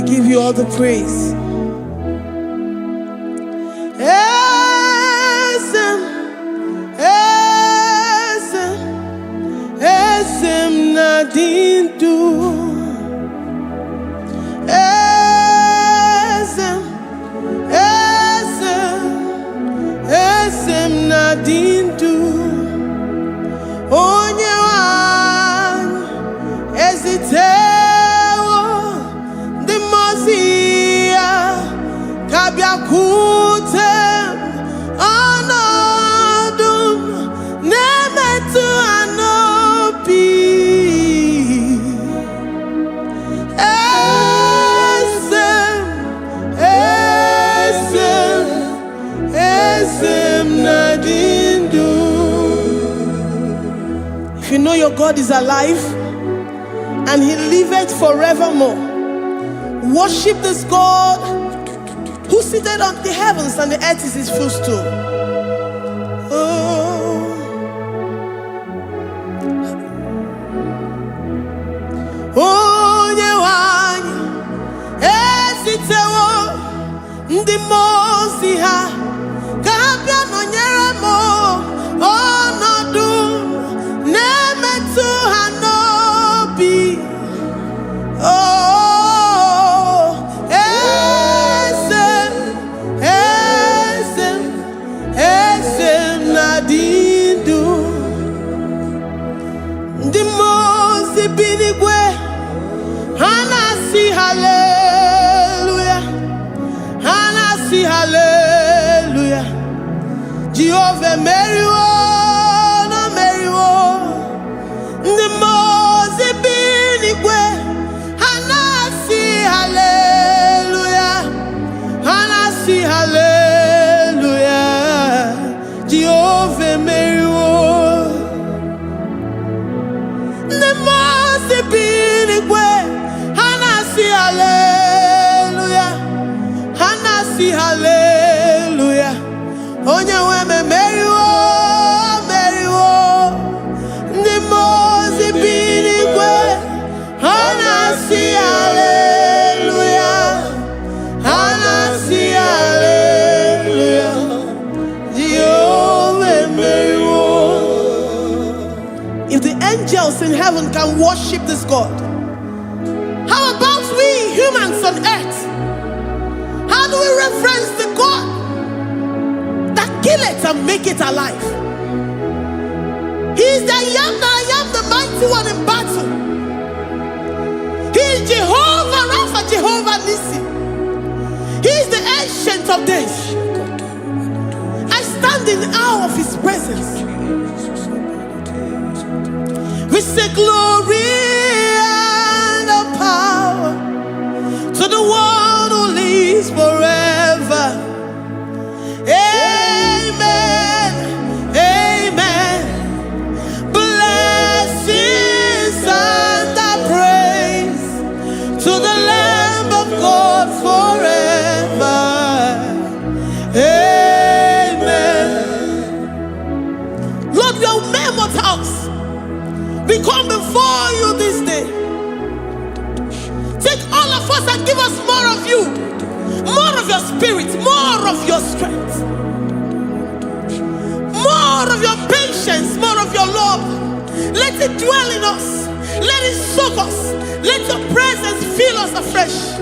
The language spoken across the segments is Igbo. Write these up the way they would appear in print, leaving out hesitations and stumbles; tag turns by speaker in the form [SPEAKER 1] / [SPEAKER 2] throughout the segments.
[SPEAKER 1] Give you all the praise. Eze m, eze m, eze m na-adị ndụ. Eze m, eze m, eze m na-adị ndụ. Onye nwe anyị ezitewo ndị mmụọ ozi ya ka bịakwute m. Ọnọdụ m na-emetụ ha n'obi. Eze m, eze m, eze m na-adị ndụ. If you know your God is alive and he liveth forevermore, worship this God who seated on the heavens and the earth is his footstool. Oh. Onye nwe anyị ezitewo ndị mmụọ ozi ha ka ha bịa nọnyere m. Ọnọdụ na-emetụ ha n'obi. Oh, eze m, eze m, eze m na-adị ndụ. Ndị mmụọ ozi bi n'igwe, ha na-asị haleluya, ha na-asị haleluya. Jehova emeriwo na meriwo. Ndị mmụọ ozi bi n'igwe, ha na-asị haleluya, ha na-asị haleluya. Jehova emeriwo. Ndị mmụọ ozi bi n'igwe, ha na-asị haleluya, ha na-asị haleluya. Onye nwe m emeriwo, meriwo. Ndị mmụọ ozi bi n'igwe, ha na-asị haleluya, ha na-asị haleluya. Jehova emeriwo. If the angels in heaven can worship this God, how about we humans on earth? How do we reverence the God that kill it and make it alive? He is the I am that I am, the mighty one in battle. He is Jehovah Rapha, Jehovah Nissi. He is the Ancient of Days. I stand in awe of his presence. We say glory and the power to the one who lives forever. Amen. Amen. Blessings and the praise to the Lamb of God forever. Amen. Lord, we are mere mortals. We come before you this day. Take all of us and give us more of you, more of your spirit, more of your strength, more of your patience, more of your love. Let it dwell in us. Let it soak us. Let your presence fill us afresh.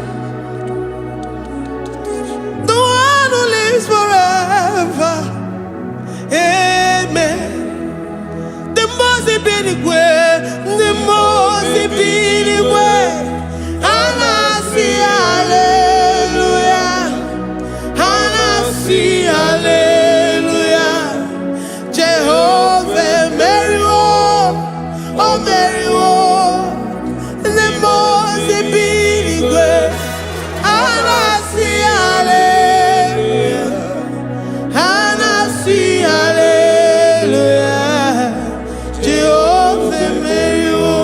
[SPEAKER 1] The one who lives forever. Amen. The mmụọ bi n'igwe, ndị mmụọ ozi bi n'igwe, ha na-asị haleluya, ha na-asị haleluya. Jehova emeriwo, o meriwo. Ndị mmụọ ozi bi n'igwe, ha na-asị haleluya, ha na-asị haleluya. Jehova emeriwo.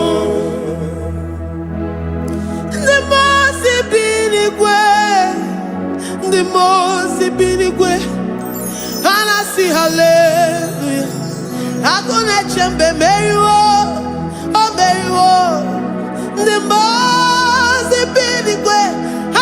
[SPEAKER 1] Ndị mmụọ ozi bi n'igwe, ndị mmụọ ozi bi n'igwe, ha na-asị haleluya. Agụ na-eche mba emeriwo, o meriwo. Ndị mmụọ ozi bi n'igwe, ha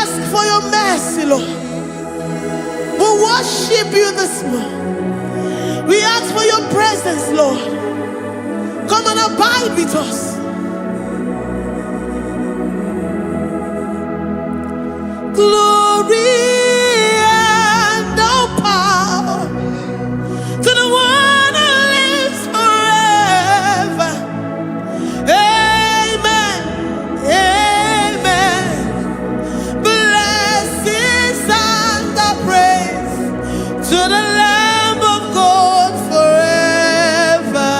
[SPEAKER 1] ask for your mercy, Lord. We worship you this morning. We ask for your presence, Lord. Come and abide with us. Glory and all power to the one who lives forever. Amen. Amen. Blessings and the praise to the Lamb of God forever.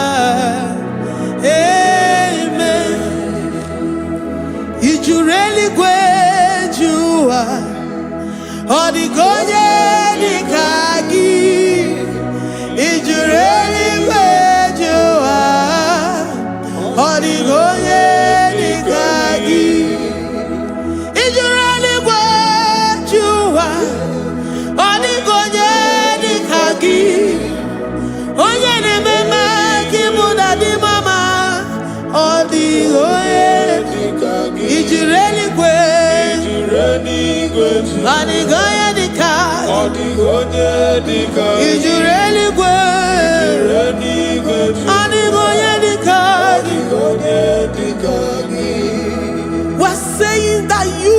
[SPEAKER 1] Amen. I juru eluigwe ju ụwa, ọ dịghị onye dị ka gị. I juru eluigwe ju ụwa, ọ dịghị onye dị ka gị. I juru eluigwe ju ụwa, ọ dịghị onye dị ka gị. Onye na-eme mma ka ịbụ na dị mama, ọ dịghị onye. I juru eluigwe, ọ dịghị onye dị ka.
[SPEAKER 2] Ọ dịghị onye dị ka
[SPEAKER 1] I juru eluigwe,
[SPEAKER 2] eluigwe.
[SPEAKER 1] Ọ dịghị onye dị ka.
[SPEAKER 2] Ọ dịghị onye dị ka gị.
[SPEAKER 1] We're saying that you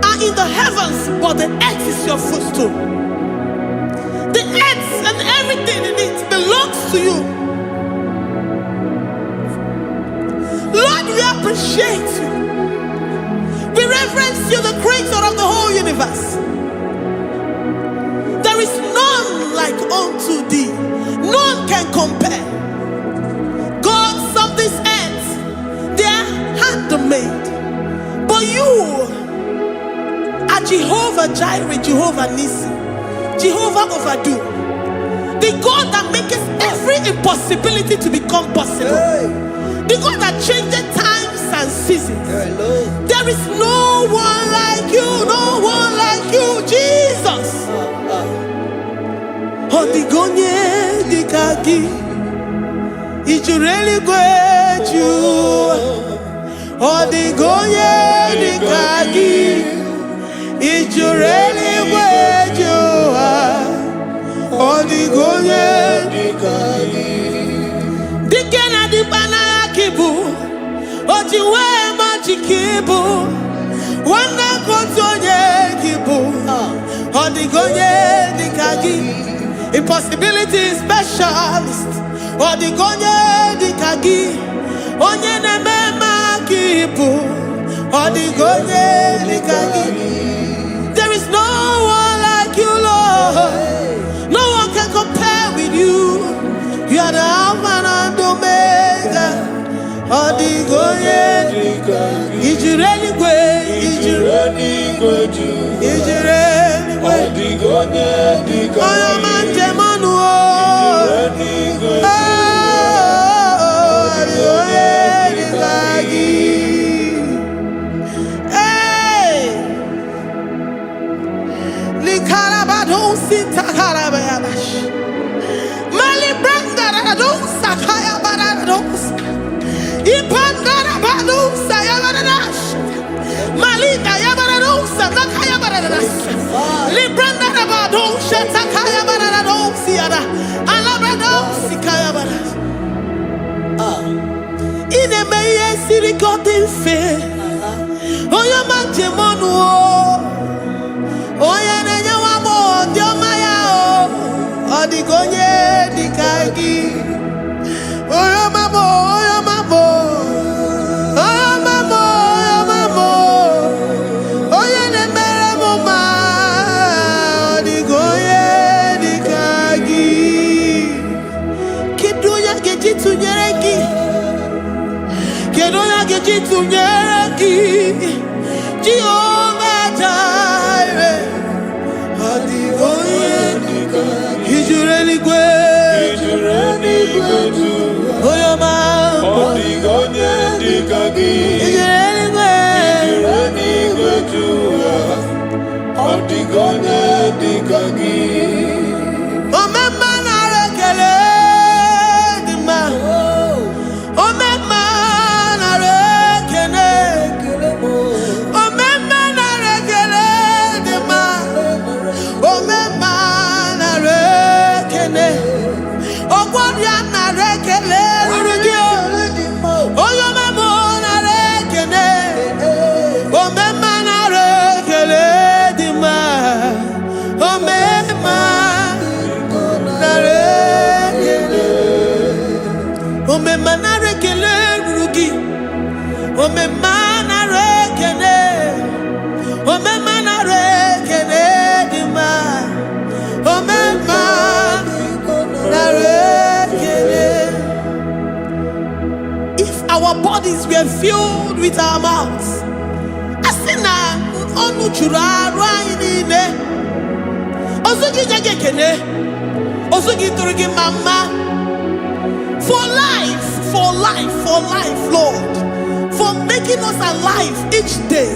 [SPEAKER 1] are in the heavens, but the earth is your footstool. The earth and everything in it belongs to you. Lord, we appreciate you. We reverence you, the creator of the whole universe. There is none like unto thee. None can compare. Gods of this earth, they are handmade. But you are Jehovah Jireh, Jehovah Nissi, Jehovah Overdo, the God that makes every impossibility to become possible, the God that changes times and seasons. There is no one like you, no one like you, Jesus. Ọ dịghị onye dị ka gị, i juru eluigwe ju ụwa. Ọ dịghị onye dị ka gị, i juru eluigwe ju ụwa. Ọ dịghị onye
[SPEAKER 2] Dị ka gị.
[SPEAKER 1] Dike na dịkpa n'agha ka ị bụ, o ji wee ma ji ka ị bụ, nwanne ka otu onye ka ị bụ. Ọ dịghị onye dị ka gị, impossibility specialist. Ọ dịghị onye dị ka gị, onye na-eme mma ka ị bụ. Ọ dịghị onye dị ka gị. There is no one like you, Lord. No one can compare with you. You are the Alpha and Omega. Ọ dịghị onye.
[SPEAKER 2] Dị ka gị.
[SPEAKER 1] I juru eluigwe, i juru
[SPEAKER 2] Eluigwe ju.
[SPEAKER 1] I juru
[SPEAKER 2] Ọ
[SPEAKER 1] eluigwe.
[SPEAKER 2] dịghị onye dị ka
[SPEAKER 1] Onye ọma
[SPEAKER 2] gị.
[SPEAKER 1] njem ọnụ o.
[SPEAKER 2] Eluigwe.
[SPEAKER 1] Ọ dịghị onye dị ka gị. Hey! Likarabadosi takarabayabash. Malibrandaradosa kayabarados. Ipandarabadosa yabaradas. Malika yabaradosa takayabaradas. Librandarabadosa takayabaradosi yada. Alabradosi kayabaras. Ị na-eme ihe siri ka ọ dị mfe. Onye ọma njem ọnụ o. Onye na-enye nwa agbọghọ dị ọma ya o. Ọ dịghị onye dị ka gị. Onye ọma m, onye ọma m, onye ọma m, onye ọma m, onye na-emere m mma. Ọ dịghị onye dị ka gị. Kedu onye a ga-eji tụnyere gị? Kedu onye a ga-eji tụnyere gị? Jehova Jireh. Ọ dịghị onye.
[SPEAKER 2] Dị ka gị.
[SPEAKER 1] I juru eluigwe.
[SPEAKER 2] I juru eluigwe ju.
[SPEAKER 1] Onye ọma.
[SPEAKER 2] Ọ dịghị onye dị ka gị.
[SPEAKER 1] I juru eluigwe.
[SPEAKER 2] Juru eluigwe ju. Ọ dịghị onye dị ka gị.
[SPEAKER 1] Omemma, nara ekele dị mma. Omemma, nara ekele. bodies were filled with our mouths, a sị na ọnụ juru arụ anyị niile, ozu gị nye gị ekene, ozu gị tụrụ gị mma mma. For life, for life, for life, Lord, for making us alive each day.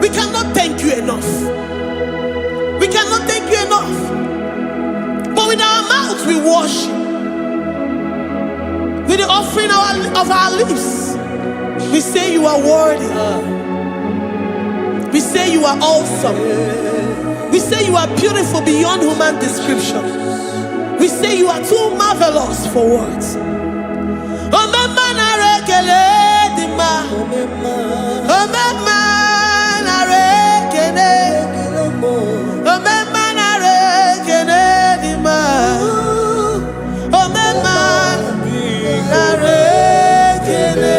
[SPEAKER 1] We cannot thank you enough. We cannot thank you enough. But with our mouths we worship. With the offering of our lips, we say you are worthy. We say you are awesome. We say you are beautiful beyond human description. We say you are too marvelous for words. Omemma, nara ekele dị mma. Omemma, nara ekele. Omemma, nara ekele dị mma. Omemma, nara ekele.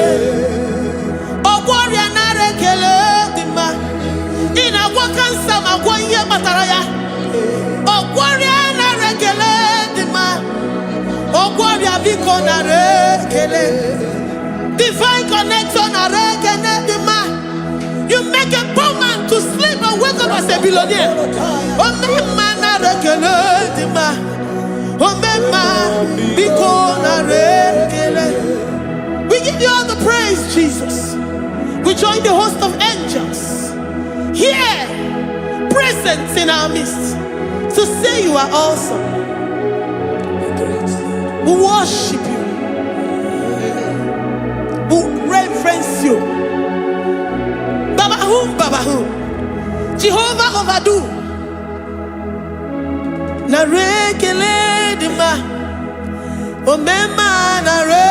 [SPEAKER 1] Ọgwọ ọrịa, nara ekele dị mma. Ị na-agwọ kansa ma gwọ ihe kpatara ya. Ọgwọ ọrịa, nara ekele dị mma. Ọgwọ ọrịa, biko nara ekele. Divine connector, nara ekele dị mma. You make a poor man to sleep and wake up as a billionaire. Omemma, nara ekele dị mma. Omemma, biko nara ekele. We give you all the praise, Jesus. We join the host of angels here present in our midst to say you are awesome. We worship you. We reverence you. Baba whom, Baba whom. Jehovah overdo. Nara ekele dị mma. Omemma, nara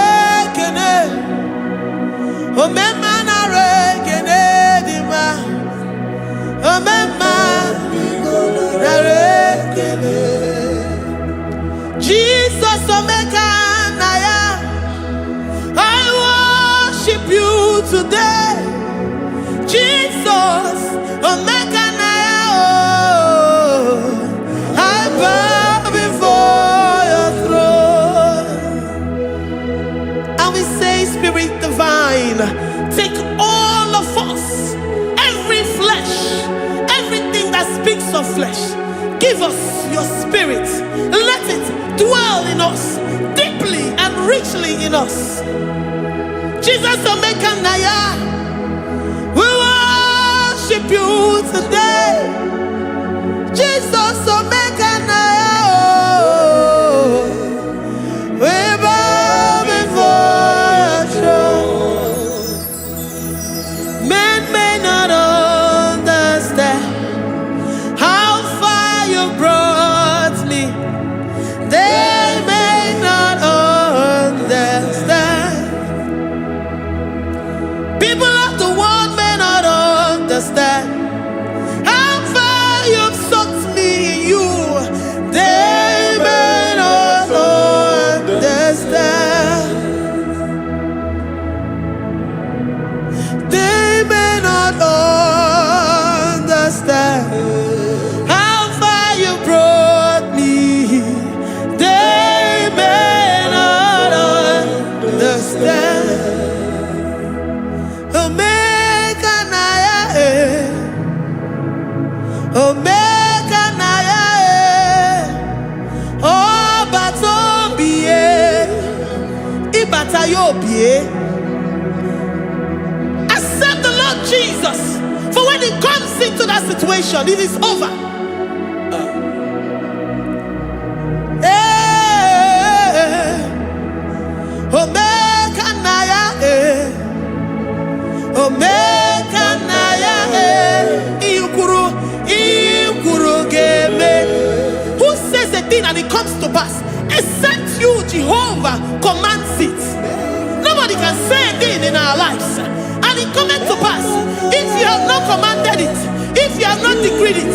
[SPEAKER 1] ekele. Omemma, nara ekele dị mma. Omemma, nara ekele. Jesus Omeka Naya, I worship you today. Jesus Omeka Naya, oh, I bow before your throne. And we say, Spirit divine, take all of us, every flesh, everything that speaks of flesh. Give us your spirit. Let it dwell in us deeply and richly in us. Jesus Omeka Naya, we worship you today. Jesus Omeka Naya, oh, we bow before your throne. Men may not understand how far you brought me. They may not understand. People of the world may not understand how far you've sought me in you. They may not understand. They may not understand how far you brought me. They may not understand. Omega Naya, eh. Omega Naya, eh. Ọba tó ń bìyẹ, ìbàtà yóò bìyẹ. Accept the Lord Jesus. For when he comes into that situation, it is over. Eh, Omega Naya, eh. Omega Naya, eh. Ikwuru, ikwuru ga-eme. Who says a thing and it comes to pass? Except you, Jehovah, commands it. Nobody can say a thing in our lives and it cometh to pass if you have not commanded it, if you have not decreed it.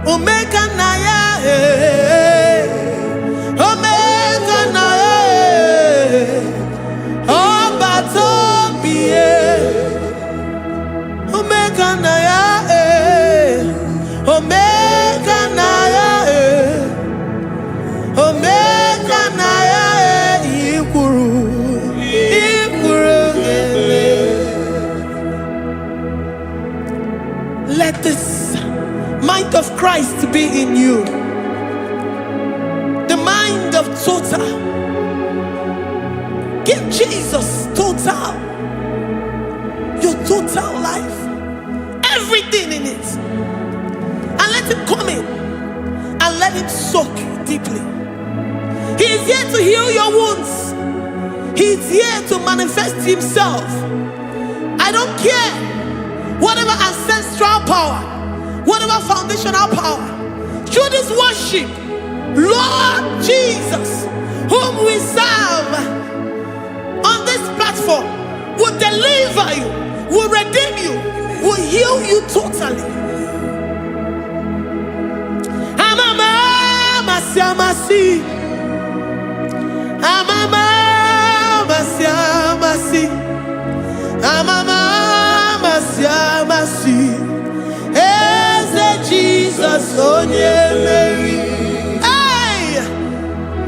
[SPEAKER 1] Omega Naya, eh. Omega Naya, eh. Ọba tó bí e. Omega Naya, eh. Omega Naya, eh. Omega Naya. Christ be in you. The mind of total. Give Jesus total. Your total life. Everything in it. And let him come in and let him soak you deeply. He is here to heal your wounds. He is here to manifest himself. I don't care whatever ancestral power, whatever foundational power. Through this worship, Lord Jesus, whom we serve on this platform, will deliver you, will redeem you, will heal you totally. Amama, masi, amasi. Amama, masi, amasi. Amama, masi, amasi. Eze Jesus, onye mmeri. Hey,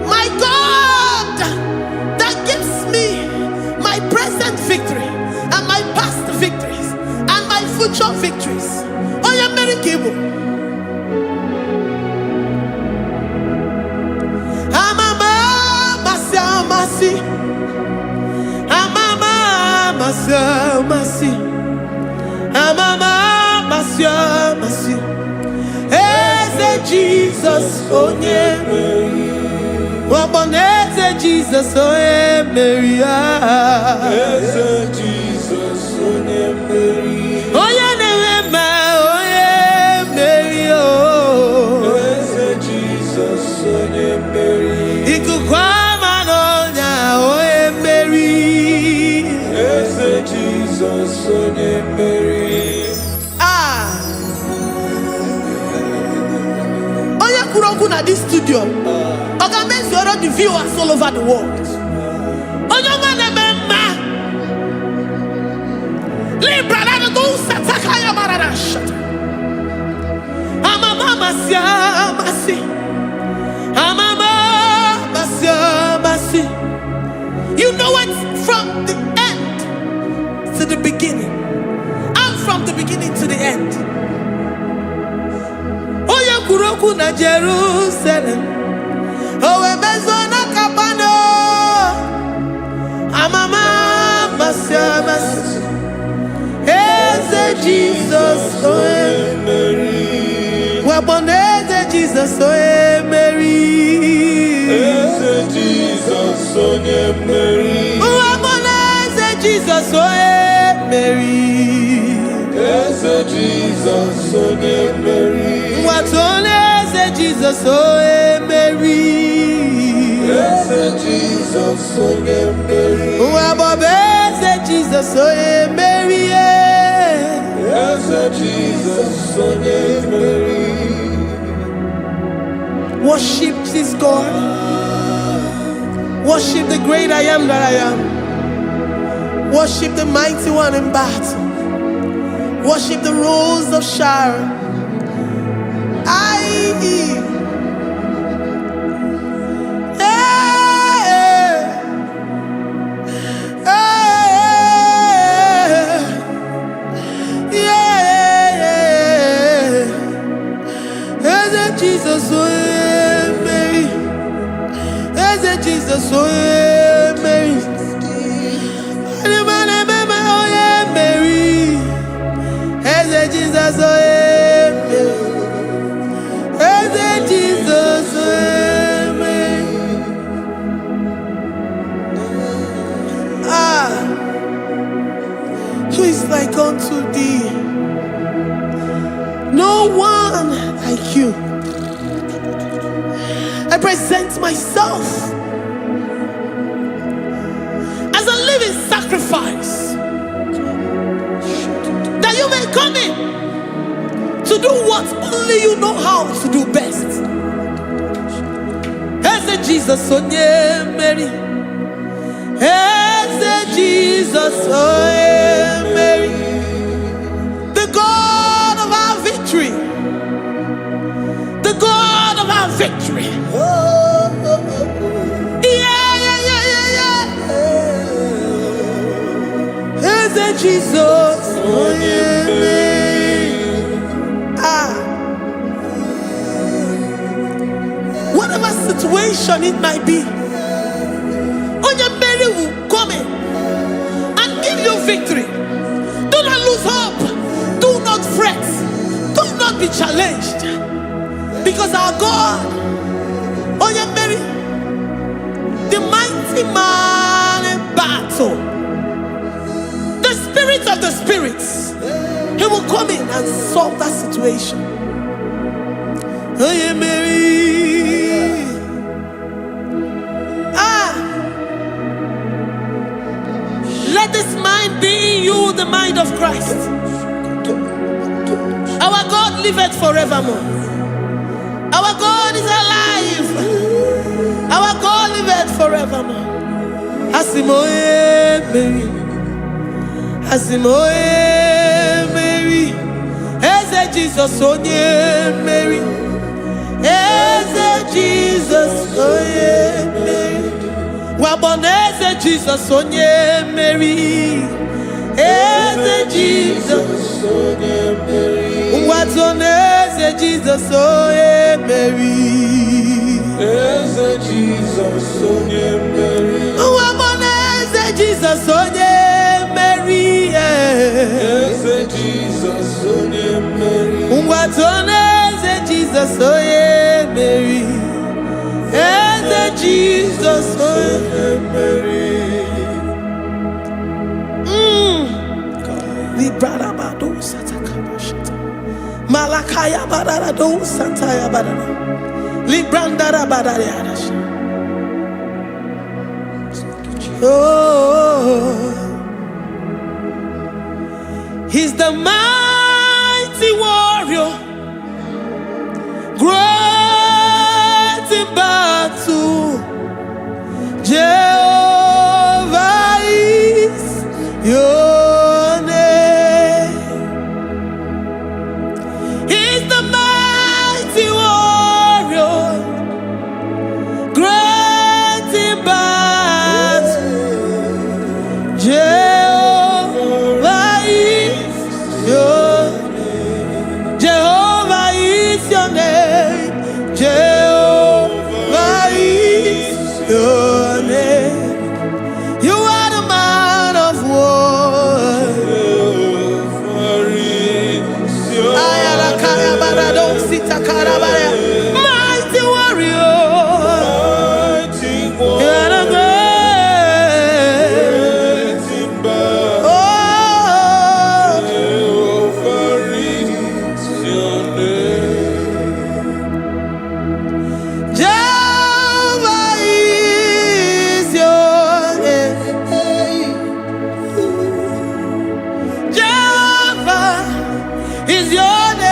[SPEAKER 1] my God, that gives me my present victory and my past victories and my future victories. Onye mmeri ka ị bụ. Amama, amasị, amasị. Amama, amasị, amasị. Amama, amasị, amasị. Eze Jesus, onye mmeri. Ọgbọnọ eze Jesus, onye mmeri. Ah.
[SPEAKER 2] Eze Jizọs onye mmeri.
[SPEAKER 1] Onye na-enwe mma, onye mmeri. Oh.
[SPEAKER 2] Eze Jizọs onye mmeri.
[SPEAKER 1] Ikuku ama n'ọnya, onye mmeri.
[SPEAKER 2] Eze Jizọs onye mmeri.
[SPEAKER 1] Ah. Onye kwuru okwu na this studio, ọ ga-emezuoro the viewers all over the world. Onye ọma na-eme mma. Libra na do sataka ya marara shata. Amama amasị amasị. Amama amasị amasị. You know it from the end to the beginning. And from the beginning to the end. Onye kwuru okwu na Jerusalem, o wee mezuo na Kapanọm. Amama amasị amasị. Eze Jizọs onye
[SPEAKER 2] Mmeri.
[SPEAKER 1] Wakpo eze Jizọs onye mmeri.
[SPEAKER 2] Eze Jizọs onye mmeri.
[SPEAKER 1] Wakpo eze Jizọs onye mmeri.
[SPEAKER 2] Eze Jizọs onye mmeri.
[SPEAKER 1] Nwatụ eze Jizọs onye mmeri.
[SPEAKER 2] Eze Jizọs onye mmeri.
[SPEAKER 1] Nwa eze Jizọs onye mmeri.
[SPEAKER 2] Eze Jizọs onye mmeri.
[SPEAKER 1] Worship this God. Worship the great I am that I am. Worship the mighty one in battle. Worship the Rose of Sharon. I. Hey, hey, yeah. Eze Jesus, onye mmeri. Eze Jesus, onye mmeri. Onye na-ememe onye mmeri. Eze Jesus, onye mmeri. Eze Jesus, onye mmeri. Ah, who is like unto thee? No one like you. I present myself as a living sacrifice that you may come in to do what only you know how to do best. Eze Jesus onye mmeri. Eze Jesus onye mmeri. The God of our victory. The God of our victory. Yeah. Eze Jesus onye mmeri. Ah. situation it might be, Onye mmeri will come in and give you victory. Do not lose hope. Do not fret. Do not be challenged. Because our God, Onye mmeri, the mighty man in battle, the spirit of the spirits, he will come in and solve that situation. Onye mmeri. Ah, let this mind be in you, the mind of Christ. Our God liveth forevermore. Our God is alive. Our God liveth forevermore. Asị m onye mmeri. Asị m onye mmeri. Eze Jizọs onye mmeri. Eze Jizọs onye mmeri. Wakpo na Eze Jizọs onye mmeri. Eze Jizọs.
[SPEAKER 2] Onye mmeri.
[SPEAKER 1] Ngwa na Eze Jizọs onye mmeri.
[SPEAKER 2] Eze Jizọs onye mmeri.
[SPEAKER 1] Wakpo na Eze Jizọs onye mmeri.
[SPEAKER 2] Eze Jizọs onye mmeri.
[SPEAKER 1] Ngwa na Eze Jizọs onye mmeri. Eze Jizọs onye
[SPEAKER 2] Onye mmeri.
[SPEAKER 1] Librarabado satakabashata. Malakaya bararado santaya barara. Librandara barariadash. Oh, he's the mighty warrior, great in battle. Jehovah is your name. He's the mighty warrior, great in battle. Jehovah is your Jehovah is your name. Jehovah is your name. You are the man of war.
[SPEAKER 2] Jehovah is your
[SPEAKER 1] Ayalakaya barado sitakarabaya. Mighty warrior.
[SPEAKER 2] Mighty
[SPEAKER 1] You are the
[SPEAKER 2] warrior.
[SPEAKER 1] great.
[SPEAKER 2] Great in battle.
[SPEAKER 1] Oh.
[SPEAKER 2] Jehovah is your name.
[SPEAKER 1] Jehovah is your name. Jehovah is your name.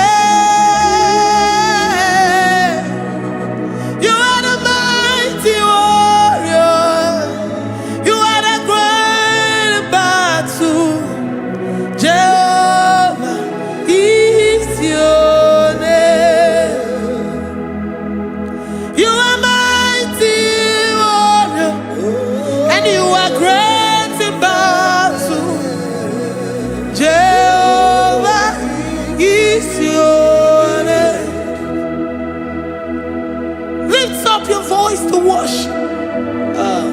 [SPEAKER 1] You are the mighty warrior. You are the great battle. Jehovah is your name. You are mighty warrior, and you are great in battle. Jehovah is your name. Lift up your voice to worship.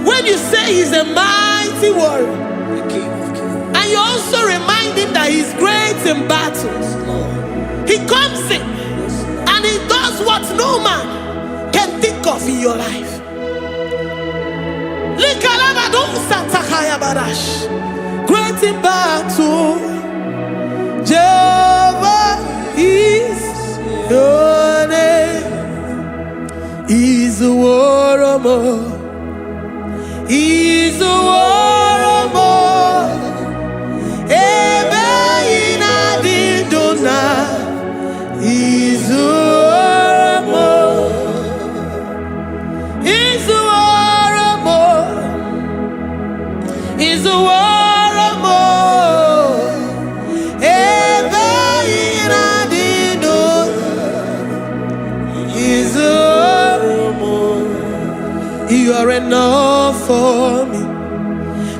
[SPEAKER 1] When you say he's a mighty warrior,
[SPEAKER 2] The King of Kings.
[SPEAKER 1] and you also remind him that he's great in battles,
[SPEAKER 2] Lord.
[SPEAKER 1] he comes in and he does what no man can think of in your life. Likalabadosatakayabash. Great in battle, Jehovah is your name. Izuworomo, Izuworomo, ebe ị na-adị ndụ na Izuworomo, Izuworomo, Izuworomo, ebe ị na-adị ndụ, Izuworomo. You are enough for me.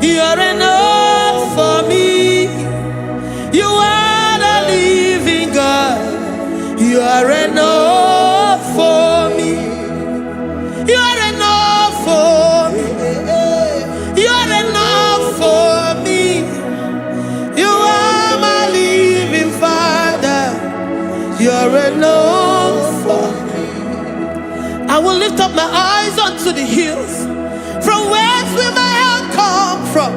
[SPEAKER 1] You are enough for me. You are the living God. You are enough for me. You You're enough for me. I will lift up my eyes unto the hills. From whence will my help come from?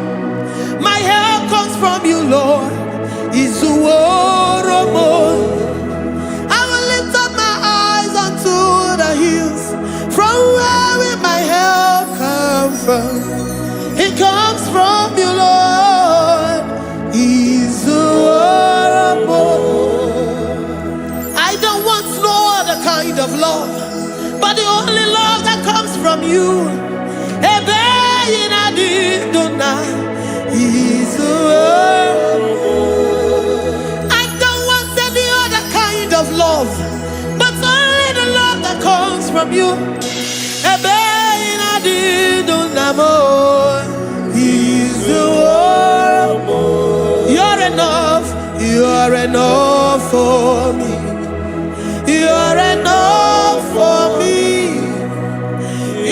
[SPEAKER 1] My help comes from you, Lord. Izuworomo. I will lift up my eyes unto the hills. From where will my help come from? It comes from you, Lord. Izuworomo. I don't want no other kind of love, but the only love that comes from you. Ebe ị na-adị ndụ na Izuworomo. I don't want any other kind of love, but only the love that comes from you. Ebe ị na-adị ndụ na mo, Izuworomo. You're enough, you're enough for me. You're enough for me.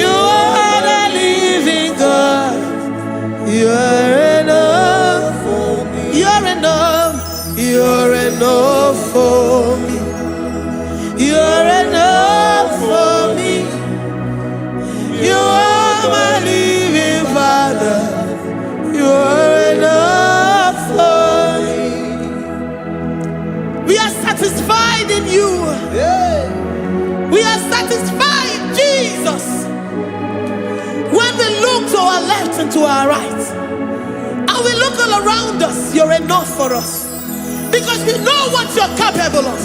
[SPEAKER 1] You are the living God. You're enough for me. You're enough. You're enough for me. You're enough for me. You are my living Father. You are enough for me. We are satisfied in you. We are satisfied, Jesus. When we look to our left and to our right, and we look all around us, you're enough for us. Because we know what you're capable of.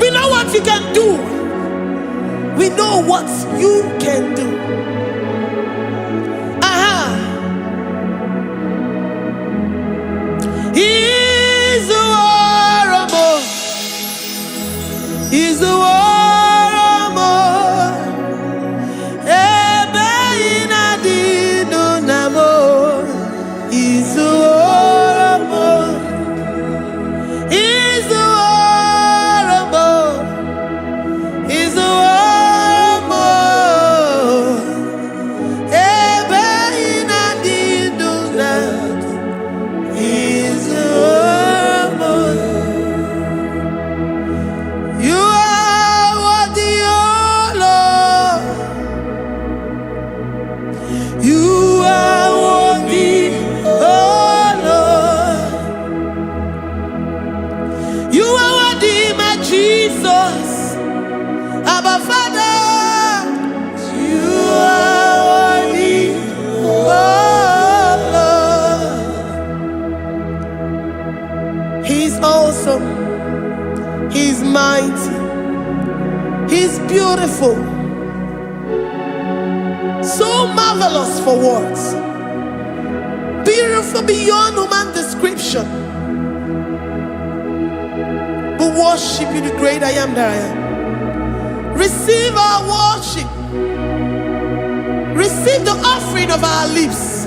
[SPEAKER 1] We know what you can do. We know what you can do. Aha. Izuworomo. Izuworomo. Ebe ị na-adị ndụ na mo. Izuworomo. Izuworomo. Izuworomo. Ebe ị na-adị ndụ na Izuworomo. You are worthy, O Lord. You are worthy, O Lord. You are worthy, my Jesus. Abba Father. You are worthy, O Lord. He's awesome. He's mighty. He's beautiful. So marvelous for words. Beautiful beyond human description. We worship you, the great I am that I am. Receive our worship. Receive the offering of our lips.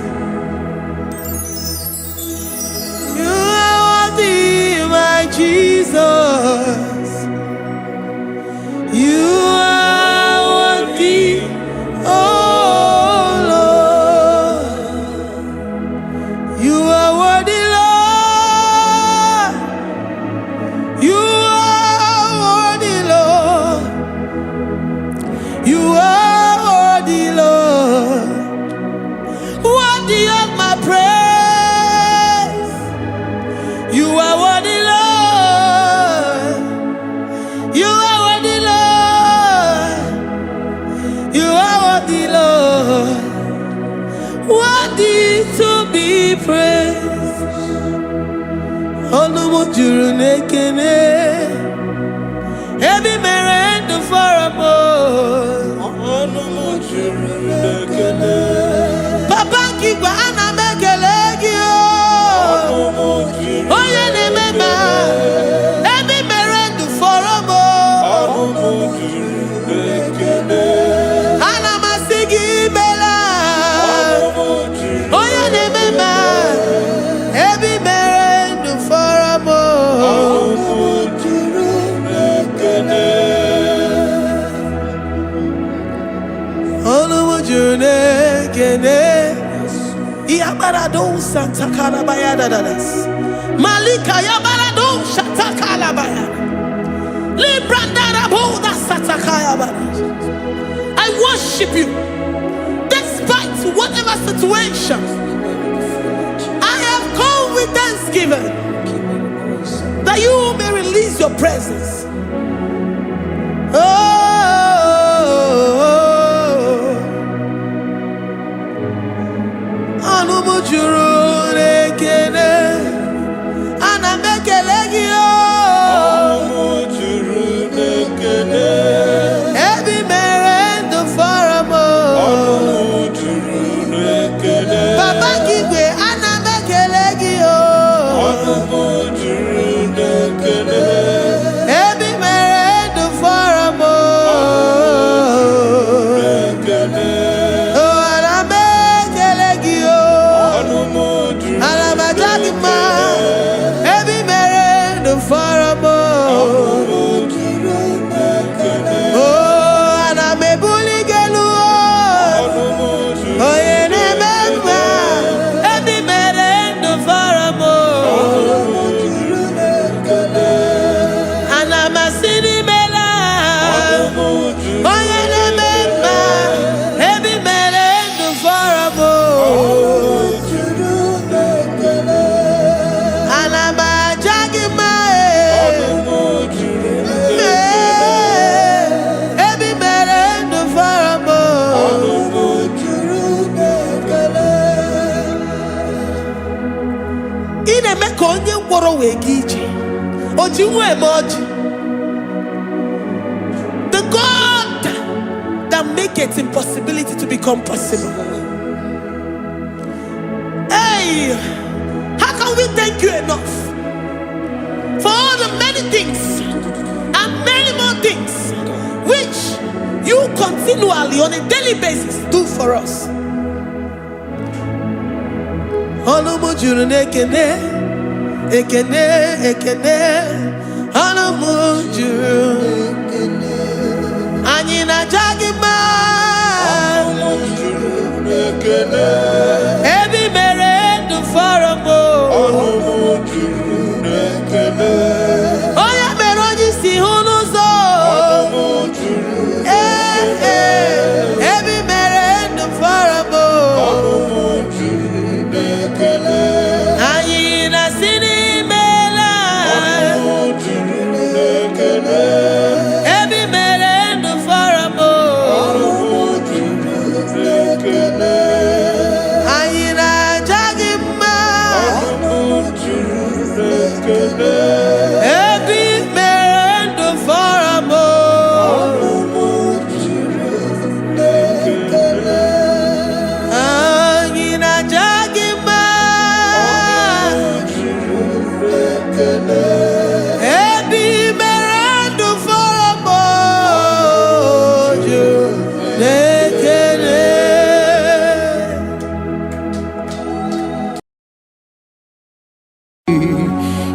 [SPEAKER 1] You are worthy, my Jesus. You are worthy, oh Lord. You are worthy, Lord. You are worthy, Lord. You are worthy, Lord. Worthy of my praise. You are worthy, Lord. You are worthy, Lord. You are worthy, Lord. Worthy to be praised. Ọnụ m juru n'ekene. Ebe i mere ndụ fọrọ m.
[SPEAKER 2] Ọnụ m juru n'ekele.
[SPEAKER 1] Papa nke igwe, ana m ekele gị o.
[SPEAKER 2] Ọnụ m juru.
[SPEAKER 1] Onye na-eme ma ebe i mere ndụ fọrọ m.
[SPEAKER 2] Ọnụ m juru n'ekele.
[SPEAKER 1] Ana m asị gị imela.
[SPEAKER 2] Ọnụ m juru.
[SPEAKER 1] Onye na-eme ma ebe i mere ndụ fọrọ m.
[SPEAKER 2] Ọnụ m juru n'ekele.
[SPEAKER 1] Ọnụ m juru n'ekene. Yabarado santakarabaya dadadas. Malika yabarado shatakalabaya. Kaya. I worship you despite whatever situation. I have come with thanksgiving that you may release your presence. Oh, ọnụ m juru n'ekele, ana m ekele gị o.
[SPEAKER 2] Ọnụ m juru n'ekele.
[SPEAKER 1] Ebe i mere ndụ fọrọ m o.
[SPEAKER 2] Ọnụ m juru n'ekele.
[SPEAKER 1] Papa gị igwe, ana m ekele gị o.
[SPEAKER 2] Ọnụ m juru n'ekele.
[SPEAKER 1] Ebe i mere ndụ fọrọ m o.
[SPEAKER 2] N'ekele.
[SPEAKER 1] Oh, ana m ekele gị o.
[SPEAKER 2] Ọnụ m juru
[SPEAKER 1] Ana m aja gị mma. Ebe i mere ndụ fọrọ m o.
[SPEAKER 2] Ọnụ m juru n'ekele.
[SPEAKER 1] Oh, ana m ebuli gị elu o.
[SPEAKER 2] Ọnụ m juru
[SPEAKER 1] Onye na-eme mma, ebe i mere ndụ fọrọ m o.
[SPEAKER 2] Ọnụ m juru n'ekele.
[SPEAKER 1] Ana m asị n'imela.
[SPEAKER 2] Ọnụ m juru
[SPEAKER 1] Onye na-eme mma, ebe i mere ndụ fọrọ m o.
[SPEAKER 2] juru n'ekele.
[SPEAKER 1] Ana m aja gị mma e.
[SPEAKER 2] Ọnụ m juru
[SPEAKER 1] Ee, ebe i mere ndụ fọrọ m o.
[SPEAKER 2] Ọnụ m juru n'ekele.
[SPEAKER 1] Ị na-eme ka onye ngwọrọ wee gaa ije. O ji nwa eme ọjị. The God that maketh impossibility to become possible. Hey, how can we thank you enough for all the many things and many more things which you continually on a daily basis do for us? Ọnụ m juru n'ekene, ekene, ekene. Ọnụ m juru. Anyị na-aja gị mma.
[SPEAKER 2] Ọnụ m juru n'ekele.
[SPEAKER 1] Ebe i mere ndụ fọrọ m o.
[SPEAKER 2] Ọnụ m juru n'ekele.
[SPEAKER 1] Onye mere onye isi hụ n'ụzọ.
[SPEAKER 2] Ọnụ m juru
[SPEAKER 1] Ee, ee, ebe i mere ndụ fọrọ m o.
[SPEAKER 2] Ọnụ m juru n'ekele.
[SPEAKER 1] Anyị na-asị n'imela.
[SPEAKER 2] Ọnụ m juru n'ekele.
[SPEAKER 1] Ebe i mere ndụ fọrọ m o.
[SPEAKER 2] Ọnụ m juru n'ekele.
[SPEAKER 1] Anyị na-aja gị mma.
[SPEAKER 2] Ọnụ m juru n'ekele.
[SPEAKER 1] Ebe i mere ndụ fọrọ m o.
[SPEAKER 2] Ọnụ m juru n'ekele.
[SPEAKER 1] Anyị na-aja gị mma.
[SPEAKER 2] Ọnụ m juru n'ekele.
[SPEAKER 1] Ebe i mere ndụ fọrọ m o. Juru n'ekele.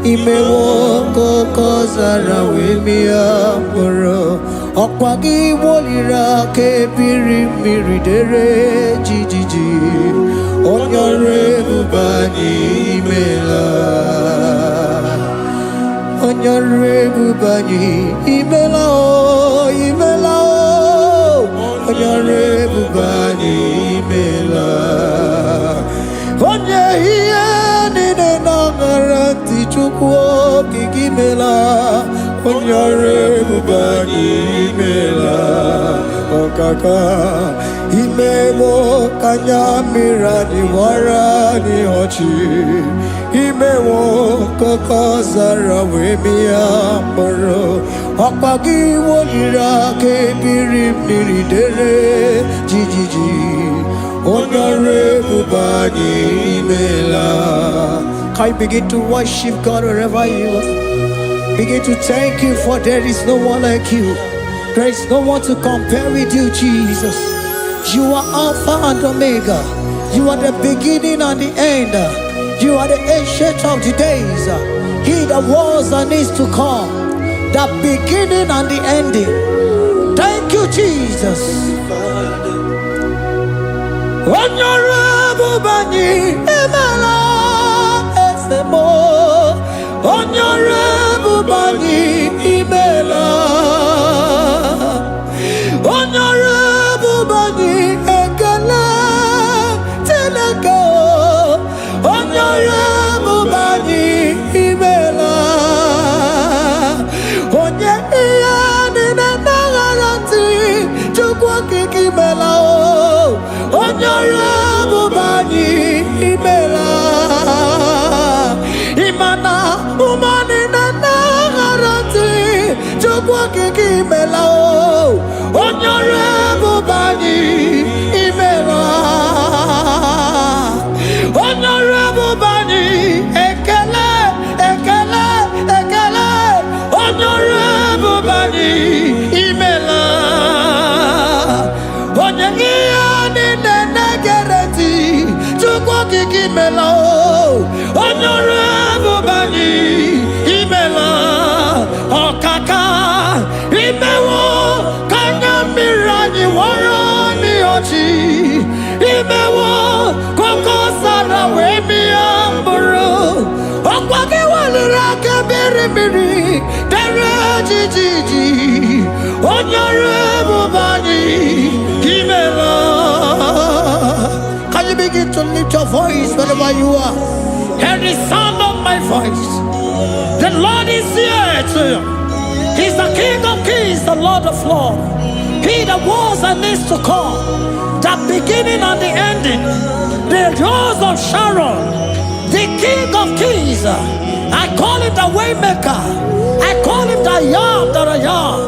[SPEAKER 3] Imewo ka ọzara wee mịa mkpụrụ, ọkwa gị woliri aka ebiri mmiri dere jijiji. Onye ọrụ ebube anyị, imela. Onye ọrụ ebube anyị, imela o, imela o. Onye ọrụ ebube anyị, imela. Onye ihe niile na-aṅara ntị, Chukwu okike, imela. Onye ọrụ ebube anyị, imela. Ọkaka imewo ka anya mmiri anyị wara anyị ọchị. Imewo ka ọzara wee mịa mkpụrụ, ọkwa gị woliri aka ebiri mmiri dere jijiji. Onye ọrụ ebube anyị, imela. Can you begin to worship God wherever you are? Begin to thank you, for there is no one like you. There is no one to compare with you, Jesus. You are Alpha and Omega. You are the beginning and the end. You are the Ancient of the Days. He that was and is to come. The beginning and the ending. Thank you, Jesus. Onye ọrụ ebube anyị, imela. Eze m, onye ọrụ ebube anyị, imela. Chukwu Okike, imela o. Onye ọrụ ebube anyị, imela. Onye ọrụ ebube anyị, ekele, ekele, ekele. Onye ọrụ ebube anyị, imela. Onye ihe niile na-egere ntị, Chukwu Okike, imela o. Onye ọrụ ebube anyị, imela. Ọkaka, imewo ka anya mmiri anyị wọrọ n'ọchị. Imewo koko sara wee mịa mkpụrụ. Ọkwa gị weliri aka mmiri mmiri dere jijiji. Onye ọrụ ebube anyị, imela. Can you begin to lift your voice wherever you are? Hear the sound of my voice. The Lord is here to you. He's the King of Kings, the Lord of Lords. He that was and is to come, the beginning and the ending, the Rose of Sharon, the King of Kings. I call him the Waymaker. I call him the I Am that I Am.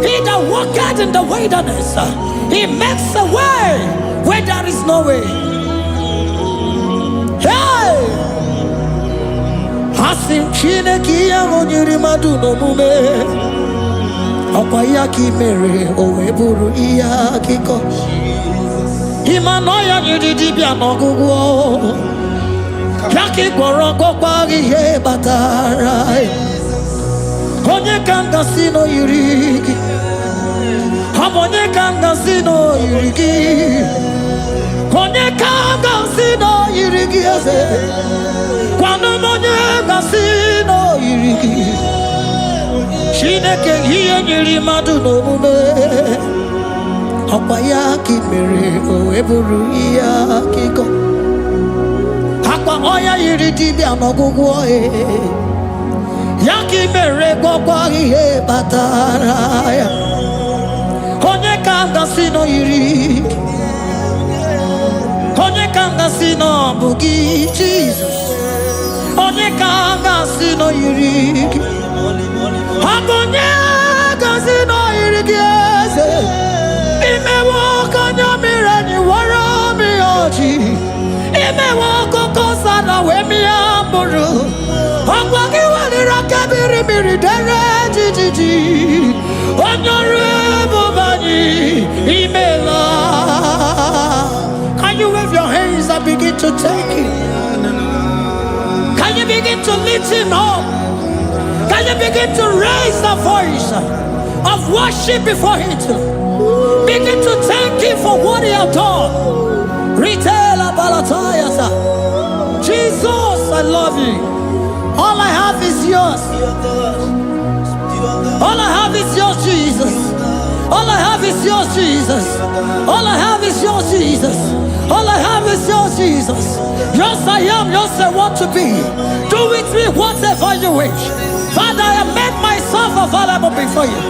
[SPEAKER 3] He that walketh in the wilderness. He makes a way where there is no way. Hey! Asị m Chineke, ihe ahụ nyere mmadụ n'omume, ọkwa ya ka ị mere o wee bụrụ ihe akụkọ. Ịma na ọya nyere dibịa n'ọgwụgwọ ya ka ị gwọrọ, gwọkwa ihe kpatara ya. Onye ka m gasị na o yiri gị? Ọ bụ onye ka m gasị na o yiri gị? Onye ka m gasị na o yiri gị, eze? Gwanụ m onye gasị na o yiri gị. Chineke, ihe nyere mmadụ n'omume, ọkwa ya ka ị mere o wee bụrụ ihe akụkọ. Akwa ọya yiri dibịa n'ọgwụgwọ ya ka ị mere gwọkwa ihe kpatara ya. Onye ka m gasị na o yiri gị? Onye ka m gasị na ọ bụ gị, Jizọs? Onye ka m gasị na o yiri gị? Ọ bụ onye gasị na o yiri gị, eze? Imewo ka anya mmiri anyị wara mmiri ọchị. Imewo akụkọ sara wee mịa mkpụrụ. Ọgwa gị weliri aka mmiri mmiri dere jijiji. Onye ọrụ ebube anyị, imela. Can you wave your hands and begin to thank him? Can you begin to lift him up? Can you begin to raise the voice of worship before him? Begin to thank him for what he has done. Retailer Balatayasa. Jesus, I love you. All I have is yours. All I have is yours, Jesus. All I have is yours, Jesus. All I have is yours, Jesus. All I have is yours, Jesus. Yours I am, yours I want to be. Do with me whatever you wish. Father, I have made myself available before you.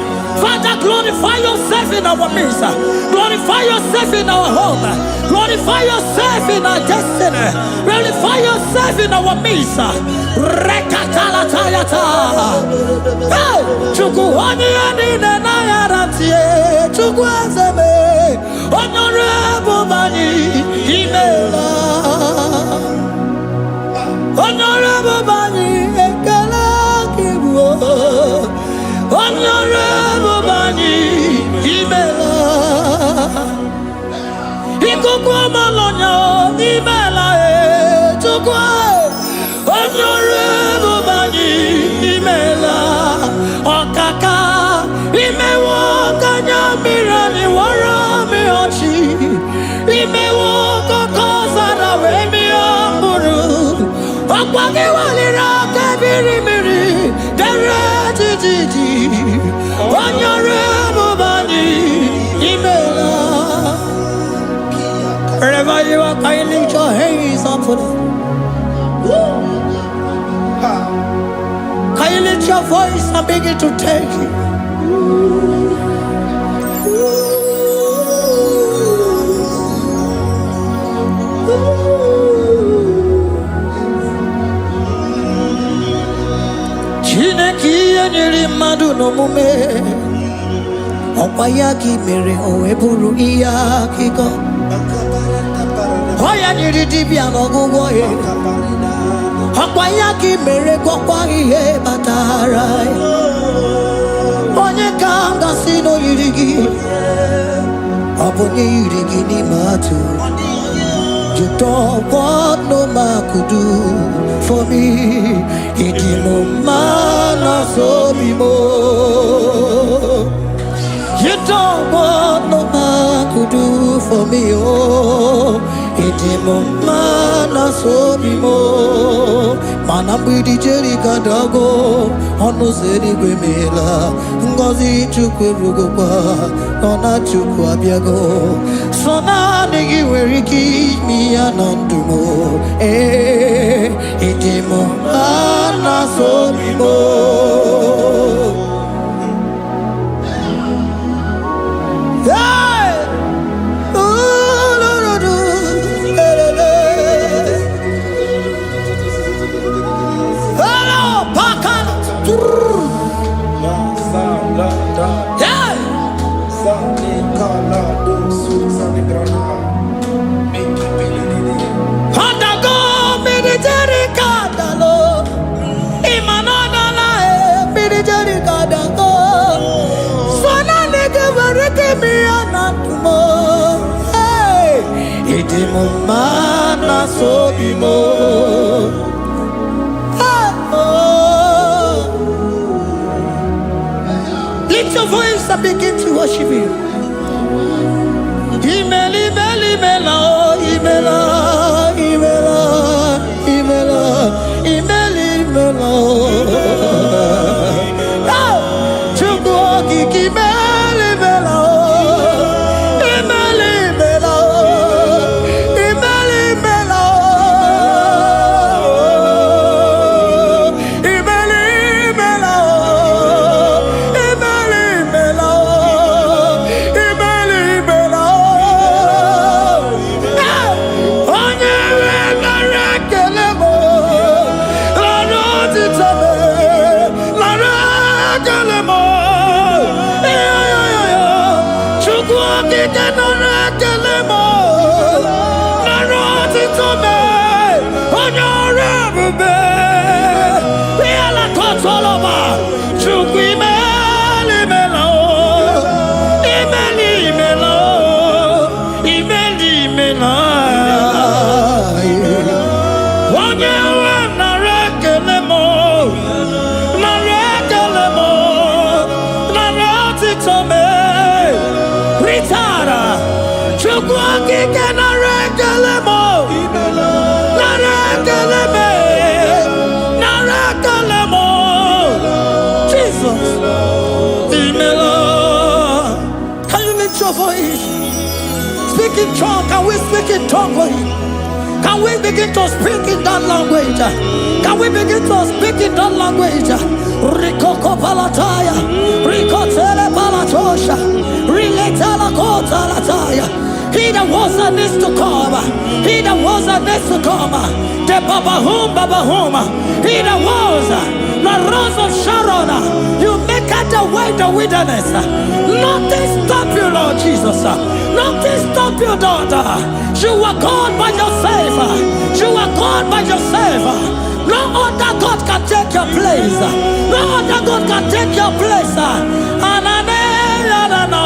[SPEAKER 3] Father, glorify yourself in our midst. Glorify yourself in our home. Glorify yourself in our destiny. Glorify yourself in our midst. Rekatalatayata. Hey! Chukwu, onye ya niile na-aghara ntị, Chukwu eze m, onye ọrụ ebube anyị, imeela. Onye ọrụ ebube anyị, ekele gị bụ. Onye ọrụ ebube anyị, imeela. Ikuku ọmalọnya, imeela e. Chukwu, onye ọrụ ebube anyị, imeela. Ọkaka, imewo ka anya mmiri anyị wara mmiri ọchị. Imewo kọkọ zara wee mịa mkpụrụ. Ọkwa gị weliri aka biri mmiri dere jijiji. Onye ọrụ ebube anyị, imeela. Wherever you are, can you lift your hands up for them? Can you lift your voice and begin to thank him? Chineke, ihe nyere mmadụ n'omume. Ọkwa ya ka i mere o wee bụrụ ihe akụkọ. Ọ ya nyere dibịa n'ọgwụgwọ ya. Ọkwa ya ka i mere gwọkwa ihe kpatara ya. Onye ka m gasị na o yiri gị? Ọ bụ onye yiri gị n'ime atụ. You don't want no man could do for me. Ịdị m mma na sobi m. You don't want no man could do for me. Oh, ịdị m mma na sobi m. Mana mgbidi Jeriko adago, ọnụ ụzọ eluigwe meela. Ngọzi Chukwu erugokwa, nọ na Chukwu abịago. Sọ naanị gị nwere ike ime ya na ndụ m. Ee, ịdị m mma na sobi m. Hey! Ooh, do, do, do. Eh, eh, eh. Hello, Pakan.
[SPEAKER 2] La sa la da
[SPEAKER 3] Hey!
[SPEAKER 2] sa ni ka la do su sa ni grana mi ki pi li di di.
[SPEAKER 3] Ọdago mmiri Jeriko adalo. Ịma na ọ dala e, mmiri Jeriko adago. So naanị gị nwere ike ime ya na ndụ m. Hey! Ịdị m mma na sobi m. Hey! Oh. Lift your voice and begin to worship Him. Imela, imela, imela, oh, imela, imela, imela, imela, imela, oh. Oh, Chukwu okike imela, imela, oh. Imela, imela, oh. Imela, imela, oh. Imela, imela, oh. Imela, imela, oh. Imela, imela, oh. Hey! Onye nwe nara ekele m, nara otito m, nara ekele m. Iyo, Chukwu okike nara ekele m, nara otito m, onye ọrụ ebube. Ihe kọtọlọba, Chukwu imela, imela, o. Imela, imela, o. Imela, imela. Onye nwe m nara ekele m, nara ekele m, nara otito m. Ritara, Chukwu okike nara ekele m, nara ekele m, nara ekele m. Jesus, imela. Can you lift your voice? Speak in tongue. Can we speak in tongue for him? Can we begin to speak in that language? Can we begin to speak in that language? Rikoko palataya, rikotele palatosha, riletela kotalataya. He that was and is to come, he that was and is to come, the Babahum Babahum, he that was, the Rose of Sharon, you make out the way the wilderness. Nothing stop you, Lord Jesus. Nothing stop you, daughter. You are God by yourself. You are God by yourself. No other God can take your place. No other God can take your place. Anane, anano.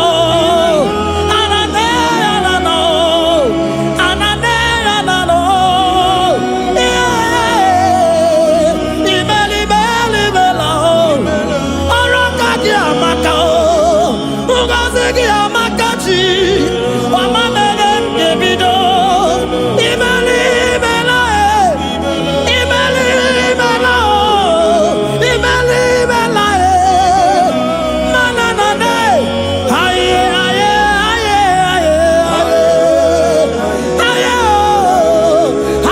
[SPEAKER 3] Anane, anano. Anane, anano. Yeah. Imeli, imeli, imela, oh. Ọrụ aka gị amaka o. Ngọzi gị amaka chi. Ọma mere m ga-ebido. Imeli, imela, e. Imeli, imela, o. Imeli, imela, e. Mana na na. Aye, aye, aye, aye, aye. Aye, o.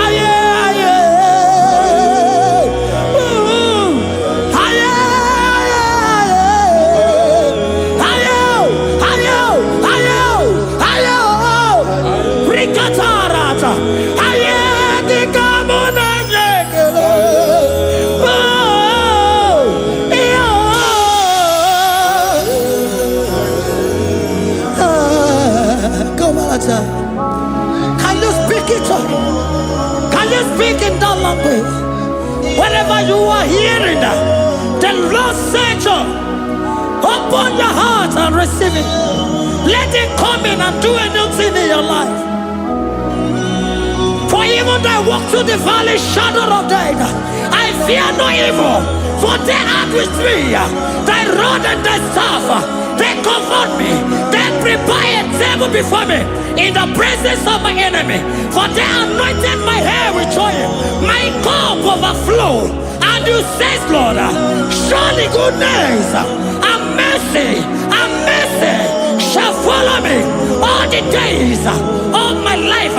[SPEAKER 3] Aye, aye. Ooh. Aye, aye, aye. Aye, o. Aye, o. Aye, o. The Lord said, open your heart and receive it. Let it come in and do a new thing in your life. For even though I walk through the valley shadow of death, I fear no evil, for they are with me. Thy rod and thy staff, they comfort me. They prepare a table before me in the presence of my enemy. For they anointed my head with oil, my cup overflow. And you say, Lord, surely goodness and mercy shall follow me all the days of my life,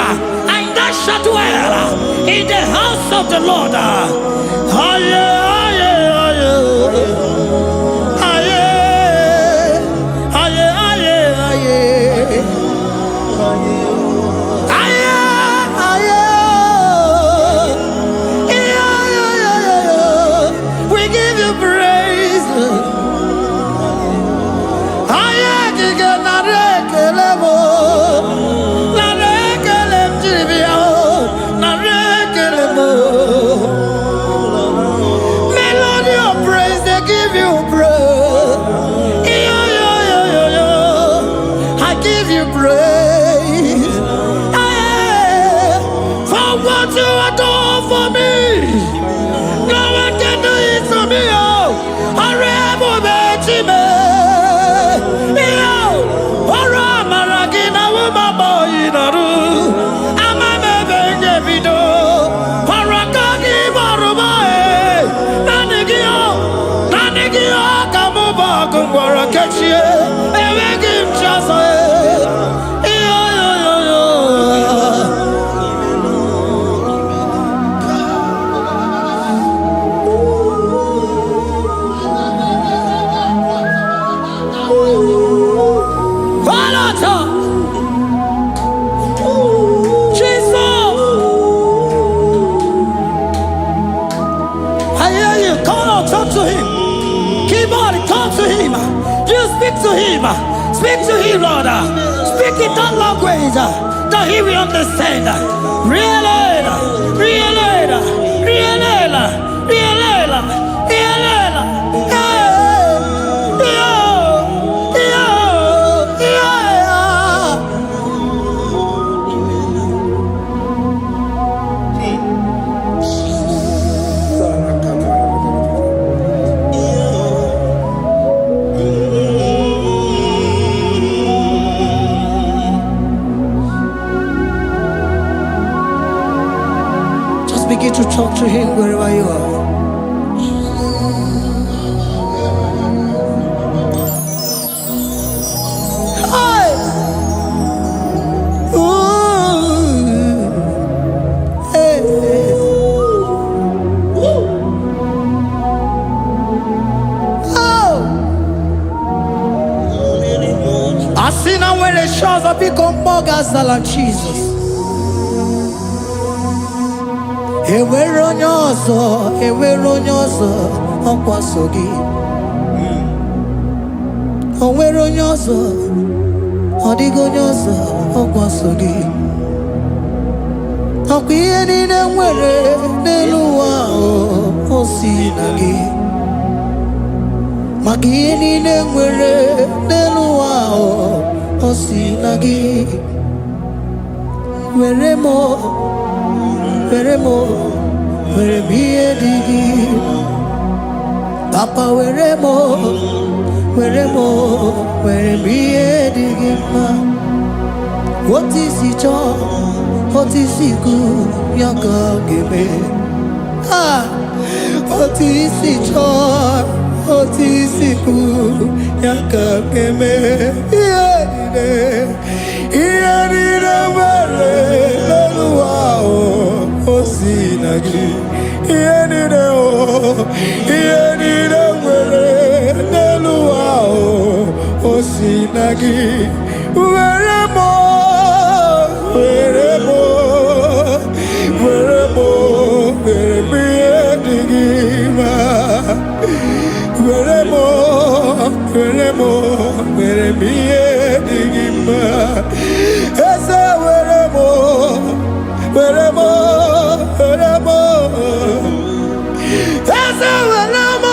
[SPEAKER 3] and I shall dwell in the house of the Lord. Aye, aye, aye. Aye, aye, aye, aye. Aye, aye. Yeah, yeah, yeah, yeah. We give you praise, Lord. Aye, kike nara ekele m o. Nara ekele m jiri bịa o. Nara ekele m o. Melody of praise, they give you praise. Yo, yo, yo, yo, yo. I give you praise. Hey, for what you have done for me. No one can do it for me. Oh, Ọrẹ Chime. Yo, ọrụ amara gị na wụmama oyi nọrụ. Ama m ebe m ga-ebido. Ọrụ aka gị gbọrọ m ee. Naanị gị o, naanị gị o ka mụ bụ ọgụ ngwọrọ kechie. Enweghị m chi ọzọ ee. Yo, yo, yo, yo. Falata! Jesus! I hear you. Come on, talk to him. Keep on, talk to him. You speak to him. Speak to him, Lord. Speak in that language that he will understand. Really, really, really, really, really. Hey, yo, yo, yeah. Just begin to talk to him wherever you are. Hi! Ooh. Hey. Oh! Asị na nwere chi ọzọ, biko mmụọ ga-azala Jizọs. Enwere onye ọzọ, enwere onye ọzọ, ọkwa so gị. O nwere onye ọzọ, ọ dịghị onye ọzọ, ọkwa so gị. Ọkwa ihe niile nwere n'elu ụwa ahụ, o si na gị. Maka ihe niile nwere n'elu ụwa ahụ, o si na gị. Were m, were m, were m ihe dị gị. Papa, were m, were m, were m ihe dị gị mma. Otu isi chọọ, otu isi kwu, ya ka ọ ga-eme. Ah, otu isi chọọ, otu isi kwu, ya ka ọ ga-eme. Ihe niile, ihe niile nwere n'elu ụwa ahụ, o si na gị. Ihe niile o, ihe niile nwere n'elu ụwa ahụ, o si na gị. Were m, were m, were m, were m ihe dị gị mma. Were m, were m, were m ihe dị gị mma. Eze, were m, were m, were m. Eze, were m.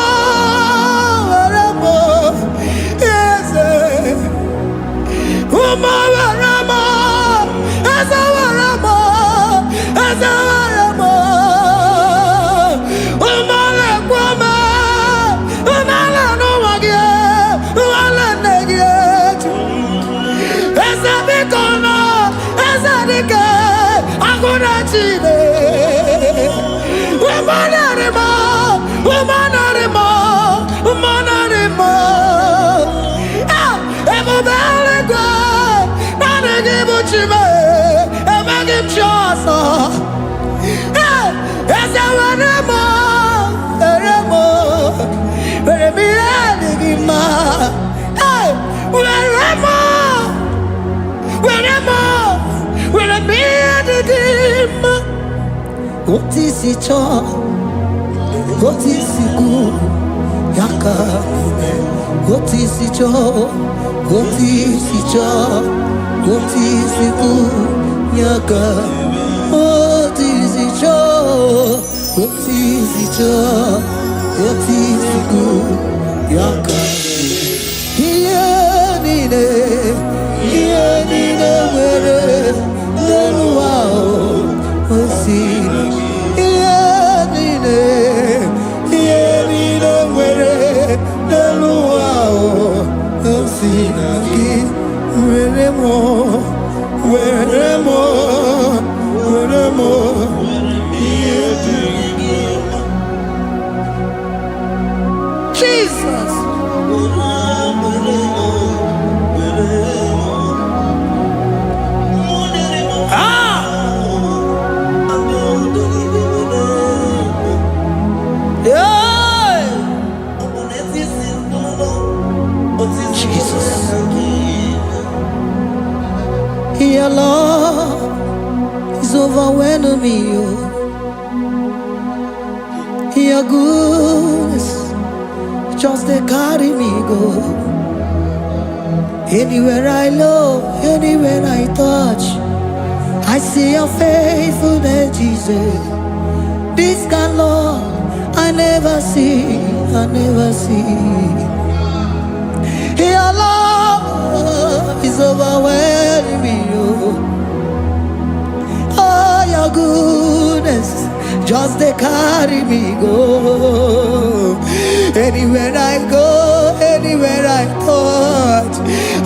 [SPEAKER 3] Otu isi chọọ, otu isi kwu, ya ka eme. Otu isi chọọ, otu isi chọọ, otu isi kwu, ya ka. Otu isi chọọ, otu isi chọọ, otu isi kwu, ya ka. Ihe niile, ihe niile nwere n'elu ụwa o si. Ihe niile, ihe niile nwere n'elu ụwa o si na gị. Were m, were m, were m.
[SPEAKER 2] Ihe dị gị mma.
[SPEAKER 1] Jesus.
[SPEAKER 2] Were, were m, were m.
[SPEAKER 1] Ah! Yeah.
[SPEAKER 3] Jesus. Your love is overwhelming me, oh. Your goodness just dey carry me go. Anywhere I look, anywhere I touch, I see your faithfulness, Jesus. This kind of love I never see, I never see. Your love is overwhelming me, oh. Oh, your goodness just dey carry me go. Anywhere I go, anywhere I touch,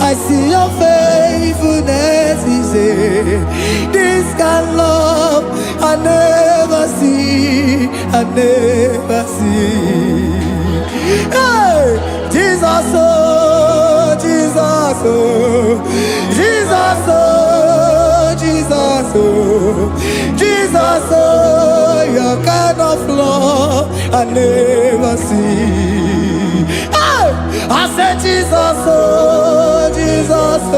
[SPEAKER 3] I see your faithfulness. Is this kind of love I never see, I never see. Hey, Jesus, oh, Jesus, oh, Jesus, oh, Jesus, oh, Jesus, oh, your kind of love I never see. Hey, I said, Jesus, oh, Jesus, oh,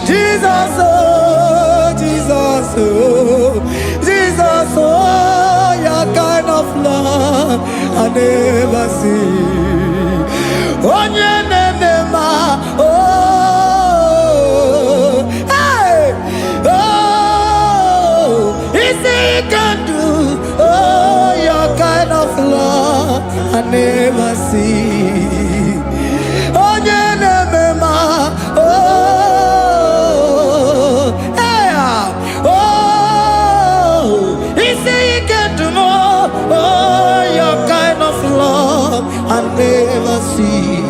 [SPEAKER 3] Jesus, oh, Jesus, oh, Jesus, oh, your kind of love I never see. Onye na-eme mma, oh, hey, oh, isi ike ndụ, oh, your kind of love I never see. Onye na-eme mma, oh, hey, oh, isi ike ndụ m, oh, your kind of love I never see.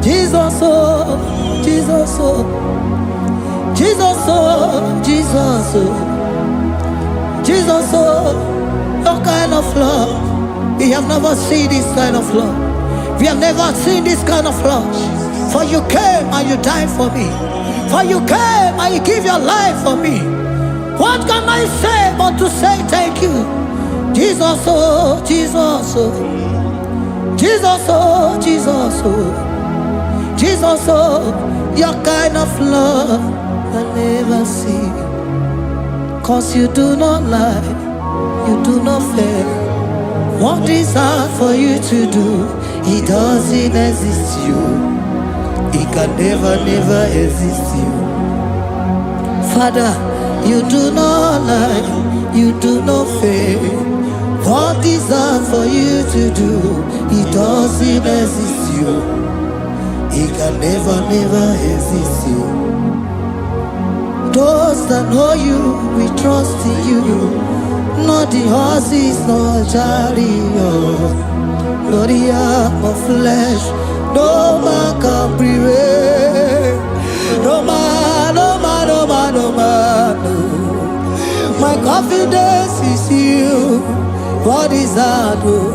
[SPEAKER 3] Jesus, oh, Jesus, oh, Jesus, oh, Jesus, oh, Jesus, oh, your kind of love. We have never seen this kind of love. We have never seen this kind of love. For you came and you died for me. For you came and you give your life for me. What can I say but to say thank you? Jesus, oh, Jesus, oh, Jesus, oh, Jesus, oh, Jesus, oh, your kind of love I never see. 'Cause you do not lie, you do not fail. What is hard for you to do, it doesn't exist you. It can never, never exist you. Father, you do not lie, you do not fail. What is hard for you to do, it doesn't exist you. It can never, never exist you. Those that know you, we trust in you. Not the horses, nor chariot, nor the arm of flesh. No man can prevail. No man, no man, no man, no man. No. My confidence is you. What is that? Oh?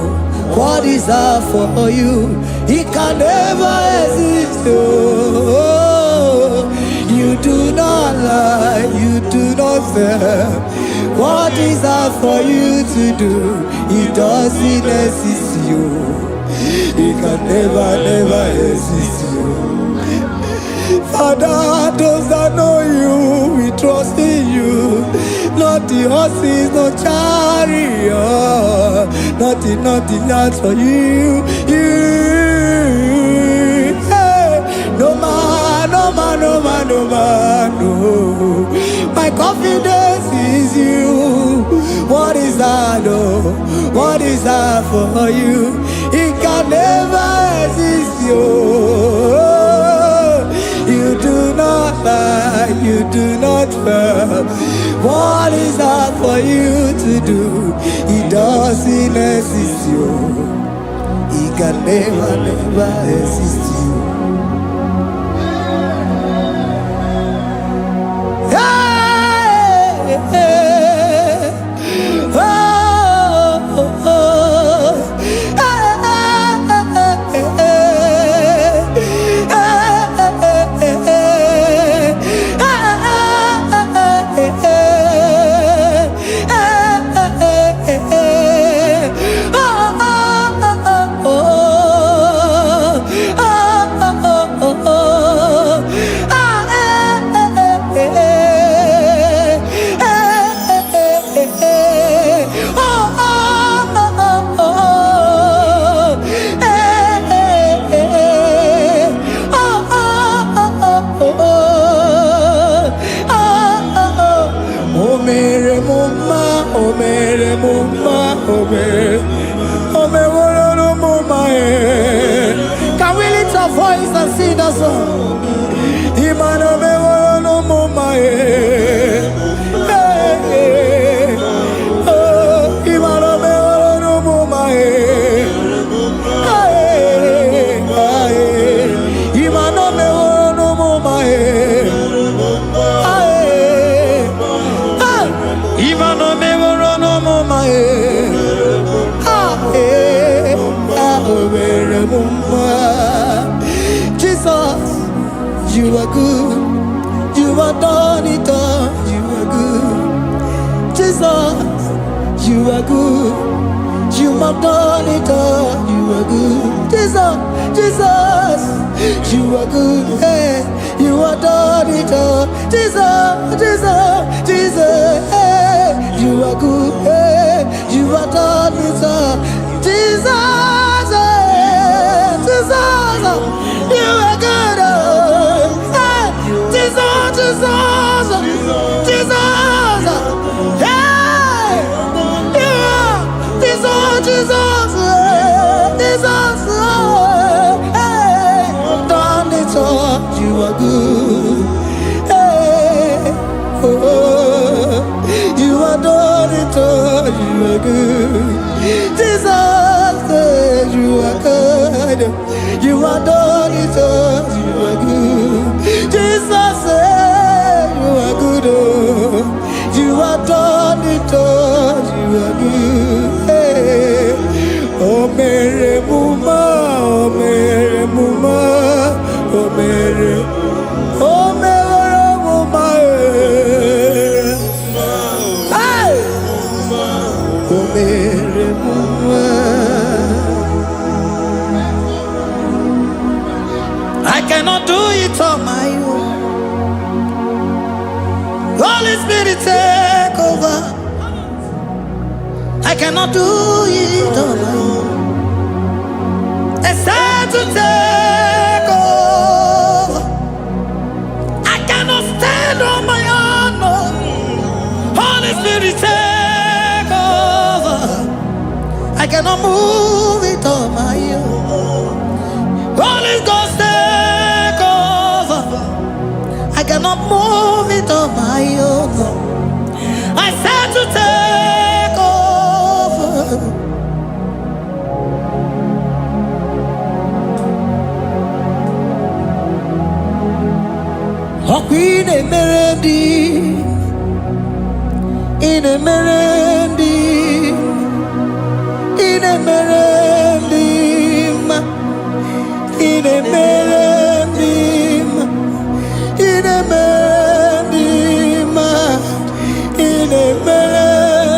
[SPEAKER 3] What is that for you? It can never exist. Oh, you do not lie, you do not fail. What is that for you to do? It doesn't exist you. It can never, never exist you. Father, those that know you, we trust in you. Not the horses, no chariot. Nothing, nothing, not for you. You. Hey. No man, no man, no man, no man, no. My confidence is you. What is that, oh? What is that for you? It can never exist, you. You do not lie, you do not fail. What is that for you to do? It doesn't exist, you. It can never, never exist, you. Hey, hey, oh, oh, oh. Hey, hey, hey, hey, oh, oh, oh, oh, oh, oh, ah, eh, eh, eh, eh, eh, eh, oh, oh, oh, oh, eh, eh, eh, oh, oh, oh, oh, oh, oh, oh. O mere m mma, o mere m mma, o mere, o meworo m mma, eh. Can we lift our voice and sing that song? Imana meworo m mma, eh. Hey, hey. Oh, Imana meworo m mma, eh. Hey, hey. Imana meworo m mma, eh. Hey, hey. Imana meworo m mma, eh. Ah, eh. Ah, o mere m mma. Jesus, you are good. You are done it all. You are good. Jesus, you are good. You have done it all. You are good. Jesus, Jesus, you are good. Hey, you have done it all. Jesus, Jesus, Jesus, hey, you are good. Hey, you have done it all. Jesus, hey, Jesus, you are good. Oh, hey, Jesus, Jesus, Jesus, hey, yeah, Jesus, Jesus, hey, Jesus, hey, done it all. You are good. Hey, oh, you are done it all. You are good. Jesus, hey, you are good. You are done it all. You are good. Jesus, hey, you are good. Oh, you are done it all. You are good. Hey. O mere m mma, o mere m mma, o mere, o mere m mma, eh. Hey! O mere m mma. I cannot do it on my own. Holy Spirit, take over. I cannot do it on my own. Except to take over. I cannot stand on my own. No. Holy Spirit, take over. I cannot move it on my own. Holy Ghost, take over. I cannot move it on my own. I said to take over. Ọkwa ị na-emere ndị ị na-emere ndị ị na-emere ndị mma ị na-emere ndị mma ị na-emere ndị mma ị na-emere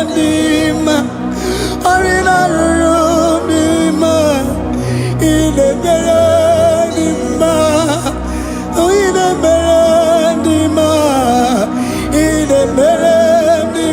[SPEAKER 3] ndị mma ọrụ na-arụrụ ndị mma ị na-emere ndị mma ị na-emere ndị mma ị na-emere ndị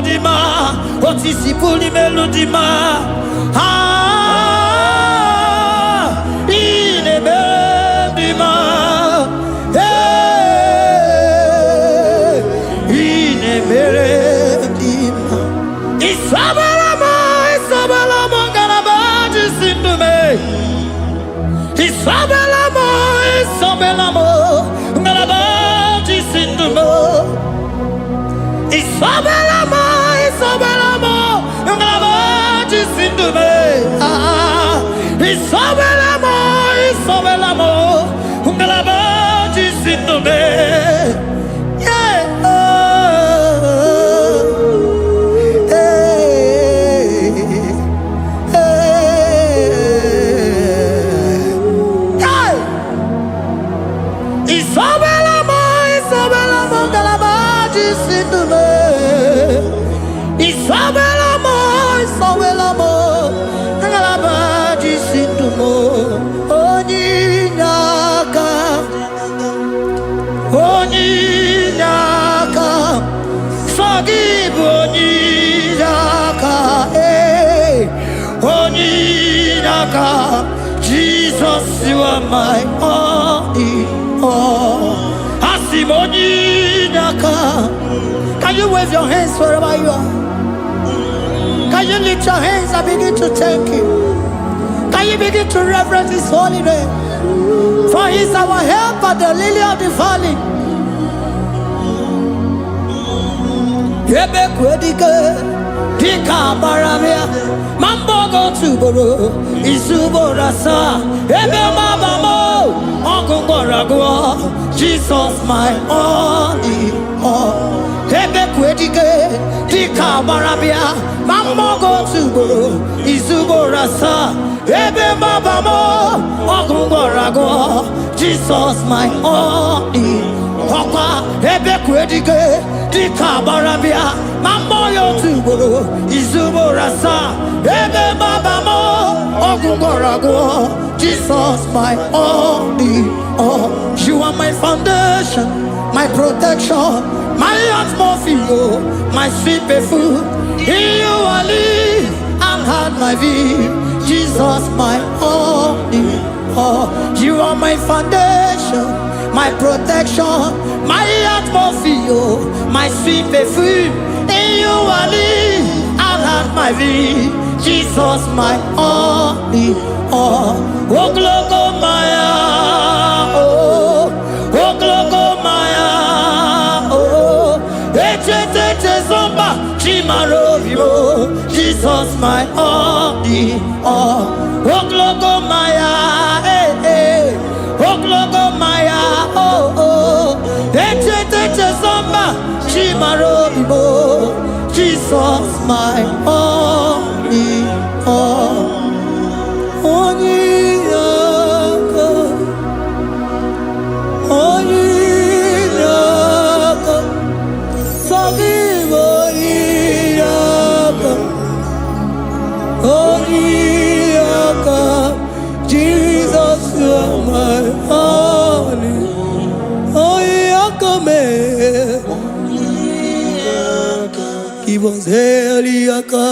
[SPEAKER 3] dị mma, otu isi pụrụ imelu dị mma. Ah, ị na-eme dị mma. Ee, ị na-emere dị mma. Isabela m, Isabela m, ngalaba ji si ndụ mee. Isabela m, Isabela m, ngalaba ji si ndụ mee. Isabela m, Isabela m, ngalaba ji si ndụ mee. Ah, Isabela m, Isabela m, ngalaba ji si ndụ mee. Yeah. Oh, hey, hey, hey. Isabela m, Isabela m, ngalaba ji si ndụ mee. Isabela m, Isabela m, ngalaba ji si ndụ m. Onye inye aka, onye inye aka, sọ gị bụ onye inye aka, ee, onye inye aka. Jesus, you are my all in all. Asị m onye inye aka. Can you wave your hands wherever you are? Can you lift your hands and begin to thank Him? Can you begin to reverence His holy name? For He is our helper, the lily of the valley. Ebe kwedike dịka agbara bịa ma mbọ otu ugboro izu ugboro asaa ebe mgbaba m ọgụ gwọrọ agwọ. Jesus, my all in all. Ebe kwedike dịka agbara bịa ma mbọ otu ugboro izu ugboro asaa ebe mgbaba m ọgụ gwọrọ agwọ. Jesus, my all in ọkwa ebe kwedike dịka agbara bịa ma mmụọ ya otu ugboro izu ugboro asaa ebe mgbaba m ọgwụ gwọrọ agwọ. Jesus, my all in all. You are my foundation, my protection, my atmosphere, my sweet perfume. In you I live and had my being. Jesus, my all in all. You are my foundation, my protection, my atmosphere, my sweet perfume. In you I live and have my being. Jesus, my all in all. Ogologo maya, oh, ogologo maya, oh, echete zomba, chimaro vivo. Jesus, my all in all. Ogologo maya, eh, eh, ogologo maya, oh, oh, echete zomba, chimaro vivo. Jesus, my all in all. Onye aka, onye aka, sọ gị bụ onye aka, onye aka. Jesus, you are my only, onye aka mee. Give us heli aka,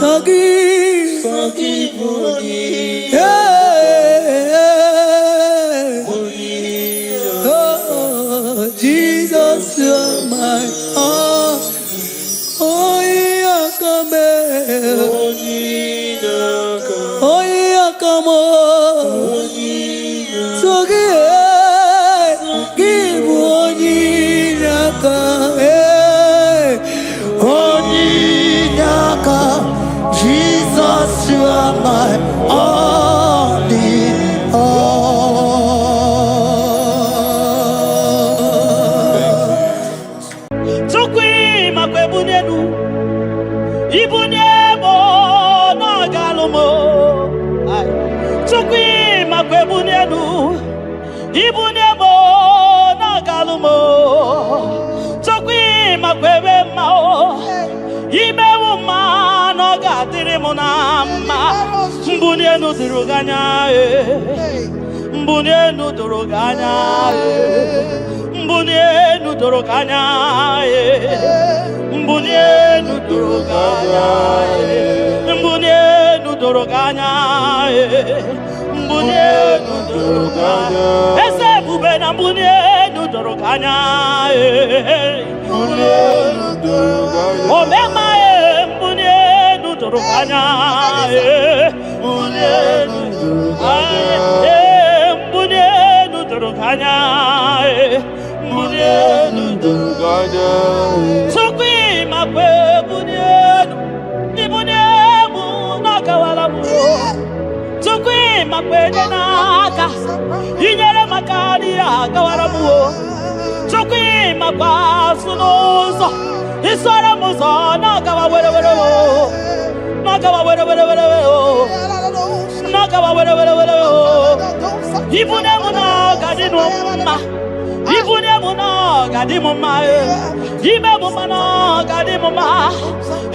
[SPEAKER 3] sọ gị. Yeah. Oh, Jesus, you are my all. Onye aka mee. Onye aka m. So gị, gị bụ onye inye aka. Onye inye aka. Jesus, you are my all in all.
[SPEAKER 4] Chukwu makwa ebunye elu ibunye m na ọ ga-alụ m. Ai. Chukwu makwa ebunye elu ibunye m na ọ ga-alụ m. Chukwu makwa ebe mma o imewu mma na ọ ga-adịrị m na mma. Mbunye elu doro gị anya ee. Mbunye elu doro gị anya ee. Mbunye elu doro gị anya ee.
[SPEAKER 2] doro gị anya.
[SPEAKER 4] Mbuni enu doro gị anya. Mbuni enu doro gị anya. Eze ebube na mbuni enu doro gị anya.
[SPEAKER 2] Mbuni enu doro gị anya.
[SPEAKER 4] Omema mbuni enu doro gị anya.
[SPEAKER 2] Mbuni enu doro gị anya.
[SPEAKER 4] Mbuni enu doro gị anya. Mbuni enu
[SPEAKER 2] doro gị anya.
[SPEAKER 4] Chukwu ịmakwa ebuni enu, ibuni emu n'ọkawara m. Chukwu ịmakwa enye n'aka, inyere maka n'ihe agawara m. Chukwu ịmakwa azụ n'ụzọ, isoro m ụzọ n'ọgawa were were o, n'ọgawa were were were o, n'ọgawa were were were o. Ibuni emu n'ọga dị m mma. Ibuni emu n'ọga dị m mma. Ime m mma n'ọga dị m mma.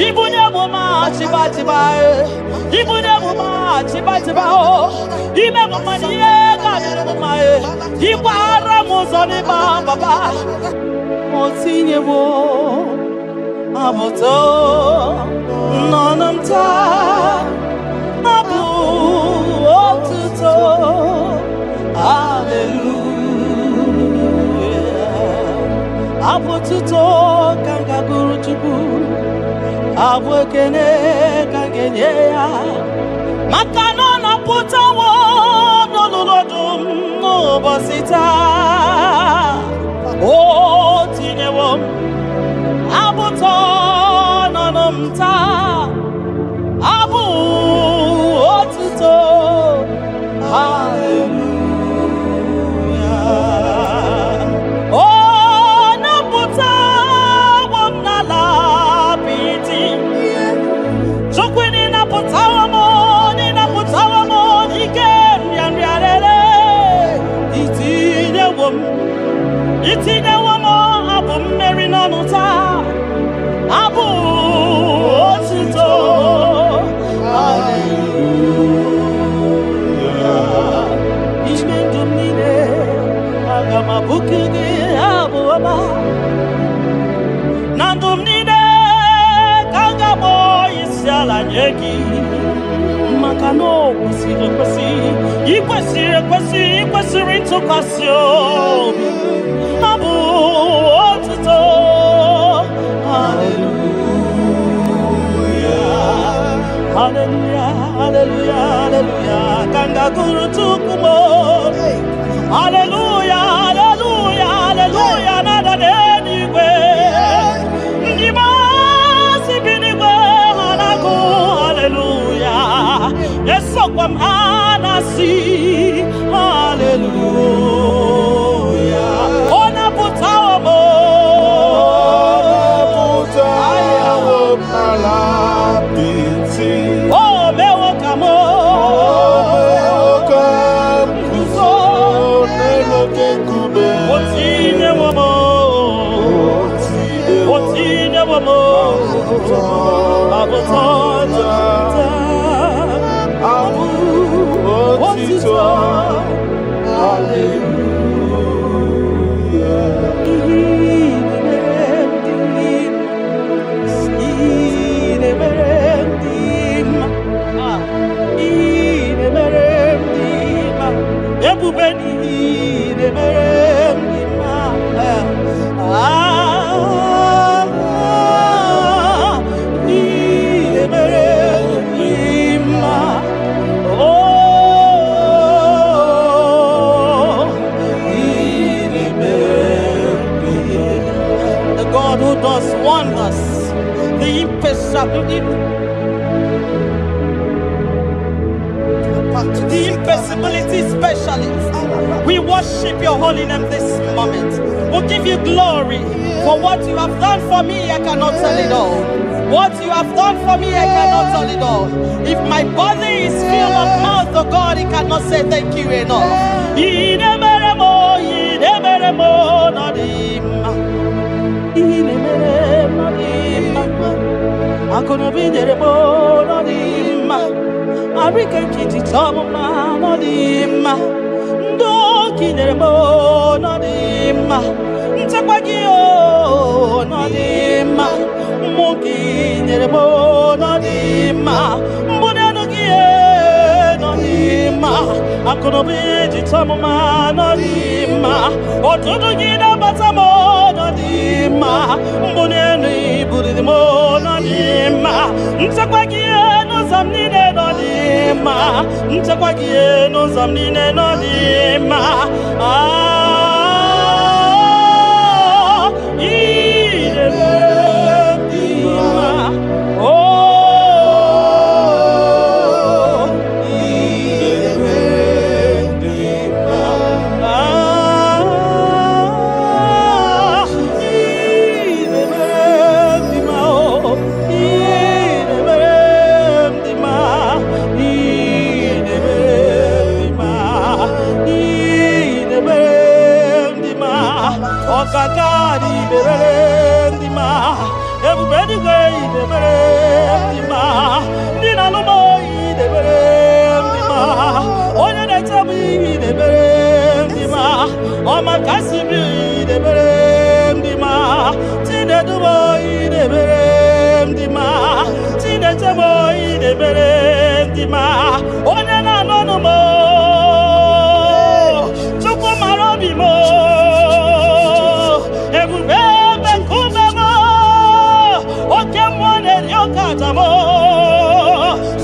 [SPEAKER 4] Ibuni emu ma chiba chiba. Ibuni emu ma chiba chiba o. Ime m mma n'ihe ga dị m mma. Ịkwara m ụzọ n'ịba papa. O tinyewo abụtọ n'ọnụ m taa. Abụ otuto. Hallelujah. Abụ otuto ka m ga-agụrụ Chukwu. Abụ ekene ka m ga-enye ya. Maka na ọ napụtawo n'olulu ọdụm n'ụbọchị taa. O tinyewo m abụtọ n'ọnụ m taa. Abụ otuto. Hallelujah. O napụtawo m n'ala apịtị. Chukwu n'ịnapụtawo m, n'ịnapụtawo m n'ike nrịanrịa rere. Itinyewo m, itinyewo m abụ mmeri n'ọnụ taa. Abụ otuto. Hallelujah. Ime ndụ m niile, aga m abụku gị abụ ọma. Na ndụ m niile ka m ga-akpọ isi ala nye gị. Maka na o kwesịrị ekwesị, ị kwesịrị ekwesị, ị kwesịrị ntụkwasị obi. Abụ otuto. Hallelujah. Hallelujah, hallelujah, hallelujah. Ka m ga-agụrụ Chukwu m. Hallelujah, hallelujah, hallelujah. Na-ada n'eluigwe. Ndị masị bi n'igwe ha na-agụ hallelujah. Esokwa m ha na-asị hallelujah. Ọ napụtawo m.
[SPEAKER 2] Ọ napụtawo m n'ala apịtị.
[SPEAKER 4] O mewo ka m
[SPEAKER 2] O mewo ka m guzo n'elu oke nkume.
[SPEAKER 4] O tinyewo m. O tinyewo m. Abụtọ
[SPEAKER 2] Abụ otito. Hallelujah.
[SPEAKER 4] Ihe na-emere m dị mma. Ihe na-emere m dị mma. Ebube n'ihe na-emere m dị mma. Ah, ihe na-emere m dị mma. Oh, ihe na-emere m dị mma. The God who does wonders, the impossibility, the impossibility specialist. We worship your holy name this moment. We give you glory for what you have done for me. I cannot tell it all. What you have done for me, I cannot tell it all. If my body is filled of mouth, oh God, it cannot say thank you enough. Inemeremo, inemeremo, nadima. Inemeremo, nadima. Akụnụba nyere m ọ dị mma. Arịka nkịtị chọọ m mma ọ dị mma. Ndị oke nyere m ọ dị mma. Nchekwa gị ọ dị mma. Mmụọ gị nyere m n'ọdị mma mbunye elu gị n'ọdị mma akụnụba iji chọọ m mma n'ọdị mma ọtụtụ gị na-abata m n'ọdị mma mbunye elu ibuliri m n'ọdị mma nchekwa gị n'ụzọ m niile n'ọdị mma nchekwa gị n'ụzọ m niile n'ọdị mma. Ah, ị na-emere m dị mma. Oh, ị na-emere m dị mma. Ah, ị na-emere m dị mma. Oh, ị na-emere m dị mma. Ị na-emere m dị mma. Ị na-emere m dị mma. Ọkaka na imere m dị mma. Ebube eluigwe ị na-emere m dị mma. Ndị na-alụ m ị na-emere m dị mma. Onye na-eche m ị na-emere m dị mma. Ọma kasị m ị na-emere m dị mma. Chinedu m ị na-emere m dị mma. Chineche m ị na-emere m dị mma. Onye na-anụ ọnụ m, Chukwu mara obi m, ebube ebe nkume m, oke mmụọ na-eri oke aja m,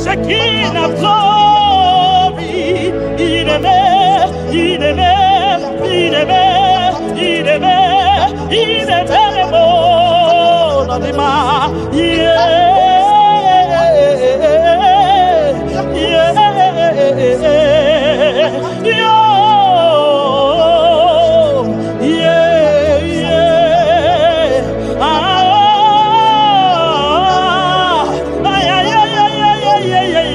[SPEAKER 4] Shekinah glory, ị na-eme, ị na-eme, ị na-eme, ị na-eme, ị na-emere m n'ọdịmma. Yeah, yo, yeah. Ah, ay, ay, ay, ay, ay, ay, ay, ay, ay,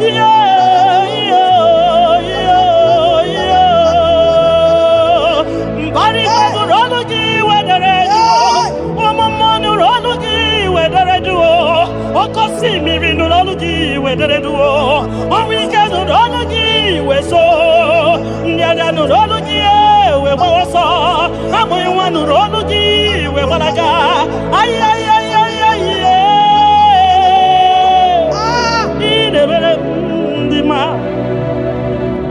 [SPEAKER 4] yeah, yeah, yeah, yeah. Mbara nụrụ ọnụ gị wedere jụụ, ụmụ mmụọ nụrụ ọnụ gị wedere jụụ, oke osimiri nụrụ ọnụ gị wedere jụụ, ọnwụ ike nụrụ ọnụ gị weso, ndị agha nụrụ ọnụ gị wee gbawa ọsọ, amụghị nwa nụrụ ọnụ gị wee gbalaga. Ay, ay, ay, ay, ay, ị na-emere m ndị mma.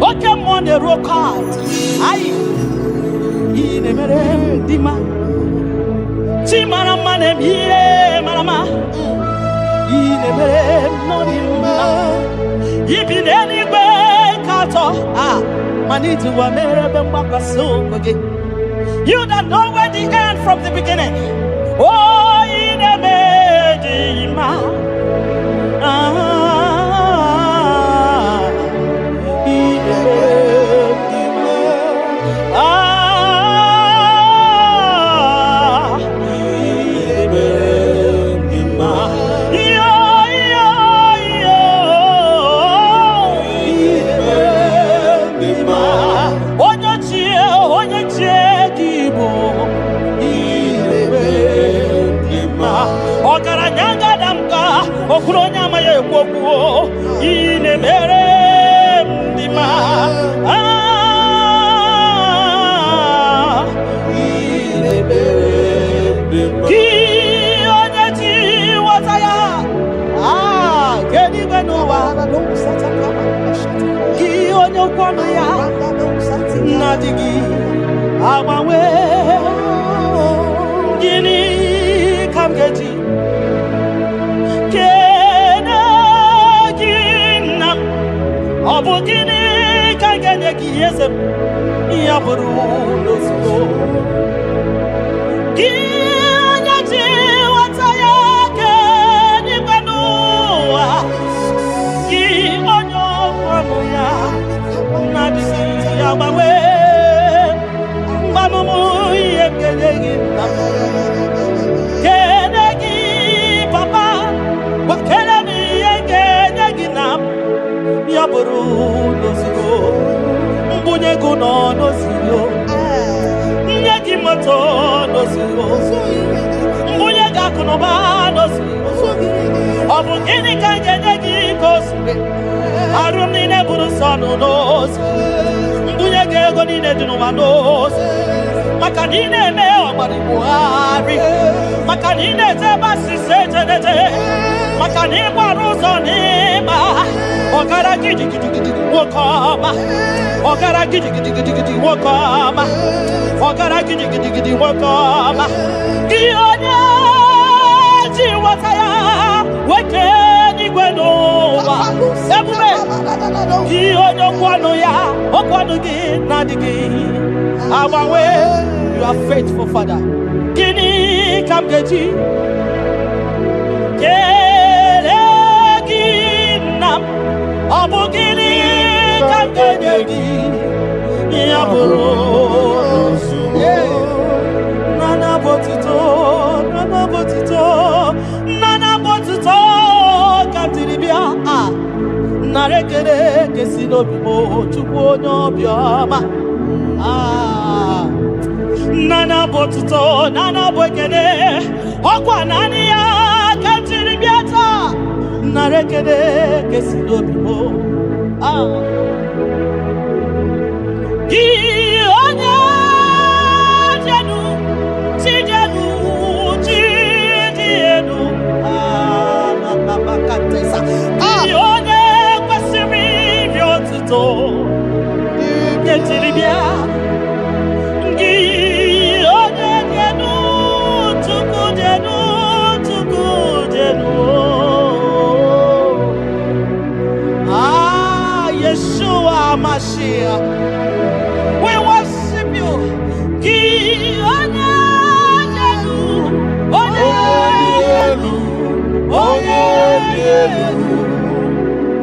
[SPEAKER 4] Oke mmụọ na-eru oke ala. Ayi, ị na-emere m dị mma. Chi mara mma na-eme ihe mara mma. Ị na-emere m n'ọdị mma. Ibi n'eluigwe ka atọ a mana iji ụwa mere ebe mgbakwasị ụkwụ gị. You that know where the end from the beginning. Oh, ị na-eme dị mma. Ah, ị na-eme dị mma. Ah, ị na-eme dị mma. Yo, yo, yo. Ị na-eme dị mma. Onye ochie, onye ochie gị bụ. Ị na-eme dị mma. Ọgaranya gada m ka okwuru onye amaghị ekwu okwu, ị na-emere m dị mma. Ah, ị na-emere m dị mma. Gị onye ji nghọta ya, ah, kedu n'ụwa, gị onye okwu ọnụ ya na-adịghị agbanwe, gịnị ka m ga-eji kene gị, nna m? Ọ bụ gịnị ka m ga-enye gị, eze m? Ya bụrụ n'ozugbo gị onye ji nghọta ya kedigwe n'ụwa, gị onye okwu ọnụ ya na-adịghị agbanwe, mgbanụmụ ihe m ga-enye gị, nna m, kene gị, papa, gwakere m ihe m ga-enye gị na m ya bụrụ n'ozugbo mbunye gị nọ n'ozugbo, nye gị moto n'ozugbo, mbunye gị akụnụba n'ozugbo. Ọ bụ gịnị ka m ga-enye gị ka o zuru arụ m niile bụrụ nsọ nụ n'ozu, mbunye gị ego niile dị n'ụwa n'ozu, maka na ị na-eme ọgbara Buhari. Maka na ị na-eje ebe asịsa ejeneje. Maka na ị gbara ụzọ n'ịma. Ọgara gidigidigidi nwoke ọma. Ọgara gidigidigidi nwoke ọma. Ọgara gidigidigidi nwoke ọma. Gị onye ji nweta ya weke n'igwe n'ụwa. Ebube gị onye okwu ọnụ ya, okwu ọnụ gị na-adịghị agbanwe. You are faithful, Father. Gịnị ka m ga-eji kelee gị, nna m? Ọ bụ gịnị ka m ga-enye gị? Ya bụrụ nana bụ otuto, nana bụ otuto, nana bụ otuto ka m jiri bịa. A nara ekele kesi n'obi m, Chukwu onye obiọma. Ah, nana bụ otuto, nana bụ ekele, ọkwa naanị ya ka m jiri bịa taa. Nara ekele kesi n'obi m. Ah. Gị onye jenu, chi jenu, chi dị elu. Ah, na, na, na,
[SPEAKER 1] Katesa.
[SPEAKER 4] Gị onye kwesịrị iri otuto, nke jiri bịa. Gị onye dị elu, Chukwu dị elu, Chukwu dị elu. Ah, Yeshua Mashiach. We worship you. Gị onye dị elu, onye dị elu, onye dị elu.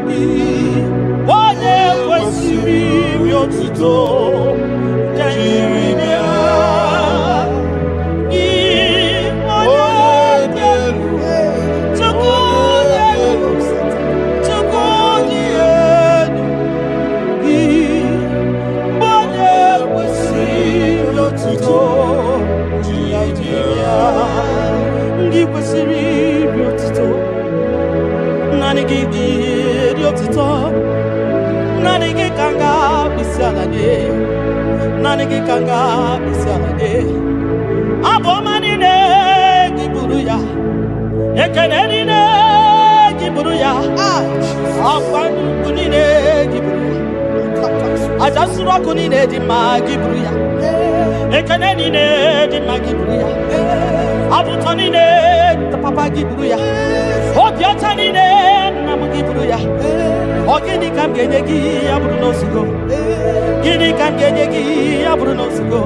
[SPEAKER 4] Gị onye kwesịrị iri otuto, jiri bịa. Gị onye dị elu, Chukwu dị elu, Chukwu dị elu. Gị onye kwesịrị otuto, jiri bịa. Ndị kwesịrị iri otuto, naanị gị dị eri otuto, naanị gị ka m ga-akpịsị ala nye, naanị gị ka m ga-akpịsị ala nye. Abụ ọma niile gị buru ya, ekele niile gị buru ya,
[SPEAKER 1] Ah,
[SPEAKER 4] ọkwa nnukwu niile gị buru ya, aja nsuru ọkụ niile dị mma gị buru ya, ekele niile dị mma gị buru ya, abụ ụtọ niile papa gị buru ya, obi ọcha niile nna m gị buru ya. Ọ gịnị ka m ga-enye gị ya bụrụ na ozugo? Gịnị ka m ga-enye gị ya bụrụ na ozugo?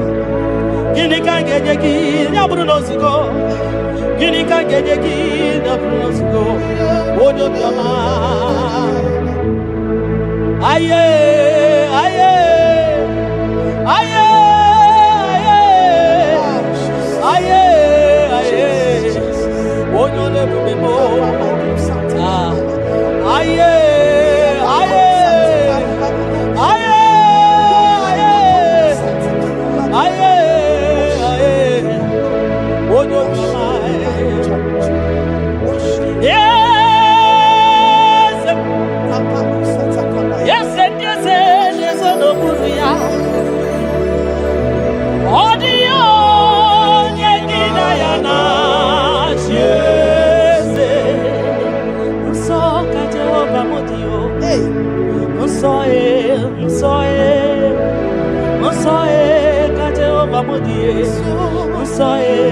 [SPEAKER 4] Gịnị ka m ga-enye gị ya bụrụ na ozugo? Gịnị ka m ga-enye gị ya bụrụ na ozugo? Onye obiọma. Aye, aye, aye, aye, aye, aye, onye ọla ebube m. Ah, aye, aye, aye, aye, aye, aye, onye obiọma. Eze, eze ndị eze na-ezo n'okpuru ya. Ọ dịghị onye gị na ya na-achị eze. Nsọ ka Jehova m dị o. Nsọ e, nsọ e, nsọ e ka Jehova m dị e. Nsọ e,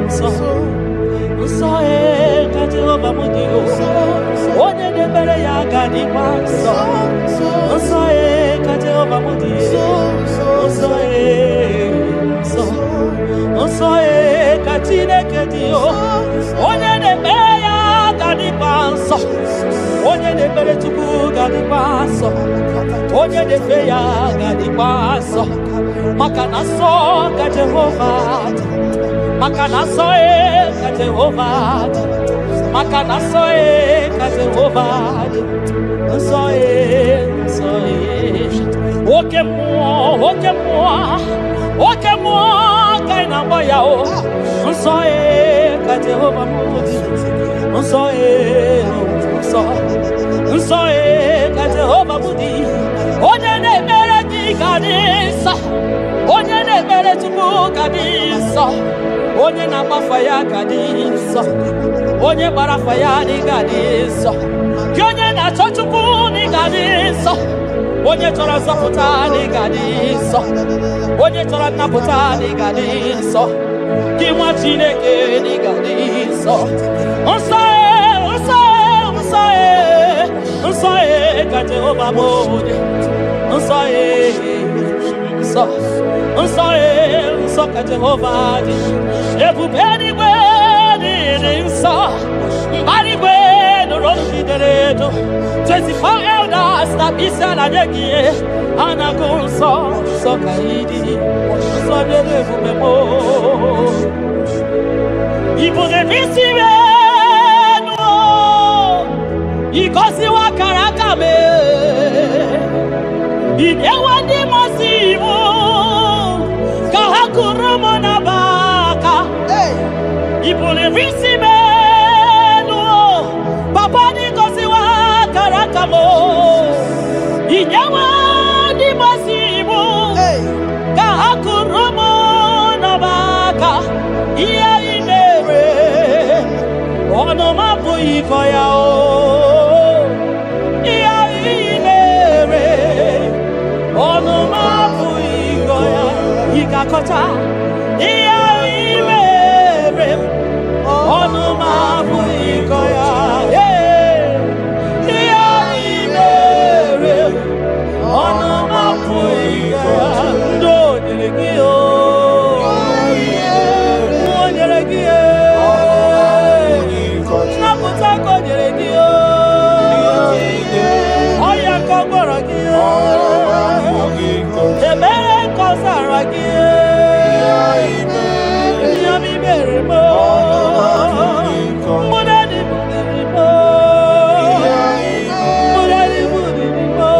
[SPEAKER 4] nsọ, nsọ e ka Jehova m dị o. Onye na-ekpere ya ga-adịkwa nsọ. Nsọ e ka Jehova m dị e. Nsọ e, nsọ, nsọ e ka Chineke dị o. Onye na-ekpere ya ga-adịkwa nsọ. Onye na-ekpere Chukwu ga-adịkwa nsọ. Onye na-efe ya ga-adịkwa nsọ. Maka na nsọ ka Jehova dị. Maka na nsọ e ka Jehova dị. Maka na nsọ e ka Jehova dị. Nsọ e, nsọ e. Oke mmụọ, oke mmụọ, oke mmụọ ka ị na-agba ya o. Nsọ e ka Jehova m dị. Nsọ e, nsọ, nsọ e ka Jehova m dị. Onye na-ekpere gị ga-adị nsọ. Onye na-ekpere Chukwu ga-adị nsọ. Onye na-agbafa ya ga dị nsọ. Onye gbara afa ya na ị ga-adị nsọ. Gị onye na-achọ Chukwu na ị ga-adị nsọ. Onye chọrọ nzọpụta na ị ga-adị nsọ. Onye chọrọ nnapụta na ị ga-adị nsọ. Gị nwa Chineke na ị ga-adị nsọ. Nsọ e, nsọ e, nsọ e, nsọ e ka Jehova bụ onye. Nsọ e, nsọ, nsọ e, nsọ ka Jehova dị. Ebube eluigwe dị nsọ. Mbara igwe nụrụ olu gị dere edo. 24 elders na isi ala nye gị ihe. Ha na-agụ nsọ, nsọ ka ị dị. Nsọ nyere ebube m. Ị bụ n'isi m enu, ịgọziwa akara aka m. Ị na-enwe ndị mmasị iwu ka ha kụrụ m n'abaka.
[SPEAKER 1] Hey.
[SPEAKER 4] Ị buliri isi m elu, papa, n'ịgọziwa akara aka m. Ị nyewe ndị mmasị iwu
[SPEAKER 1] Hey.
[SPEAKER 4] ka ha kụrụ m n'abaka. Ihe ị mere, ọnụ m apụghị ịkọ ya o. Ihe ị mere, ọnụ m apụghị ịkọ ya. Ị ga-akọcha ihe ị mere, ọnụ m apụghị ịkọ ya. Ee, ihe ị mere, ọnụ m apụghị ịkọ ya. Ndị o nyere gị o, o nyere gị e, nnapụta ka o nyere gị o, ọya ka ọ gwọrọ gị o, ebere ka ọ zara gị e, ihe ọma i mere m o, mbụdadị buliri m o, mbụdadị buliri m o,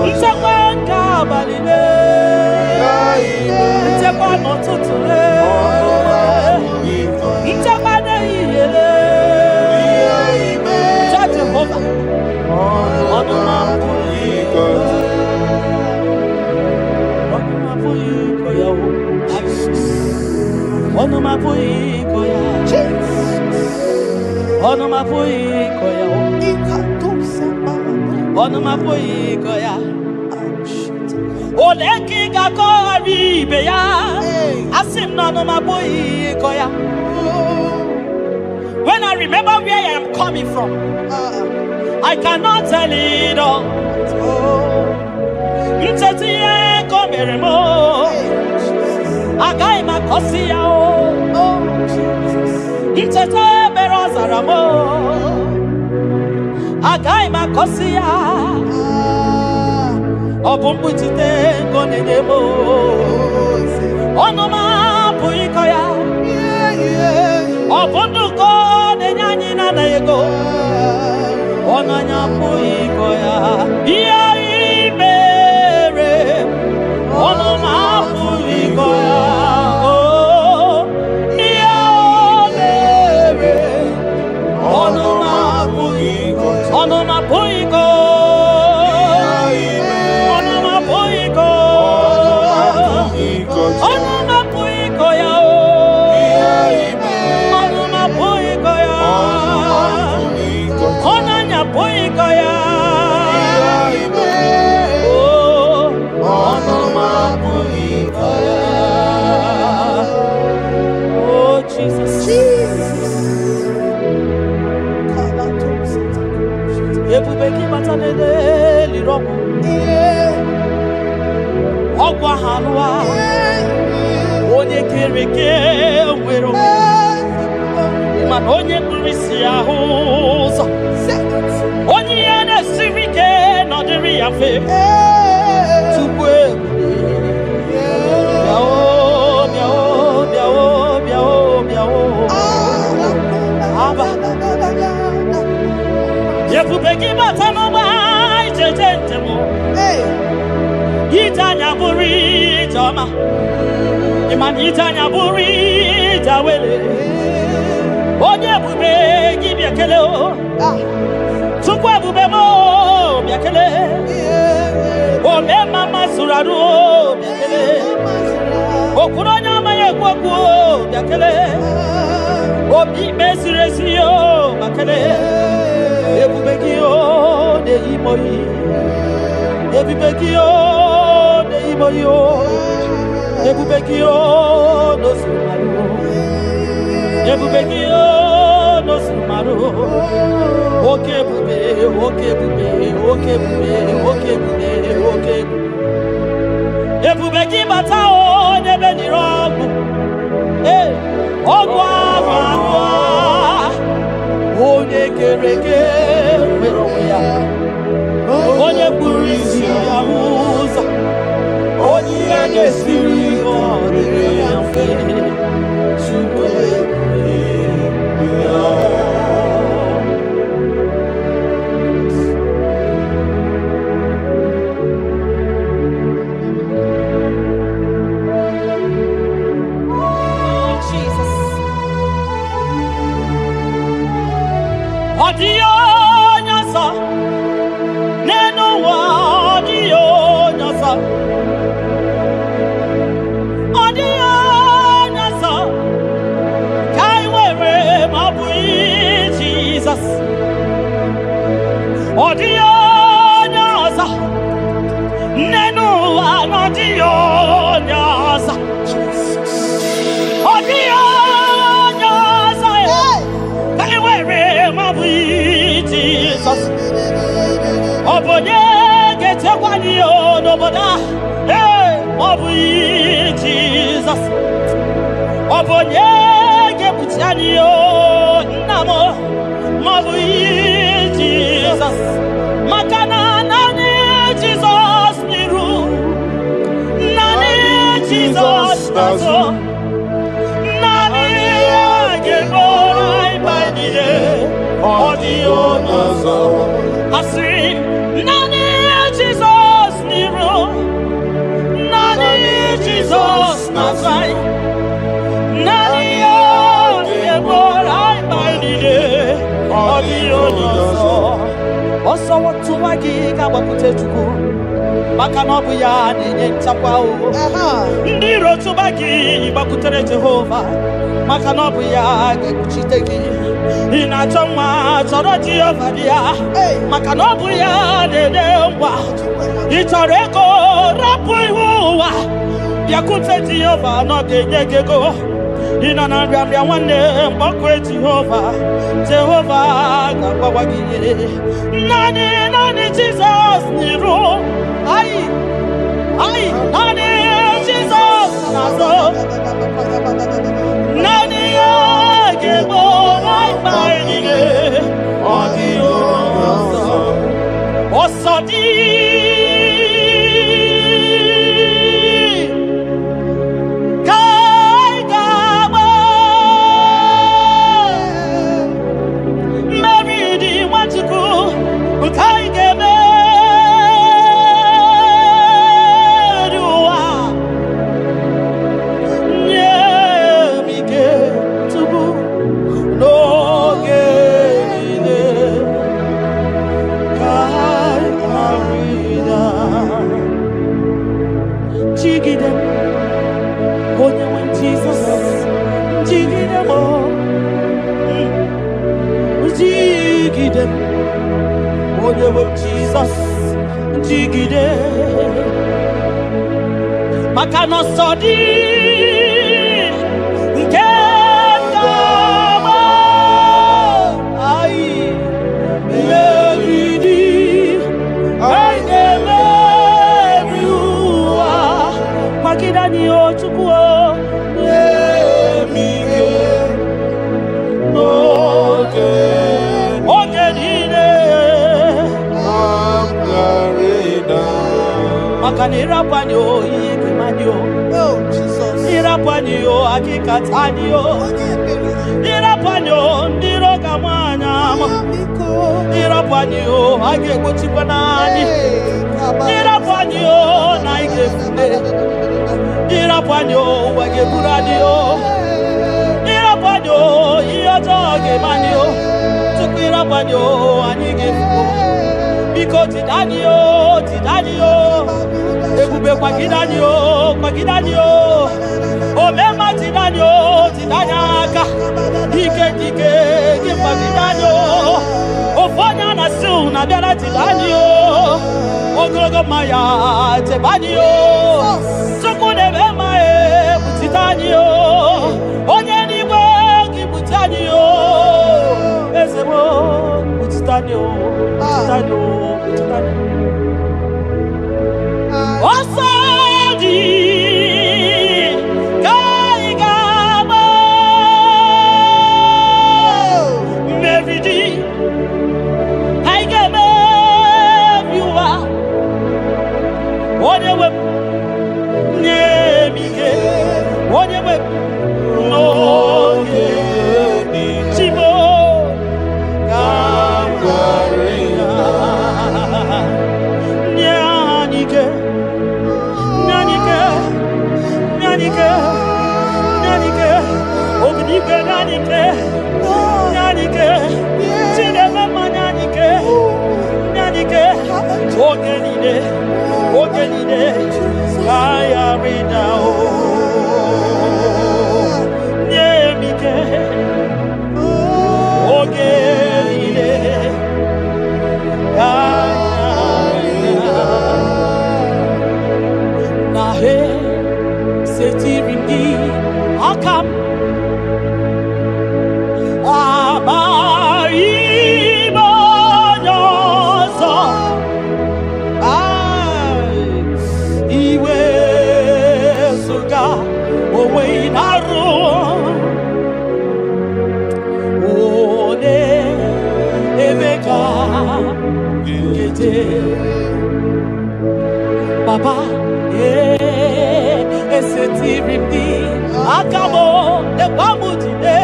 [SPEAKER 4] nchekwa nke abalị le, nchekwa n'ụtụtụ le, nchekwa n'ehihie le. Cha Jehova, ọnụ m apụghị ịkọ ya. Ọnụ m apụghị ịkọ ya o. Ọnụ m apụghị ịkọ ya. Ọnụ m apụghị ịkọ ya o. Ọnụ m apụghị ịkọ ya. Ole ka ị ga-akọghara ibe ya? Asị m na ọnụ m apụghị ịkọ ya. When I remember where I am coming from, I cannot tell it all. Ncheta ihe ka o mere m o, agaghị m akọsi ya o. Ncheta ebere ọ zara m o, agaghị m akọsi ya. Ọ bụ mkpuchite nke ọ na-enye m o. Ọnụ m apụghị ịkọ ya. Ọ bụ ndụ ka ọ na-enye anyị na-anaghị ego. Ọnụ anyị apụghị ịkọ ya. Ihe ị mere, ọnụ m apụghị ịkọ ya. Oh, ihe o mere, ọnụ m apụghị, ọnụ m apụghị ịkọ. Ọnụ m apụghị ịkọ. Ọnụ m apụghị ịkọ ya o. Ọnụ m apụghị ịkọ ya. Ọnụ anyị apụghị ịkọ ya. Oh, ọnụ m apụghị ịkọ ya. Oh, Jesus.
[SPEAKER 1] Jesus.
[SPEAKER 4] Ebube gị bata n'ele liri ọgwụ. Ọgwụ ahụ alụwa. Onye kere eke nwere onwe. Mana onye kpuru isi ahụ ụzọ. Onye ihe na-esiri ike nọdịrị ya mfe. Tupu ebube. Bịa o, bịa o, bịa o, bịa o, bịa o. Aba. Ebube gị bata n'ụgbọ ijeje njem. Ije anya bụrụ ije ọma. Ịma na ije anya bụrụ ije awele. Onye ebube gị bịa kele o. Chukwu ebube m o, bịa kele. Ome mama zụrụ arụ o, bịa kele. Okwuru onye ọma ya. na-ekwu okwu bịa kelee. Obi ikpe ziri ezi o ma kelee. Ebube gị o na-eyi m oyi. Ebube gị o na-eyi m oyi o. Ebube gị o n'ozuru marụ. Ebube gị o n'ozuru marụ. Oke ebube, oke ebube, oke ebube, oke ebube, oke ebube. Ebube gị bata o n'ebe nire ọgwụ. Ee, ọgwụ ahụ ahụ onye kere eke nwere onwe ya. Onye kpuru isi ya hụ ụzọ. Onye ihe na-esiri ike ọ dịrị ya mfe. Chukwu ebube ya. Oh, Jesus. Ọ dịghị onye ọzọ n'elu ụwa, ọ dịghị onye ọzọ. Ọ dịghị onye ọzọ ka anyị nwere ma ọ bụghị Jizọs. Ọ dịghị onye ọzọ n'elu ụwa na ọ dịghị onye ọzọ. Ọ dịghị onye ọzọ ka anyị nwere ma ọ bụghị Jizọs. Ọ bụ onye ga-echekwa anyị n'obodo a? Ee, ma ọ bụghị Jizọs. Ọ bụ onye ga-ekpuchi anyị nna m? Ma ọ bụghị Jizọs. Maka na naanị Jizọs n'iru, naanị Jizọs n'azụ, naanị ya ga-eburu anyị mkpa niile. Ọ dịghị onye ọzọ. Asịrị m, naanị Jizọs n'iru, naanị Jizọs n'azụ anyị, naanị ya ga-eburu anyị mkpa niile. Ọ dịghị onye ọzọ. Ọsọ tụwa gị ga-agbakwute Chukwu, maka na ọ bụ ya na-enye nchekwa o. Ndị iro tụba gị, gbakwutere Jehova, maka na ọ bụ ya ga-ekpuchite gị. Ị na-achọ nwa, chọrọ Jehova dị ya, maka na ọ bụ ya na-enye ngwa. Ị chọrọ ego, rapụ ihu ụwa, bịakwute Jehova na ọ ga-enye gị ego. Ị nọ na nrịanrịa, nwanne, mgbakọ Jehova, Jehova ga-agbawa gị ihe. Naanị, naanị Jizọs n'iru anyị anyị, naanị Jizọs n'azụ, naanị ya ga-egbo anyị mkpa anyị niile. Ọ dịghị onye ọzọ. Ọsọ dị ka anyị ga-agba, mmeri dị Nwachukwu nke anyị ga-emeri ụwa. Nye m ike tupu n'oge niile ka anyị ghara ịda. Jigide m, onye nwe m Jizọs, jigide m o. Jigide m, onye nwe m Jizọs, jigide, maka na ọsọ dị nke ga-agba anyị, mmeri dị, anyị ga-emeri ụwa. Kwagide anyị o Chukwu o, nye m ike
[SPEAKER 2] N'oge
[SPEAKER 4] oge niile
[SPEAKER 2] m ghara ịda.
[SPEAKER 4] Maka na ịrapụ anyị o, ihe ga-eme anyị o.
[SPEAKER 1] Oh, Jesus.
[SPEAKER 4] Ịrapụ anyị o, akịkata anyị o.
[SPEAKER 1] Onye ebere.
[SPEAKER 4] Ịrapụ anyị o, ndị iro ga-ama anyị ama.
[SPEAKER 1] Biko.
[SPEAKER 4] Ịrapụ anyị o, a ga-egbochikwa n'anyị.
[SPEAKER 1] Hey, kaba.
[SPEAKER 4] Ịrapụ anyị o, na anyị ga-efute. Ịrapụ anyị o, ụwa ga-eburu anyị o. Ịrapụ anyị o, ihe ọjọọ ga-eme anyị o. Tupu ịrapụ anyị o, anyị ga-efu. Biko jide anyị o, jide anyị o. Ebube, kwagide anyị o, kwagide anyị o. Omema. na-abịara chebe anyị o. Ogologo mmanya chebe anyị o. Chukwu na-eme mma ekpuchite anyị o. Onye n'igwe gị kpuchi anyị o. Eze m kpuchite anyị o. Kpuchite anyị o. Kpuchite anyị o. Ọsọ dị ka anyị ga-agba. Mmeri dị anyị ga-emebi ụwa. Onye nwe m nye m ike. Onye nwe m n'oge Chimo ka m ghara ịda. Nye anyị ike. Nye anyị ike. Nye anyị ike. Nye anyị ike. Obidigwe nye anyị ike. Nye anyị ike. Chineke mma nye anyị ike. Nye anyị ike. Oge niile. Oge niile. Ka anyị ghara ịda o. Nye m ike. Oge niile. Ka anyị ghara ịda. Na he setiri m gị aka m amaghị m onye ọzọ. Ai, iwezuga onwe ị na-arụ onye ebe ka nkeje Baba, esetiri m gị aka m lekwa m jide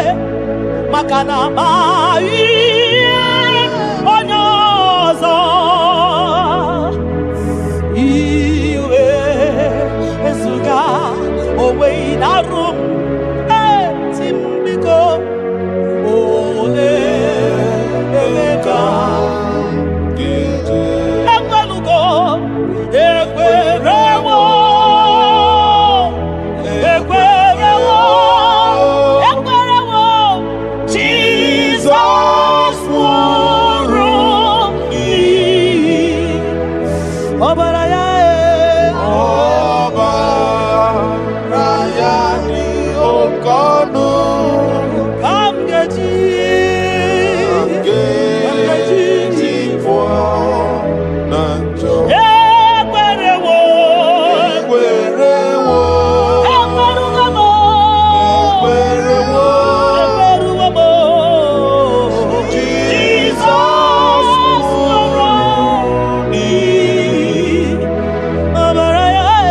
[SPEAKER 4] maka na amaghị m onye ọzọ. Iwe ezuga onwe ị na-arụ m eti m biko ole ebe ka ekwelugo ekwerewo ekwerewo ekwerewo Jizọs nwụrụ n'ihi ọbara ya e.
[SPEAKER 2] Ọbara ya dị oke ọnụ
[SPEAKER 4] Ka m ga-eji
[SPEAKER 2] ga-eji pụọ na njọ.
[SPEAKER 4] Ekwerewo
[SPEAKER 2] Ekwerewo,
[SPEAKER 4] ekwerugo m
[SPEAKER 2] ekwerewo,
[SPEAKER 4] ekwerugo m
[SPEAKER 2] Jizọs nwụrụ n'ihi
[SPEAKER 4] ọbara ya e.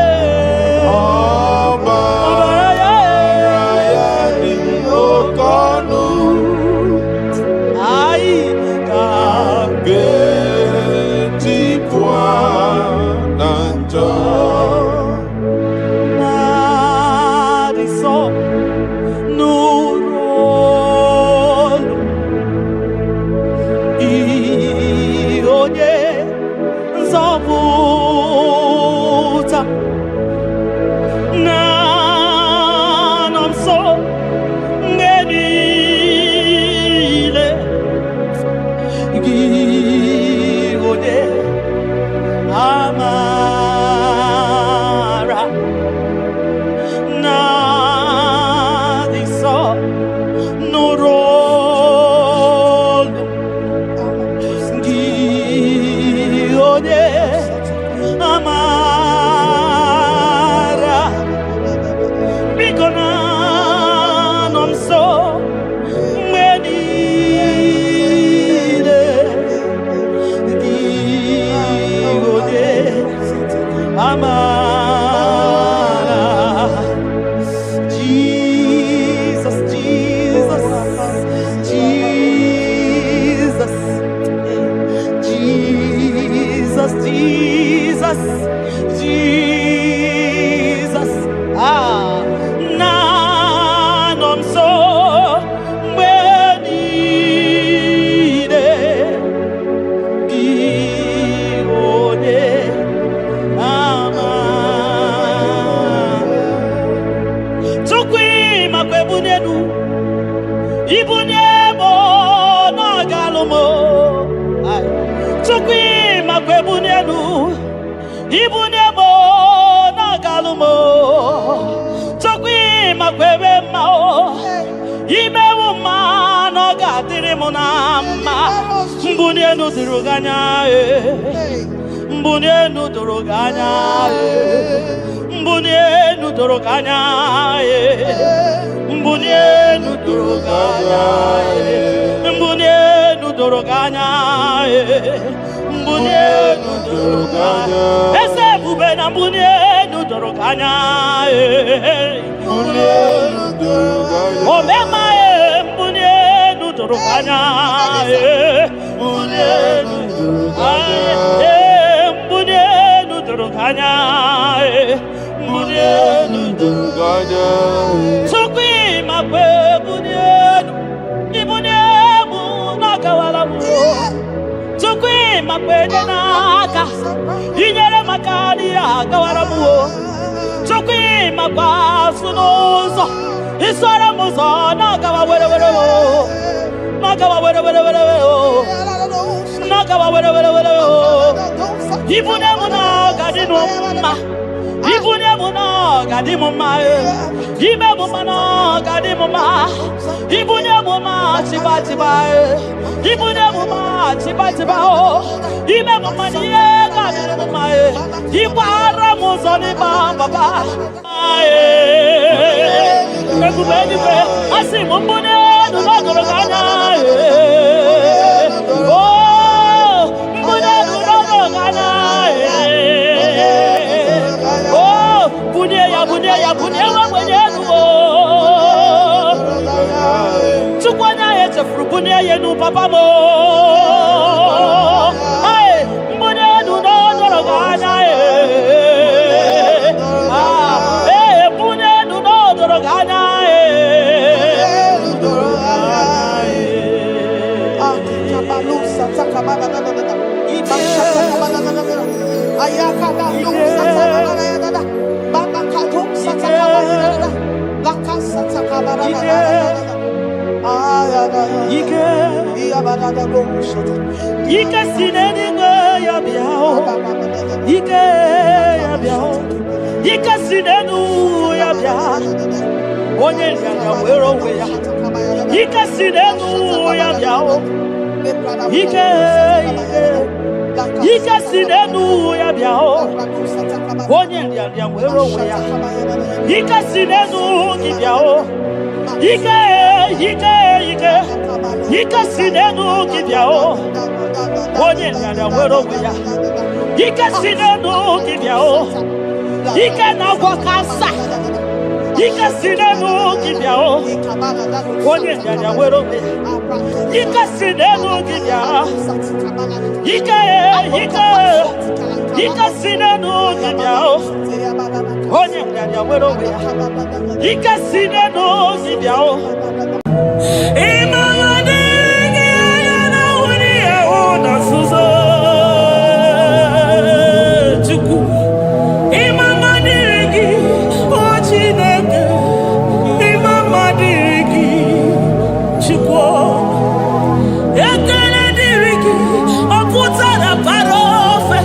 [SPEAKER 2] ọbara
[SPEAKER 4] ọbara ya e.
[SPEAKER 2] ya dị oke ọnụ
[SPEAKER 4] Anyị ka
[SPEAKER 2] ga-eji pụọ na njọ.
[SPEAKER 4] Na-adị nsọ nụrụ olu ị onye nzọpụta na-anọ nso mgbe niile gị onye amara na-adị nsọ nụrụ olu gị onye amara biko na-anọ nso mgbe niile gị onye amara. Jesus, Jesus, Jesus, Jesus, Jesus, Jesus. Ah, na-anọ nso mgbe niile gị onye ama. Chukwu ịmakwa ebunye elu ibunye m na ọ ga-alụ m. Ai. Ibunye m na-agalụ m. Chukwu, ịmakwa ebe mma o. Imewu mma na ọ ga-adịrị m na mma. Mbuli elu doro gị anya e. Mbuli elu doro gị anya e. Mbuli elu doro gị anya e. Mbuli elu doro gị anya e. Mbuli elu doro gị anya e. Mbuli elu doro gị anya. Eze ebube, na mbuli elu doro gị anya e.
[SPEAKER 2] Mbuli elu doro gị anya.
[SPEAKER 4] Omema e, mbuli elu doro gị anya e. Mbuli elu
[SPEAKER 2] Doro gị anya.
[SPEAKER 4] e, mbuli elu doro gị anya e. Mbuli elu
[SPEAKER 2] Doro gị anya.
[SPEAKER 4] Chukwu, ịmakwa ebuli elu, ibuli elu na-agawala m. Chukwu, ịmakwa enye n'aka, inyere maka n'ihe agawara m o. Chukwu, ịmakwa asụ n'ụzọ, isoro m ụzọ na-agawa were were o, na-agawa were were were were o, na-agawa were were were o. Ibunye m na ọ ga-adị m mma, ibunye m na ọ ga-adị m mma e. Ime m mma na ọ ga-adị m mma. Ibunye m mma chiba chiba e. Ibunye m mma chiba chiba o. Ime m mma na ihe ga-adị m mma e. Ịgbara m ụzọ n'ịgba papa e. Ebube eluigwe, asị m mbunye elu n'ọgọrọ gị anya e. O mbunye elu n'ọgọrọ gị anya e. O bunye ya, bunye ya, bunye nwa ogbenye elu o. Chukwu, onye ahụ echefuru, bunye ya elu papa m o. Hey, mbunye elu n'ọdọrọ gị anya e. Ah, ee, bunye elu n'ọdọrọ gị anya e. Ike, ike si n'eluigwe ya bịa o. Ike ya bịa o. Ike si n'elu ya bịa. Onye nrịanrịa were onwe ya. Ike si n'elu ya bịa o. Ike, ike, ike si n'elu ya bịa o. Onye nrịanrịa were onwe ya. Ike si n'elu gị bịa o. Ike, ike, ike, ike si n'elu gị bịa o. Onye nrịanrịa were onwe ya. Ike si n'elu gị bịa o. Ike na-agwọ kansa. Ike si n'elu gị bịa o. Onye nrịanrịa were onwe ya. Ike si n'elu gị bịa. Ike, ike, ike si n'elu gị bịa o. Onye nrịanrịa were onwe ya. Ike si n'elu gị bịa o. Ịmara adịghị anya na nwunye ahụ na nzuzo. Chukwu, ịma mma dịrị gị, o Chineke, ịma mma dịrị gị, Chukwu. Ekele dịrị gị, ọ pụtara bara ofe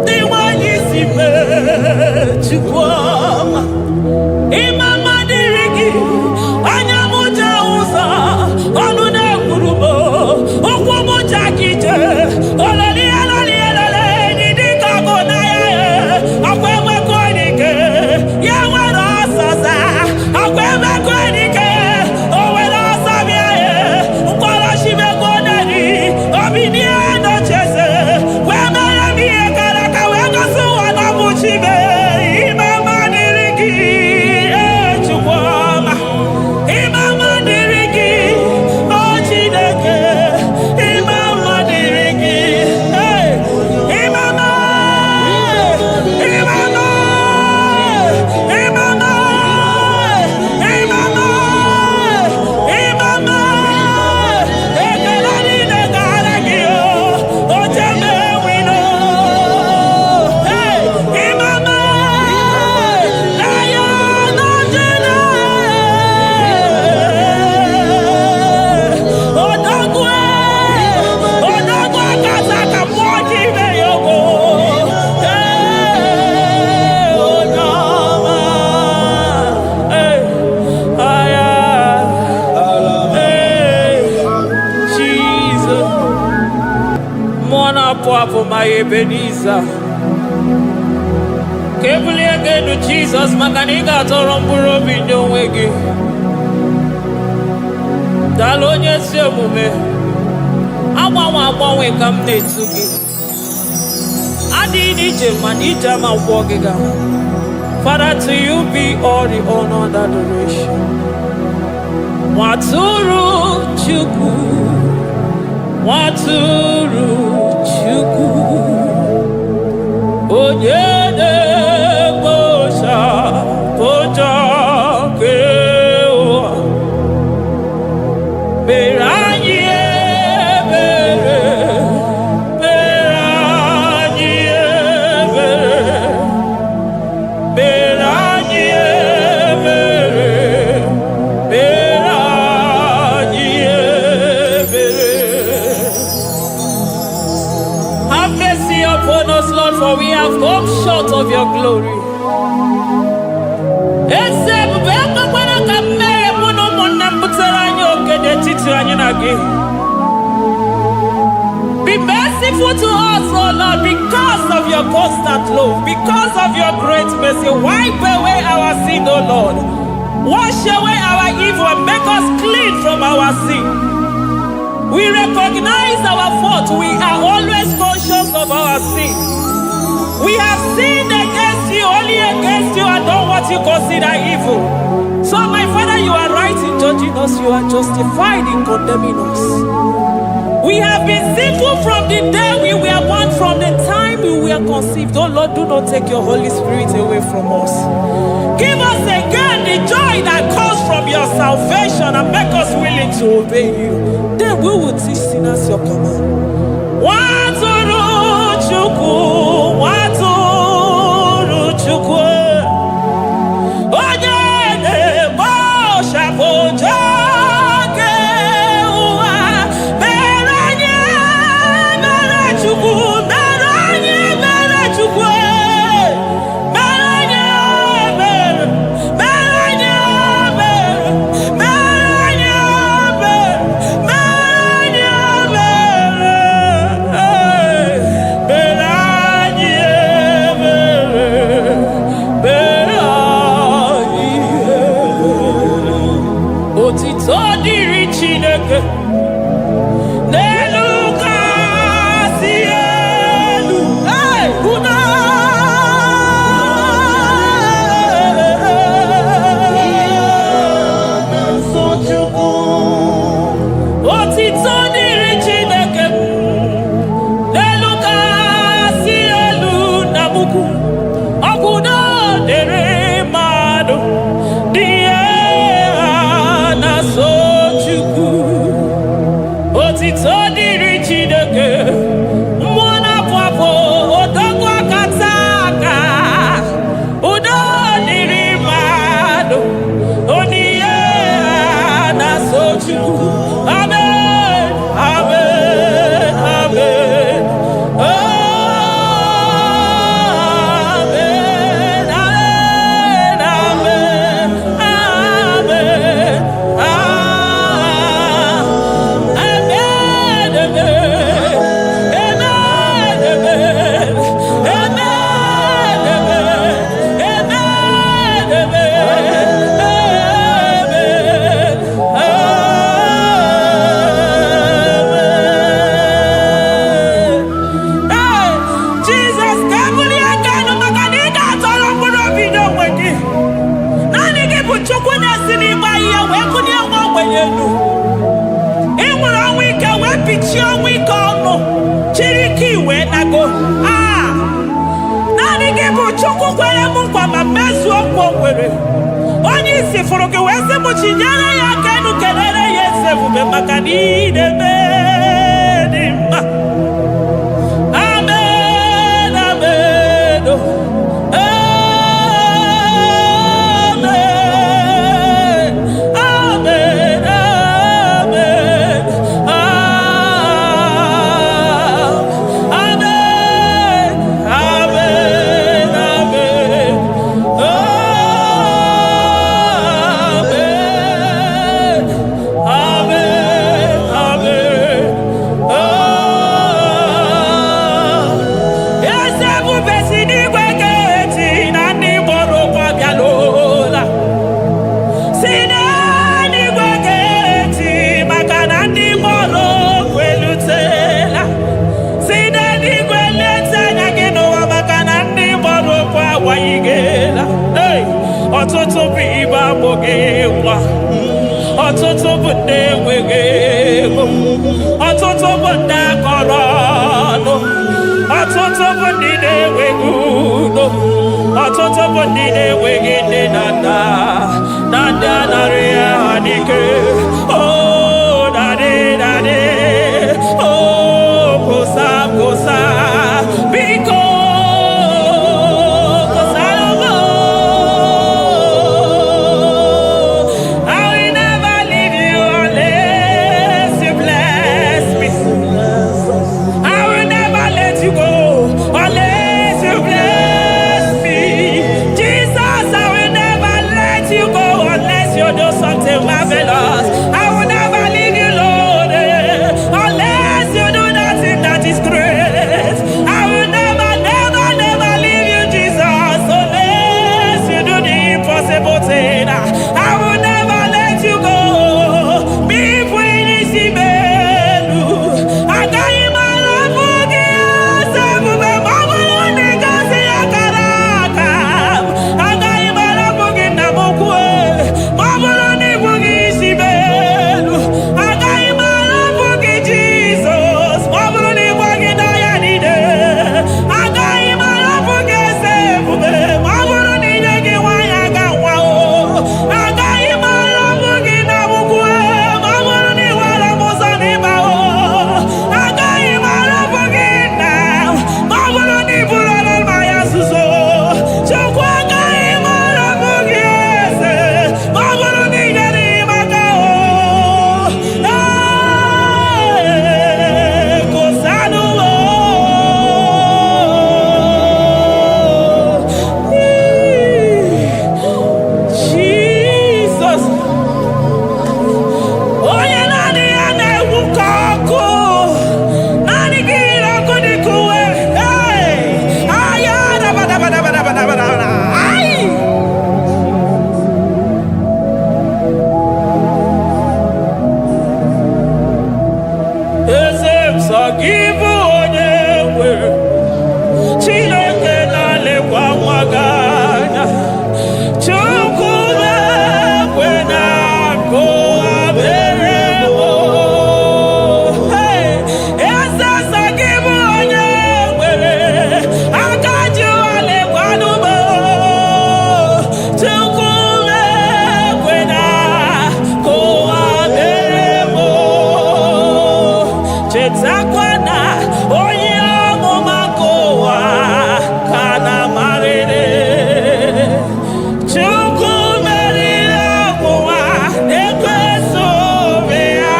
[SPEAKER 4] dị nwanyị si mee, Chukwu ọma. Ịma mma dịrị gị, anya m.
[SPEAKER 5] na-apụ apụ, ma Ebenezer. Ka ebulie gị elu, Jizọs, maka na ị ga-atọrọ mkpụrụ obi nye onwe gị. Daalụ, onye ezi omume. Agbanwe agbanwe ka m na-etu gị. Adịghị n'ije mana ije ama gwụọ gị ga. Father, to you be all the honor and adoration. Nwatụrụ Chukwu, Nwatụrụ Chukwu, onye na-ekpochapụ njọ nke ụwa, mere anyị ebere, mere anyị ebere, mere anyị ebere, mere anyị ebere. Have mercy upon us, Lord, for we have come short of your glory. Eze ebube, ekwekwara ka mmehie mụ na ụmụnne m butere anyị oke n'etiti anyị na gị. Be merciful to us, O Lord, because of your constant love, because of your great mercy. Wipe away our sin, O Lord. Wash away our evil and make us clean from our sin. We recognize our fault. We are always conscious of our sin. We have sinned against you, only against you, and done what you consider evil. So, my Father, you are right in judging us, you are justified in condemning us. We have been sinful from the day we were born, from the time we were conceived. Oh Lord, do not take your Holy Spirit away from us. Give us again the joy that comes from your salvation and make us willing to obey you. Then we will teach sinners your command. Nwatụrụ Chukwu, Nwatụrụ Chukwu, onye na-ekpochapụ njọ nke ụwa, mere anyị mere Chukwu, mere anyị mere Chukwu, mere anyị mere, mere anyị mere, mere anyị mere, mere anyị mere, mere anyị mere, mere anyị ebere. Otito dịrị Chineke n'elu kasị elu. Hey, udo.
[SPEAKER 2] Nsọ Chukwu.
[SPEAKER 5] Otito dịrị Chineke n'elu kasị elu na mukwu. Ọkwụdo dịrị mmadụ dị ihe ha na-asọ Chukwu. Otito dịrị Chineke, mmụọ na-apụ apụ, odogwu akata aka. Udo dịrị mmadụ, onye ihe ha na-asọ Chukwu. Amen, amen, amen. Amen, amen, amen, amen, amen, amen, amen, amen, amen, amen, amen, amen. Ee, Jizọs, ka ebulie aka elu maka na ị ga-atọrọ mkpụrụ obi n'onwe gị. Naanị gị bụ Chukwu na-esi n'ịgba ihe wee bulie nwa ogbenye elu. Ị nwere ọnwụ ike wee pichie ọnwụ ike ọnụ, chiri ike wee nago. Aa, naanị gị bụ Chukwu kwere m nkwa ma mezuo nkwa o kwere. Onye isi fụrụ gị wee sị m chinyere ya aka elu, kelere ya eze ebube maka na ị na-eme dị mma. Amen, amen, oh. Amen, amen, amen, amen, amen, amen, amen, amen, amen. bụ ndị enweghị ego, ọtụtụ bụ ndị akọrọ ọnụ, ọtụtụ bụ ndị na-enweghị udo, ọtụtụ bụ ndị na-enweghị nne na nna na ndị anarị ha n'ike. Oh, daddy, daddy, oh, kwụsa, kwụsa, biko kwụsara m. I will never leave you unless you bless me. I will never let you go unless you bless me. Jesus, I will never let you go unless you do something marvelous. I will never leave you, Lord, unless you do that thing that is great. I will never, never, never leave you, Jesus, unless you do the impossible thing. I will never let you go. Be elu agaghị m arapụ gị eze ebube ma ọ bụrụ na ị gosi akara aka m. Agaghị m arapụ gị, nna m ukwu, ma ọ bụrụ na ị bụghị isi m elu. Agaghị m arapụ gị, Jizọs, ma ọ bụrụ na ị gwaghị n'ọya niile. Agaghị m arapụ gị, eze ebube, ma ọ bụrụ na inye gị nwaanyị aga nwa o. Agaghị m arapụ gị na ukwu, ma ọ bụrụ na ị were m ụzọ n'ịba o. Agaghị m arapụ gị, nna, ma ọ bụrụ na ị bụrụ mmanya nzuzo. Chukwu, agaghị m arapụ gị, eze, ma ọ bụrụ na ị nyere m aka o. Ee, kụsanụ m o. Jesus, onye naanị ya na-egwu ka ọkụ, naanị gị yiri ọkụ dị ka uwe. Hey! Aya, dabadabadabadabadabada. Ai! Eze m, sọ gị bụ onye nwere Chineke na-alekwa nwa gị anya. Chukwu na-ekwe na akụ abere m. Hey! Eze, sọ gị bụ onye nwere aka ji ụwa lekwanụ m. Chukwu na-ekwe na akụ abere m. Chetakwa na onye amụma nke ụwa ka na marịrị. Chukwu meriri ọgwụnwa na-ekweso obi ya.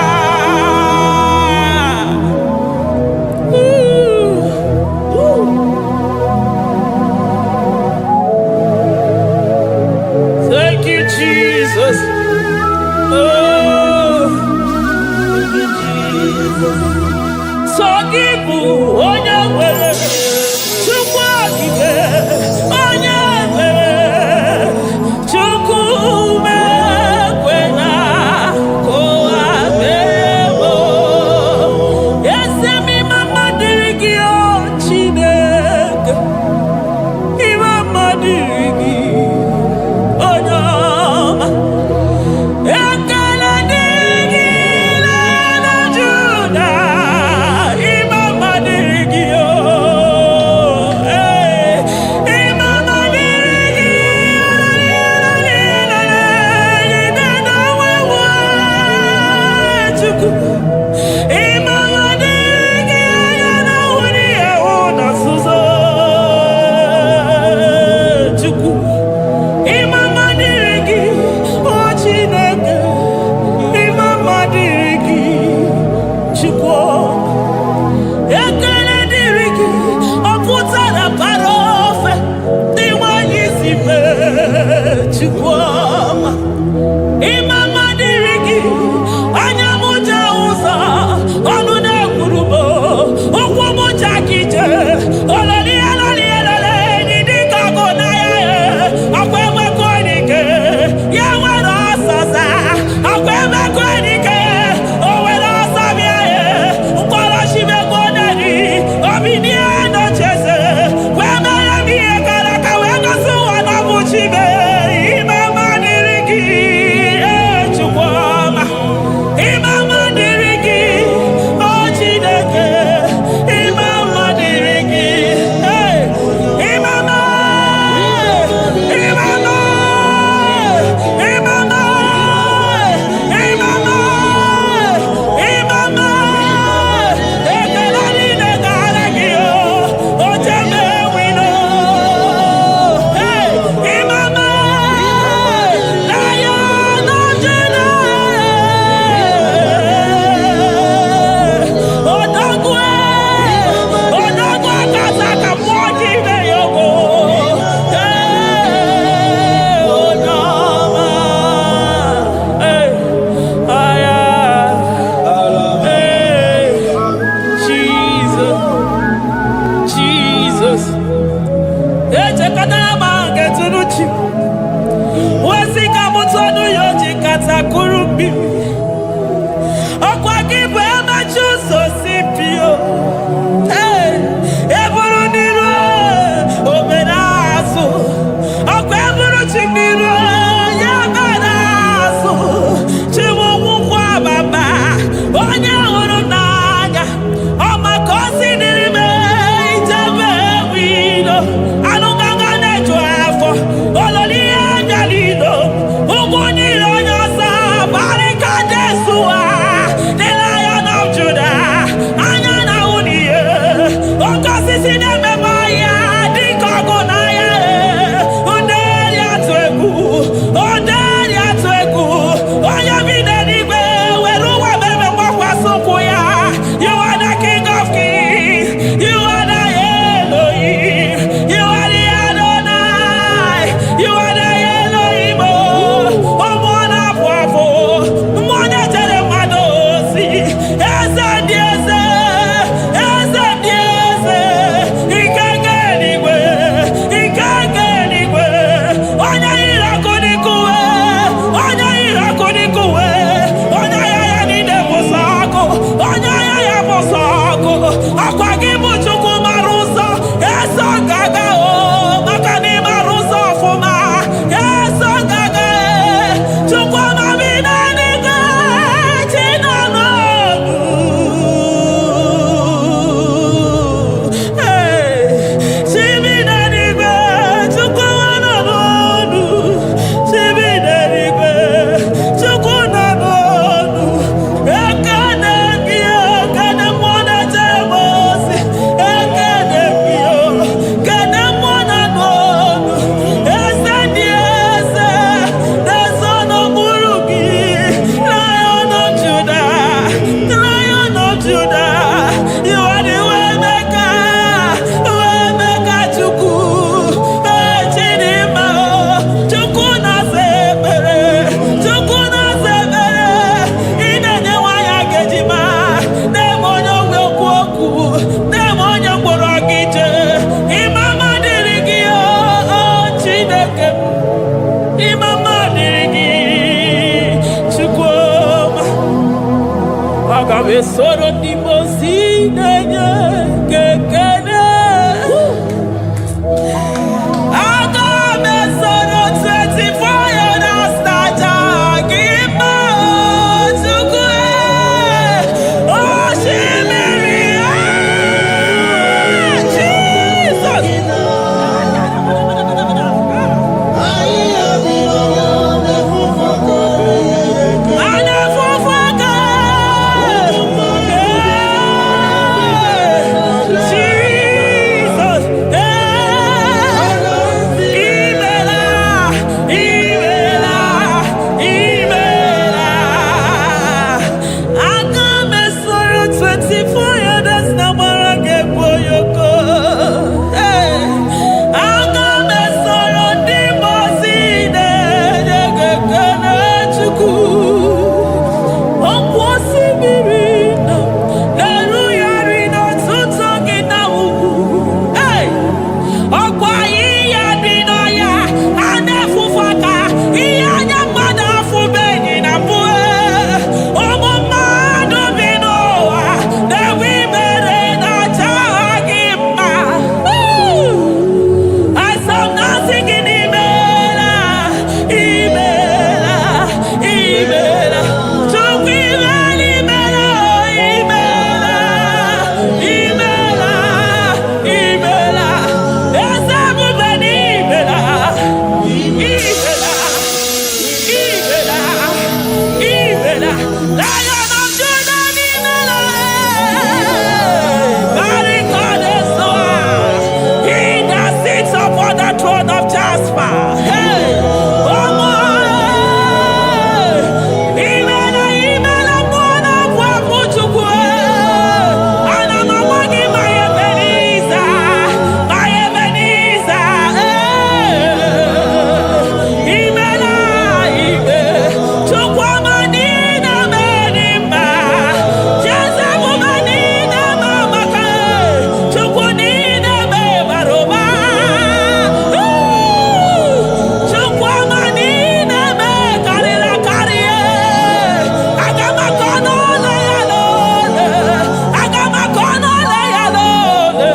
[SPEAKER 5] Thank you, Jesus. Oh, thank you, Jesus. Sọ gị bụ onye nwere Chukwu okike, onye nwere Chukwu mekwena ka ụwa mere m. Eze m, ịma mma dịrị gị, o Chineke, ịma mma dịrị gị, onye ọma. Ekele dịrị gị na Juda, ịma mma dịrị gị o. Ee, ịma mma dịrị gị, Chukwu. Ịma mma dịrị gị, anya na-ahụ n'ihe hụ na nzuzo. Chukwu. Ịma mma dịrị gị, o Chineke. Ịma mma dịrị gị, Chukwu. Ekele dịrị gị, ọ pụtara bara ofe dị nwanyị si mee, Chukwu ọma. Ịma mma dịrị gị, anya m ji ahụ. Aga m esoro ndị mmụọ ozi na-enye gị ekele. Aga m esoro 24 elders na-aja gị mma, Chukwu. Osimiri, ah, Jesus. A na-efufe aka. Jesus. Imela, imela, imela. Aga m esoro 24 elders na gbara gị egwu oyoko. Aga m esoro ndị mmụọ ozi na-enye gị ekele, Chukwu. Ọkwa osimiri nọ na-erugharị n'ọtụtụ gị na ugwu. Hey! Ọkwa ihe dị n'ọhịa a na-efufe aka, ihe anya mmadụ afụbeghị na mbụ. Ụmụ mmadụ bi n'ụwa na-enwe imere na-aja gị mma. Asọ m na-asị gị n'imela, imela, imela. Chukwu, imela, imela, imela, imela, imela. Eze ebube, n'imela, imela, imela, imela. Lion of Judah, n'imela. Barikade-soa. He that sits upon the throne of Jasper. Hey, Omo, imela, imela, mmụọ na-abụ abụ, Chukwu. Ana m agwa gị, ma Ebenezer, ma Ebenezer, imela, ime, Chukwu ọma niile mere mma. Jeze ebube niile ma maka Chukwu niile bara ụba. Chukwu ọma niile karịrị akarị. Aga m akọ n'ụlọ ya n'ole. Aga m akọ n'ụlọ ya n'ole.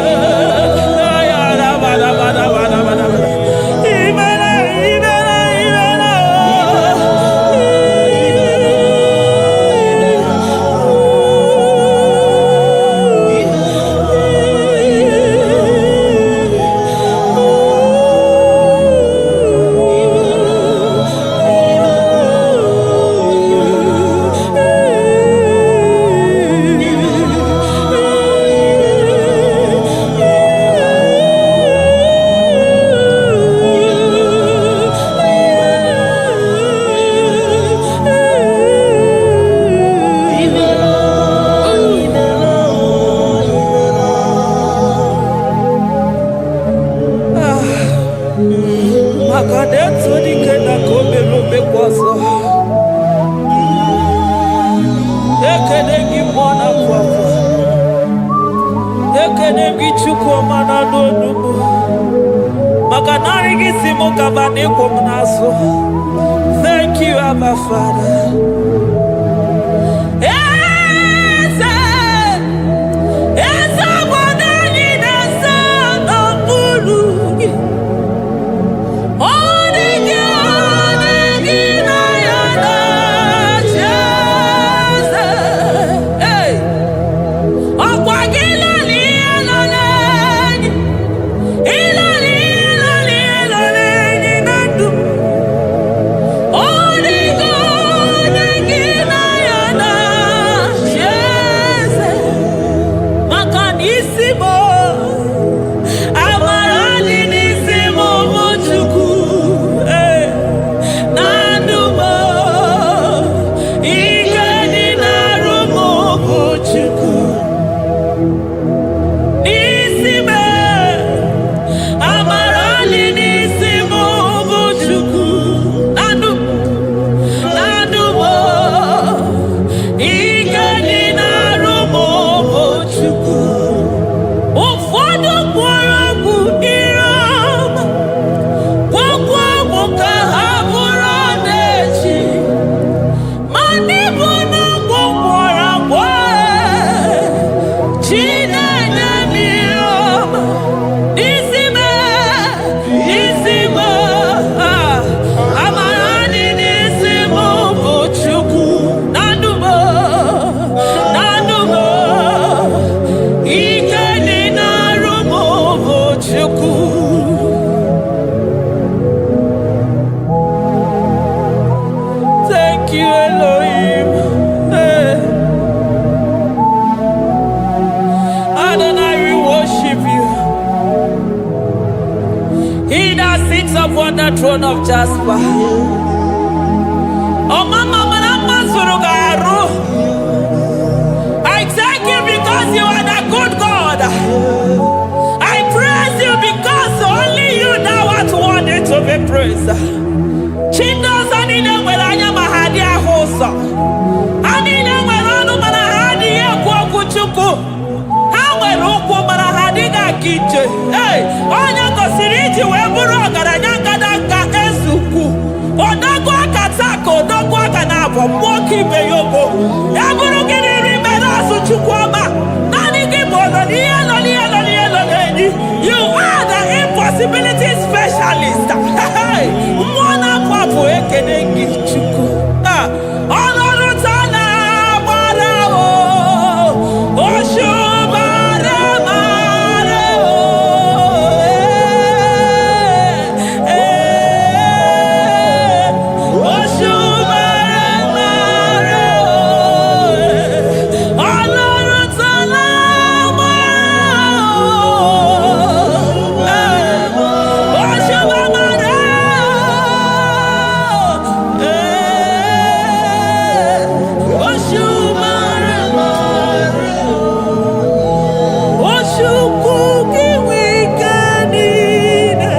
[SPEAKER 5] Imela, imela, imela. Maka na etu dike na ka o mere omekwa ọzọ. Ekene gị, mmụọ na-apụ apụ. Ekene gị, Chukwu ọma na-anụ onugbu, maka narị gị si m kaba na ịkwụ m n'azụ. Thank you, Abba Father. Eze, eze obodo anyị na-eze n'okpuru gị. Ọ dị gị, ọ dị gị na ya na-achị eze. Hey! Ọkwa gị lọrọ ihe lọrọ enyi, ịlọrọ ihe lọrọ ihe lọrọ enyi na ndụ. Ọ dị gị, ọ dị gị. throne of Jasper. Ọmama mara mma zuru gị arụ. I thank you because you are the good God. I praise you because only you thou art worthy to be praised. Chi ndị ọzọ niile nwere anya ma ha adịghị ahụ ụzọ. Ha niile nwere ọnụ mana ha adịghị ekwu okwu Chukwu. Ha nwere ụkwụ mana ha adịghị aga ije. Ee, onye gosiri iji wee bụrụ ọgaranya ngadanga eze ukwu. Odogwu aka taa ka odogwu aka na-abụ mmụọ ka ibe ya ogo. Ya bụrụ gị n'iri mere azụ, Chukwu ọma. Naanị gị bụ ọnọ n'ihe nọ n'ihe nọ n'ihe nọ n'enyi. You are the impossibility specialist. Hey, mmụọ na-apụ apụ, ekene gị, Chukwu. Ah, ọlọ́run tó lágbára o, òṣùbàrẹ̀ màrẹ̀ o, eh, òṣùbàrẹ̀ màrẹ̀ o, ọlọ́run tó lágbára o, òṣùbàrẹ̀ màrẹ̀ o, òṣùbàrẹ̀ màrẹ̀ o. Chukwu gị nwe ike niile,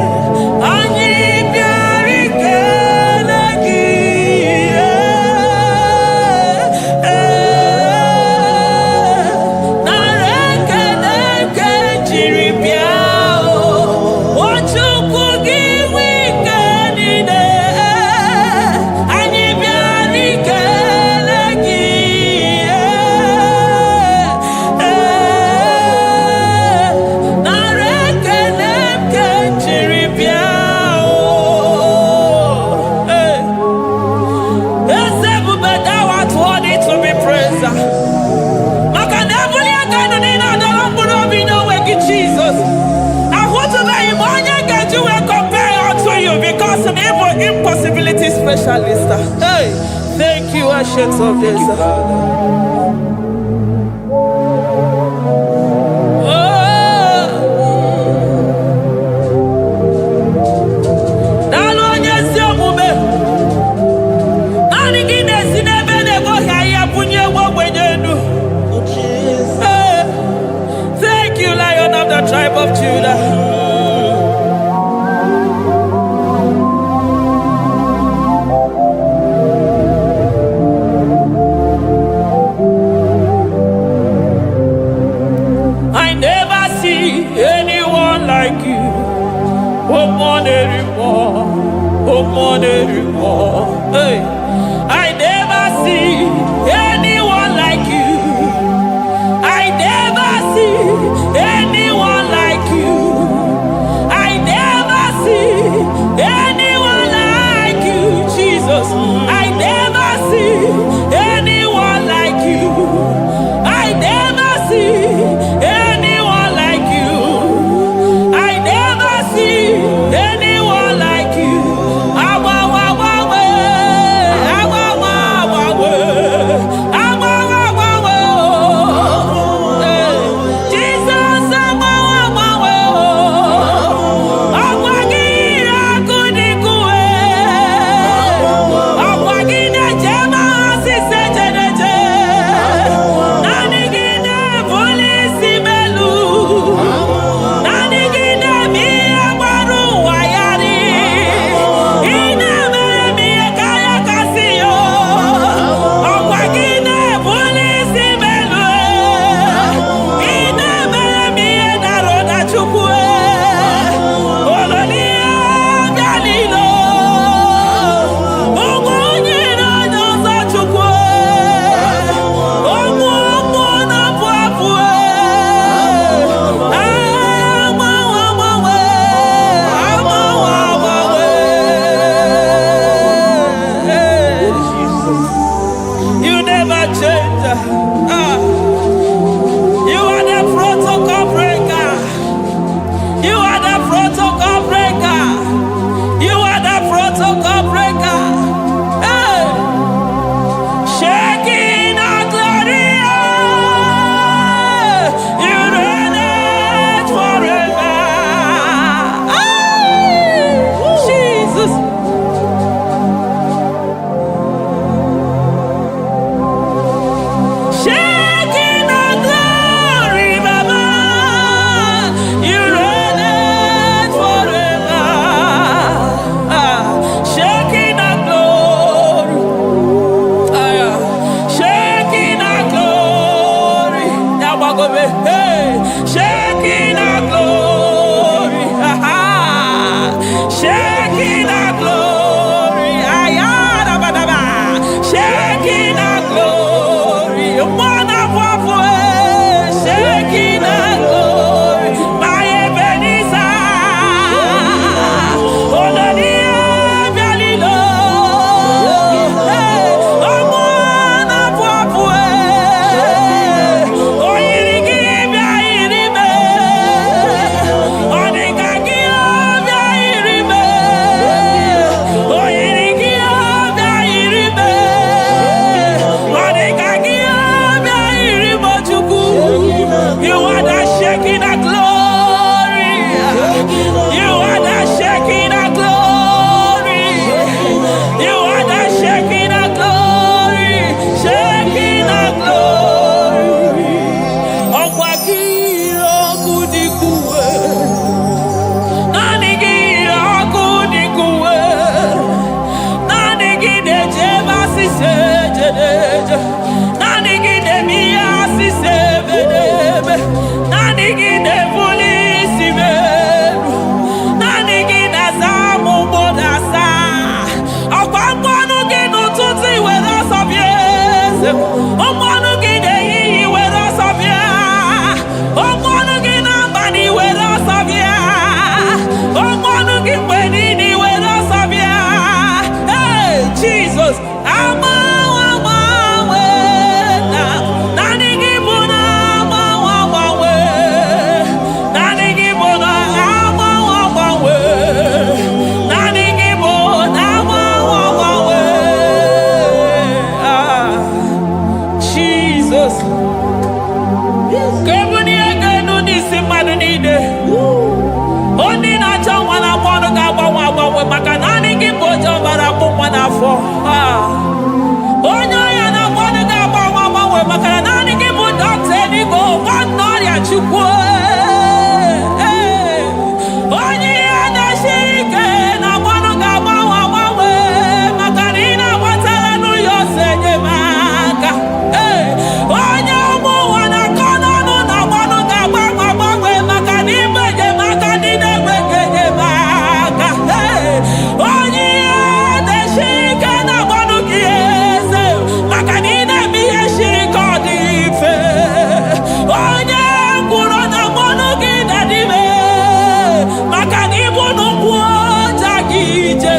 [SPEAKER 5] anyị bịara ikele gị. Ee, nara ekele nke jiri bịa o. O Chukwu gị nwe ike niile, anyị bịara ikele gị. Ee, nara ekele nke jiri bịa o. Ee. Eze ebube, thou art worthy to be praised. Maka na ebuli aka elu niile adọrọ mkpụrụ obi n'onwe gị, Jizọs. Ahụtụbeghị m onye ga-eji wee compare unto you because na ịbụ impossibility specialist. Hey, thank you, Ancient of
[SPEAKER 4] Thank
[SPEAKER 5] Days.
[SPEAKER 4] you, Father.
[SPEAKER 5] Oh, daalụ onye ezi omume. Naanị gị na-esi n'ebe na-egoghị ahịhịa bunye ewu ogbenye elu.
[SPEAKER 1] Oh, Jesus.
[SPEAKER 5] Hey, thank you, Lion of the tribe of Judah. I never see anyone like you. Oh, more, oh, more, hey. I never see anyone like you. I never see anyone like you. I never see anyone like you, Jesus. I never see anyone like you. I never see anyone like you. I never see anyone like you. Awa, wa, wa, we. Ka ebulie gị elu n'isi mmadụ niile. Onye na-achọ nwa na-agba ọnụ ga-agbanwe agbanwe, maka naanị gị bụ oche ọbara akpụ nwa n'afọ. Ah. Onye ọrịa na-agba ọnụ ga-agbanwe agbanwe, maka na naanị gị bụ dọkịta eluigwe, ọgwọ ọrịa. Chukwu. Ee. Onye ihe na-esiri ike na-agba ọnụ ga-agbanwe agbanwe, maka na ị na-agbatara n'ụlọ ọsọ enyemaka. Ee. Onye ụmụ ụwa na-akọ n'ọnụ na-agba ọnụ ga-agbanwe agbanwe, maka na ịbụ enyemaka ndị na-enweghị enyemaka. Ee. Onye ihe na-esiri ike na-agba ọnụ gị, eze, maka na ị na-eme ihe siri ka ọ dị mfe. Onye ngwụrọ na mmanụ gị na-adịme, maka na ịbụ n'ụkwụ ọja gị ije.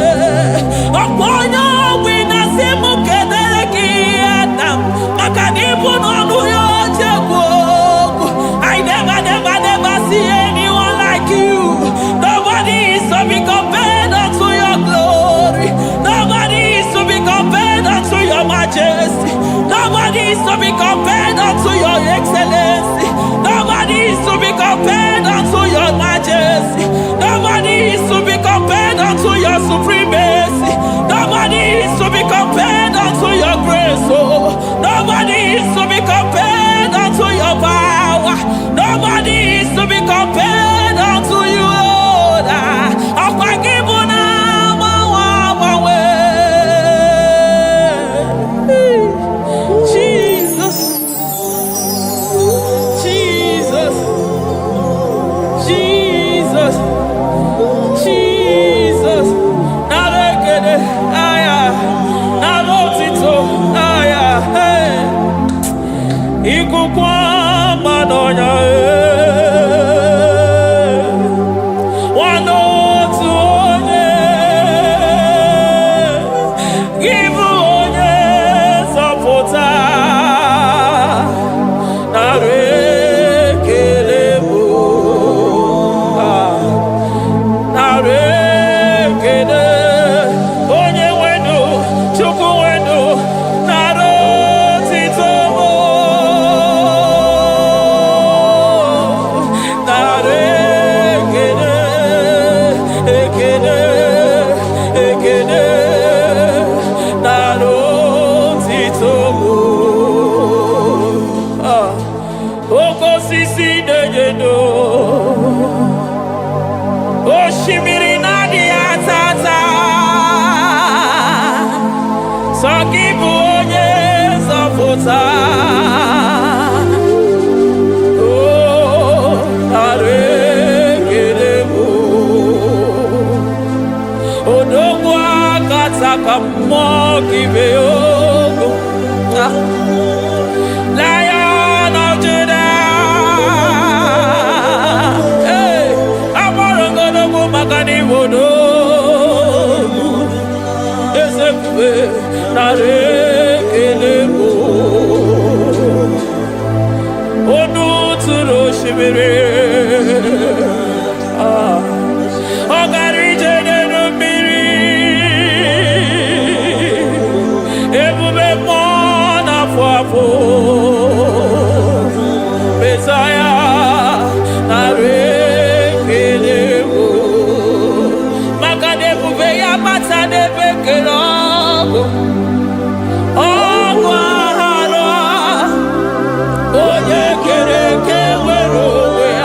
[SPEAKER 5] Ọkwa onye ogbi na-asị m kedere gị nna m, maka na ịbụ n'ọnụ ya oche ekwu okwu. I never, never, never see anyone like you. Nobody is to be compared unto your glory. Nobody is to be compared unto your majesty. Nobody is to be compared unto your excellency. Nobody is to be compared unto your majesty. Nobody is to be compared unto your supremacy. Nobody is to be compared unto your grace. Oh, nobody is to be compared unto your power. Nobody is to be compared unto you, Lord. Ọkwa gị bụ na agbanwe agbanwe. Jesus, Jesus, Jesus, Jesus. Nara ekele, aya, nara otito, aya, hey. Ikuku ọma n'ọnya, ee. Nwanne otu onye, gị bụ onye nzọpụta. Nara ekele bụ, ah. Nara ekele, onye nwenu, Chukwu nwenu, nara otito bụ. Nara ekele, ekele, ekele, nara otito bụ. Ah. Oke osisi na-enye ndụ, osimiri na-adịghị ata ata, sọ gị bụ onye nzọpụta. O, nara ekele bụ. Odogwu akataka mmụọ gị mee ogo. Ah. Lion of Judah. Hey, agbọrọgọdọgwu maka na Igbo n'ogwu. Eze ebube, nara ekele bụ. Onu tụrụ osimiri. Ah. Ọ gara ije n'elu mmiri. Ebube mmụọ na-afụ afụ. Mesaya, nara ekele bụ. Maka na ebube ya bata n'ebe kere ọgụ. Ọgụ aghara, onye kere eke nwere onwe ya.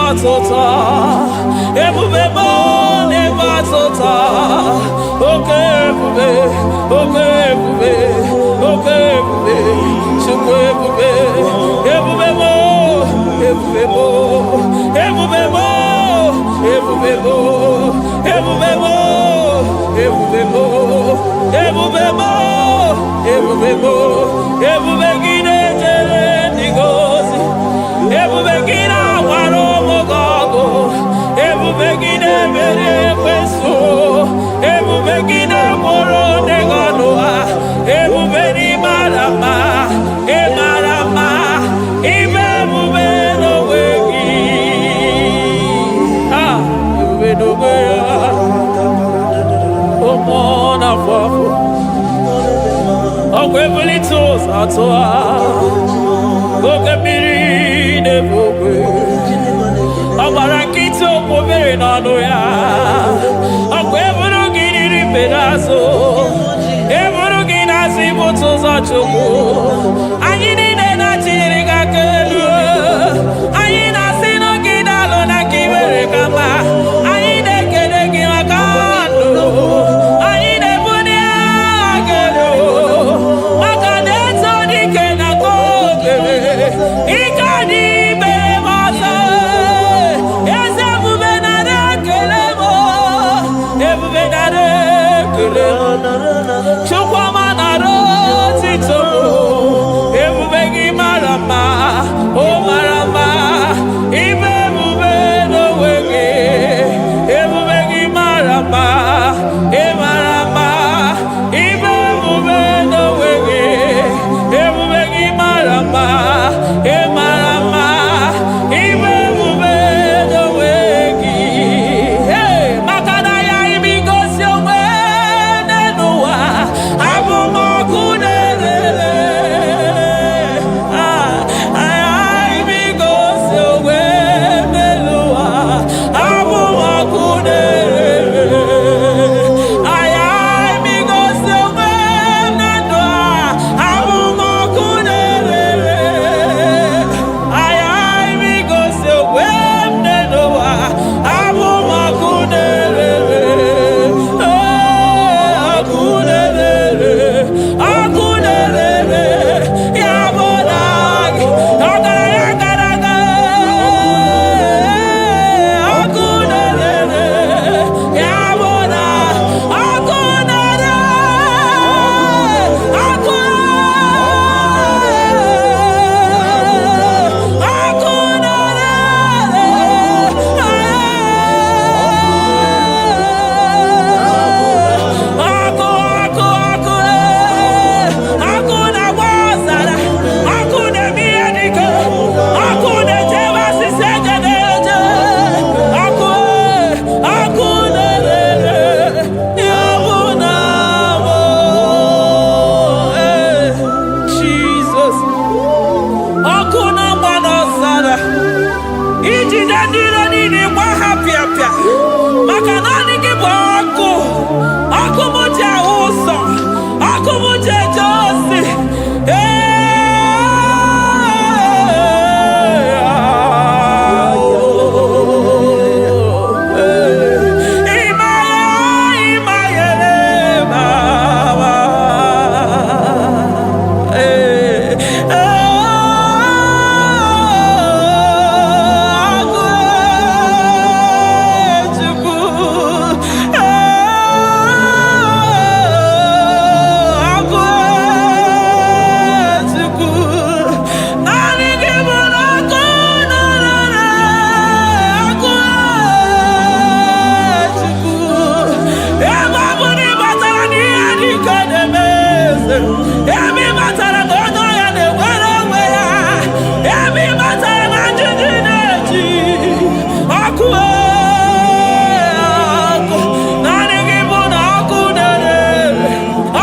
[SPEAKER 5] ọtụtụ, ebube m na-ebe ọtụtụ, oke ebube, oke ebube, oke ebube, Chukwu ebube, ebube m, ebube m, ebube m, ebube m, ebube m, ebube m, ebube m, ebube m, ebube gị na-ejere ndị gị ozi, ebube gị na-agbara ụmụ gị ọgụ, ebube gị na-emeri ekwensu, ebube gị na-egboro ndị gị ọnụ ha, ebube n'ịmara mma, ịmara mma, ibe ebube n'onwe gị. Ah, ebube n'onwe ya, ụmụ na-afọ afọ, ọkwa ebulite ụzọ atụ ha, oke mmiri na-ebu ogwe, ọ gbara nkịtị okwu mmiri n'ọnụ ya, ọkwa eburu gị n'iri mbe n'azụ, eburu gị n'azụ ibute ụzọ Chukwu. Anyị niile na-achịnyere gị aka elu, anyị na-asị na gị daalụ na ka i mere ka mma, anyị na-ekele gị maka ndụ, anyị na-ebuli aha gị elu maka na eto dike na ka o mere ike dị mere m ọzọ. Eze ebube nara ekele m, ebube nara ekele m, Chukwuma nara otito m, ebube gị mara mma, o mara mma, ibe ebube n'onwe gị, ebube gị mara mma, ị mara mma, ibe ebube n'onwe gị, ebube gị mara mma, ị mara mma, ibe ebube n'onwe gị. Hey, maka na ya imi gosi onwe n'ụwa, abụ m ọkụ na-erere. Ah, imi gosi onwe n'ụwa, abụ m ọkụ na-erere. Aya imi gosi onwe na ndụ a, abụ m ọkụ na-erere. Aya imi gosi onwe m n'ụwa, abụ m ọkụ na-erere. Ee, ọkụ na-erere, ọkụ na-erere, ya bụ na gị, ọgaranya gara aga. Ee, ọkụ na-erere, ya bụ na ọkụ na-ere, ọkụ ọkụ na-ere, ọkụ ọkụ ọkụ, ọkụ na-agba ọzara, ọkụ na-eme ihe dike, ọkụ na-echebe asịsị eje na-eje, ọkụ ọkụ na-ere, ya bụ na mụ. Jizọs, ọkụ na-agba n'ọzara, ijide ndị iro niile gba ha pịapịa, maka naanị gị bụ ọkụ, ọkụ m ji ahụ ụzọ, ọkụ m ji eje ozi. Ee, ịmaya, ịmayere mama. Ee, agụ Chukwu, agụ Chukwu, naanị gị bụ na ọkụ na-ere, ọkụ Chukwu. Ebe ọ bụ na ị batara n'ihe dị ka na-eme eze, ebe ị batara na onye ọya na-enwere onwe ya, ebe ị batara na njiji na-eji ọkụ, ọkụ, naanị gị bụ na ọkụ na-ere,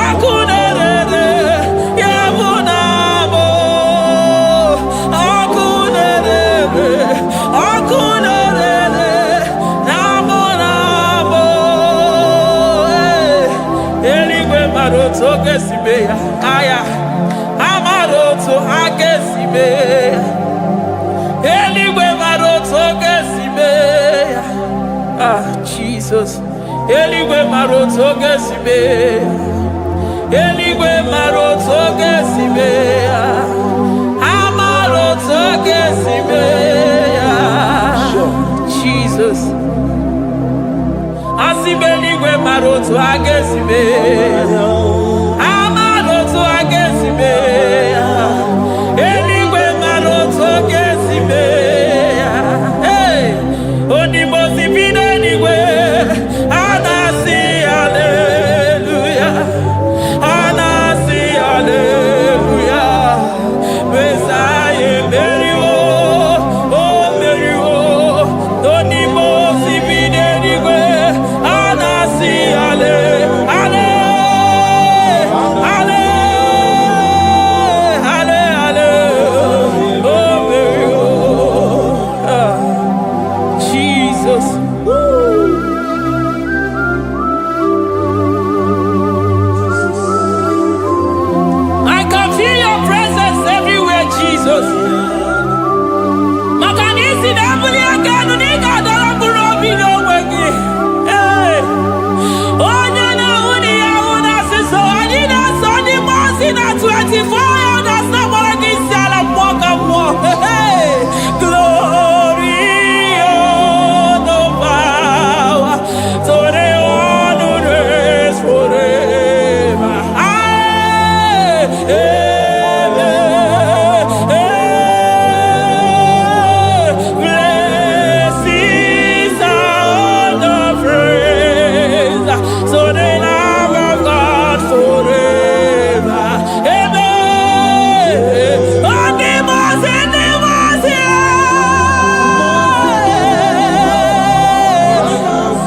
[SPEAKER 5] ọkụ na-ere, ya bụ na bụ ọkụ na-ere, ọkụ na-ere, na mụ na mụ. Eluigwe mara otu oge si mee ya, aya amara otu ha ga-esi mee ya. Eluigwe mara otu oge si Eluigwe mara otu oge si mee. Eluigwe mara otu oge si mee ya. Ha mara otu oge si mee ya. Jesus. Asị m eluigwe mara otu a ga-esi mee ya. Ha mara otu a ga-esi mee ya. Eluigwe mara otu ọ ga-esi mee ya. Hey! Onimosi bi n'eluigwe, a na-asị haleluya. A na-asị haleluya. Mesaya emeriwo, o meriwo. Onimosi bi n'eluigwe, a na-asị hale, hale, hale, hale, hale, o meriwo. Ah, Jesus. Woo. I can feel your presence everywhere, Jesus. Maka na isi na-ebuli aka elu na ị ga-adọrọ mkpụrụ obi n'onwe gị. Ee. Onye na-ahụ na ya ahụ na asịsọ, anyị na-asọ ndị mmụọ ozi na 24 elders na-agbara gị isi ala mmụọ ka mmụọ. Hey! Glory, honor, power to the one who reigns forever. Amen. Amen. Blessings and honor, praise to the Lamb of God forever. Amen. Ndị mmụọ ozi, ndị mmụọ ozi,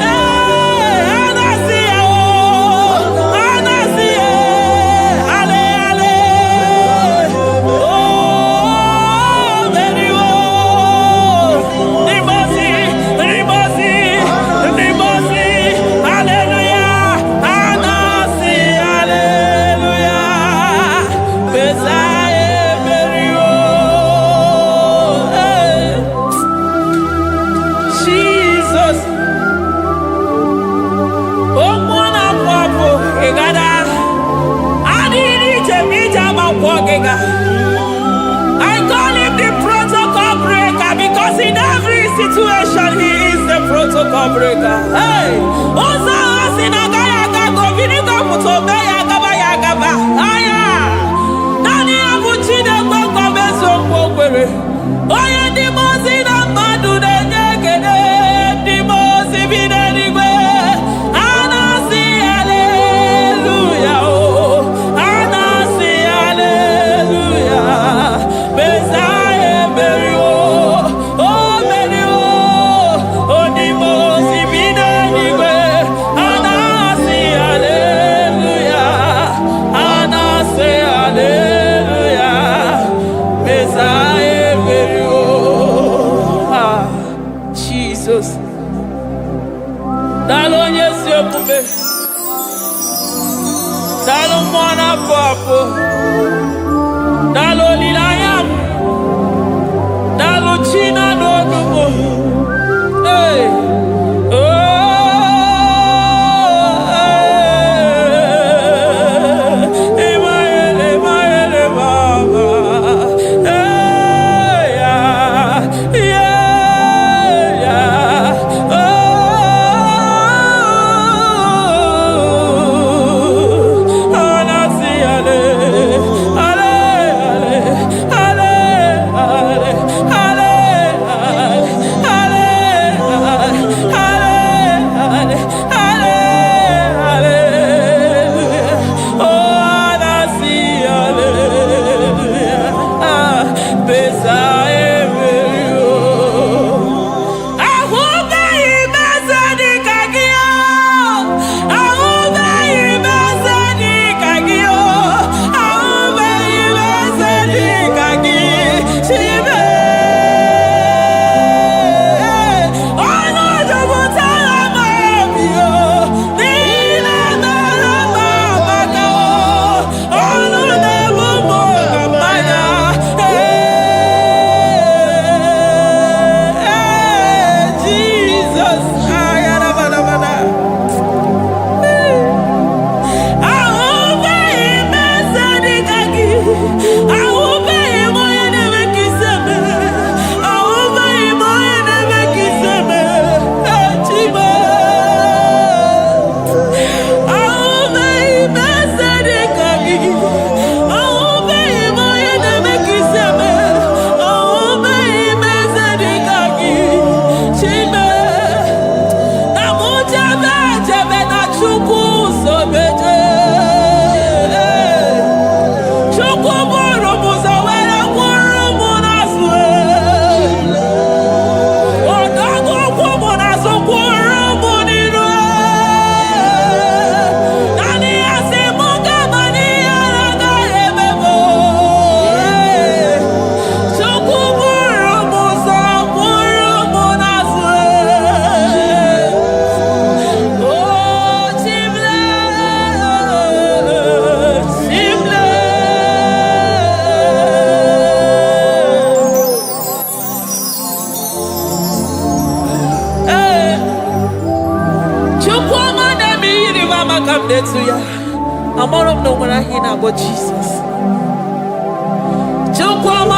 [SPEAKER 5] ee, a na-asị ya, o, a na-asị ya, ale, ale, o meriwo. Ndị mmụọ ozi, ndị mmụọ ozi, ndị mmụọ ozi, haleluya, a na-asị haleluya, Mesaya emeriwo. Hey. Jesus. Okwu na-apụ apụ ịgada adịghị ije ma ije ama nkwọ gịga. I call him the protocol breaker because in every situation he is the protocol breaker. Hey! Ụzọ ahụ si na agaghị aga ka obinigo pụta ome ya agaba ya agaba. Aya! Naanị ya bụ Chineke nkwa eziokwu o kwere. Onye ndị mmụọ ozi na mmadụ na-enye ekele, ndị mmụọ ozi bi n'eluigwe. A na-asị haleluya o. A na-asị haleluya. Mesaya emeriwo. O meriwo. Onye mmụọ ozi bi n'eluigwe. A na-asị haleluya. A na-asị haleluya. Mesaya emeriwo. Ah, Jesus. Daalụ onye ezi omume. Daalụ mmụọ na-apụ apụ. Daalụ olileanya m. Daalụ chi na-anụ olu m. Hey. Oh, hey. Emmanuel, Emmanuel, Mama. Hey, yeah. Oh, anasi ale. Ọma ka m na-etu ya. Amara m na o nwere aha ị na-akpọ Jizọs. Chukwu ọma.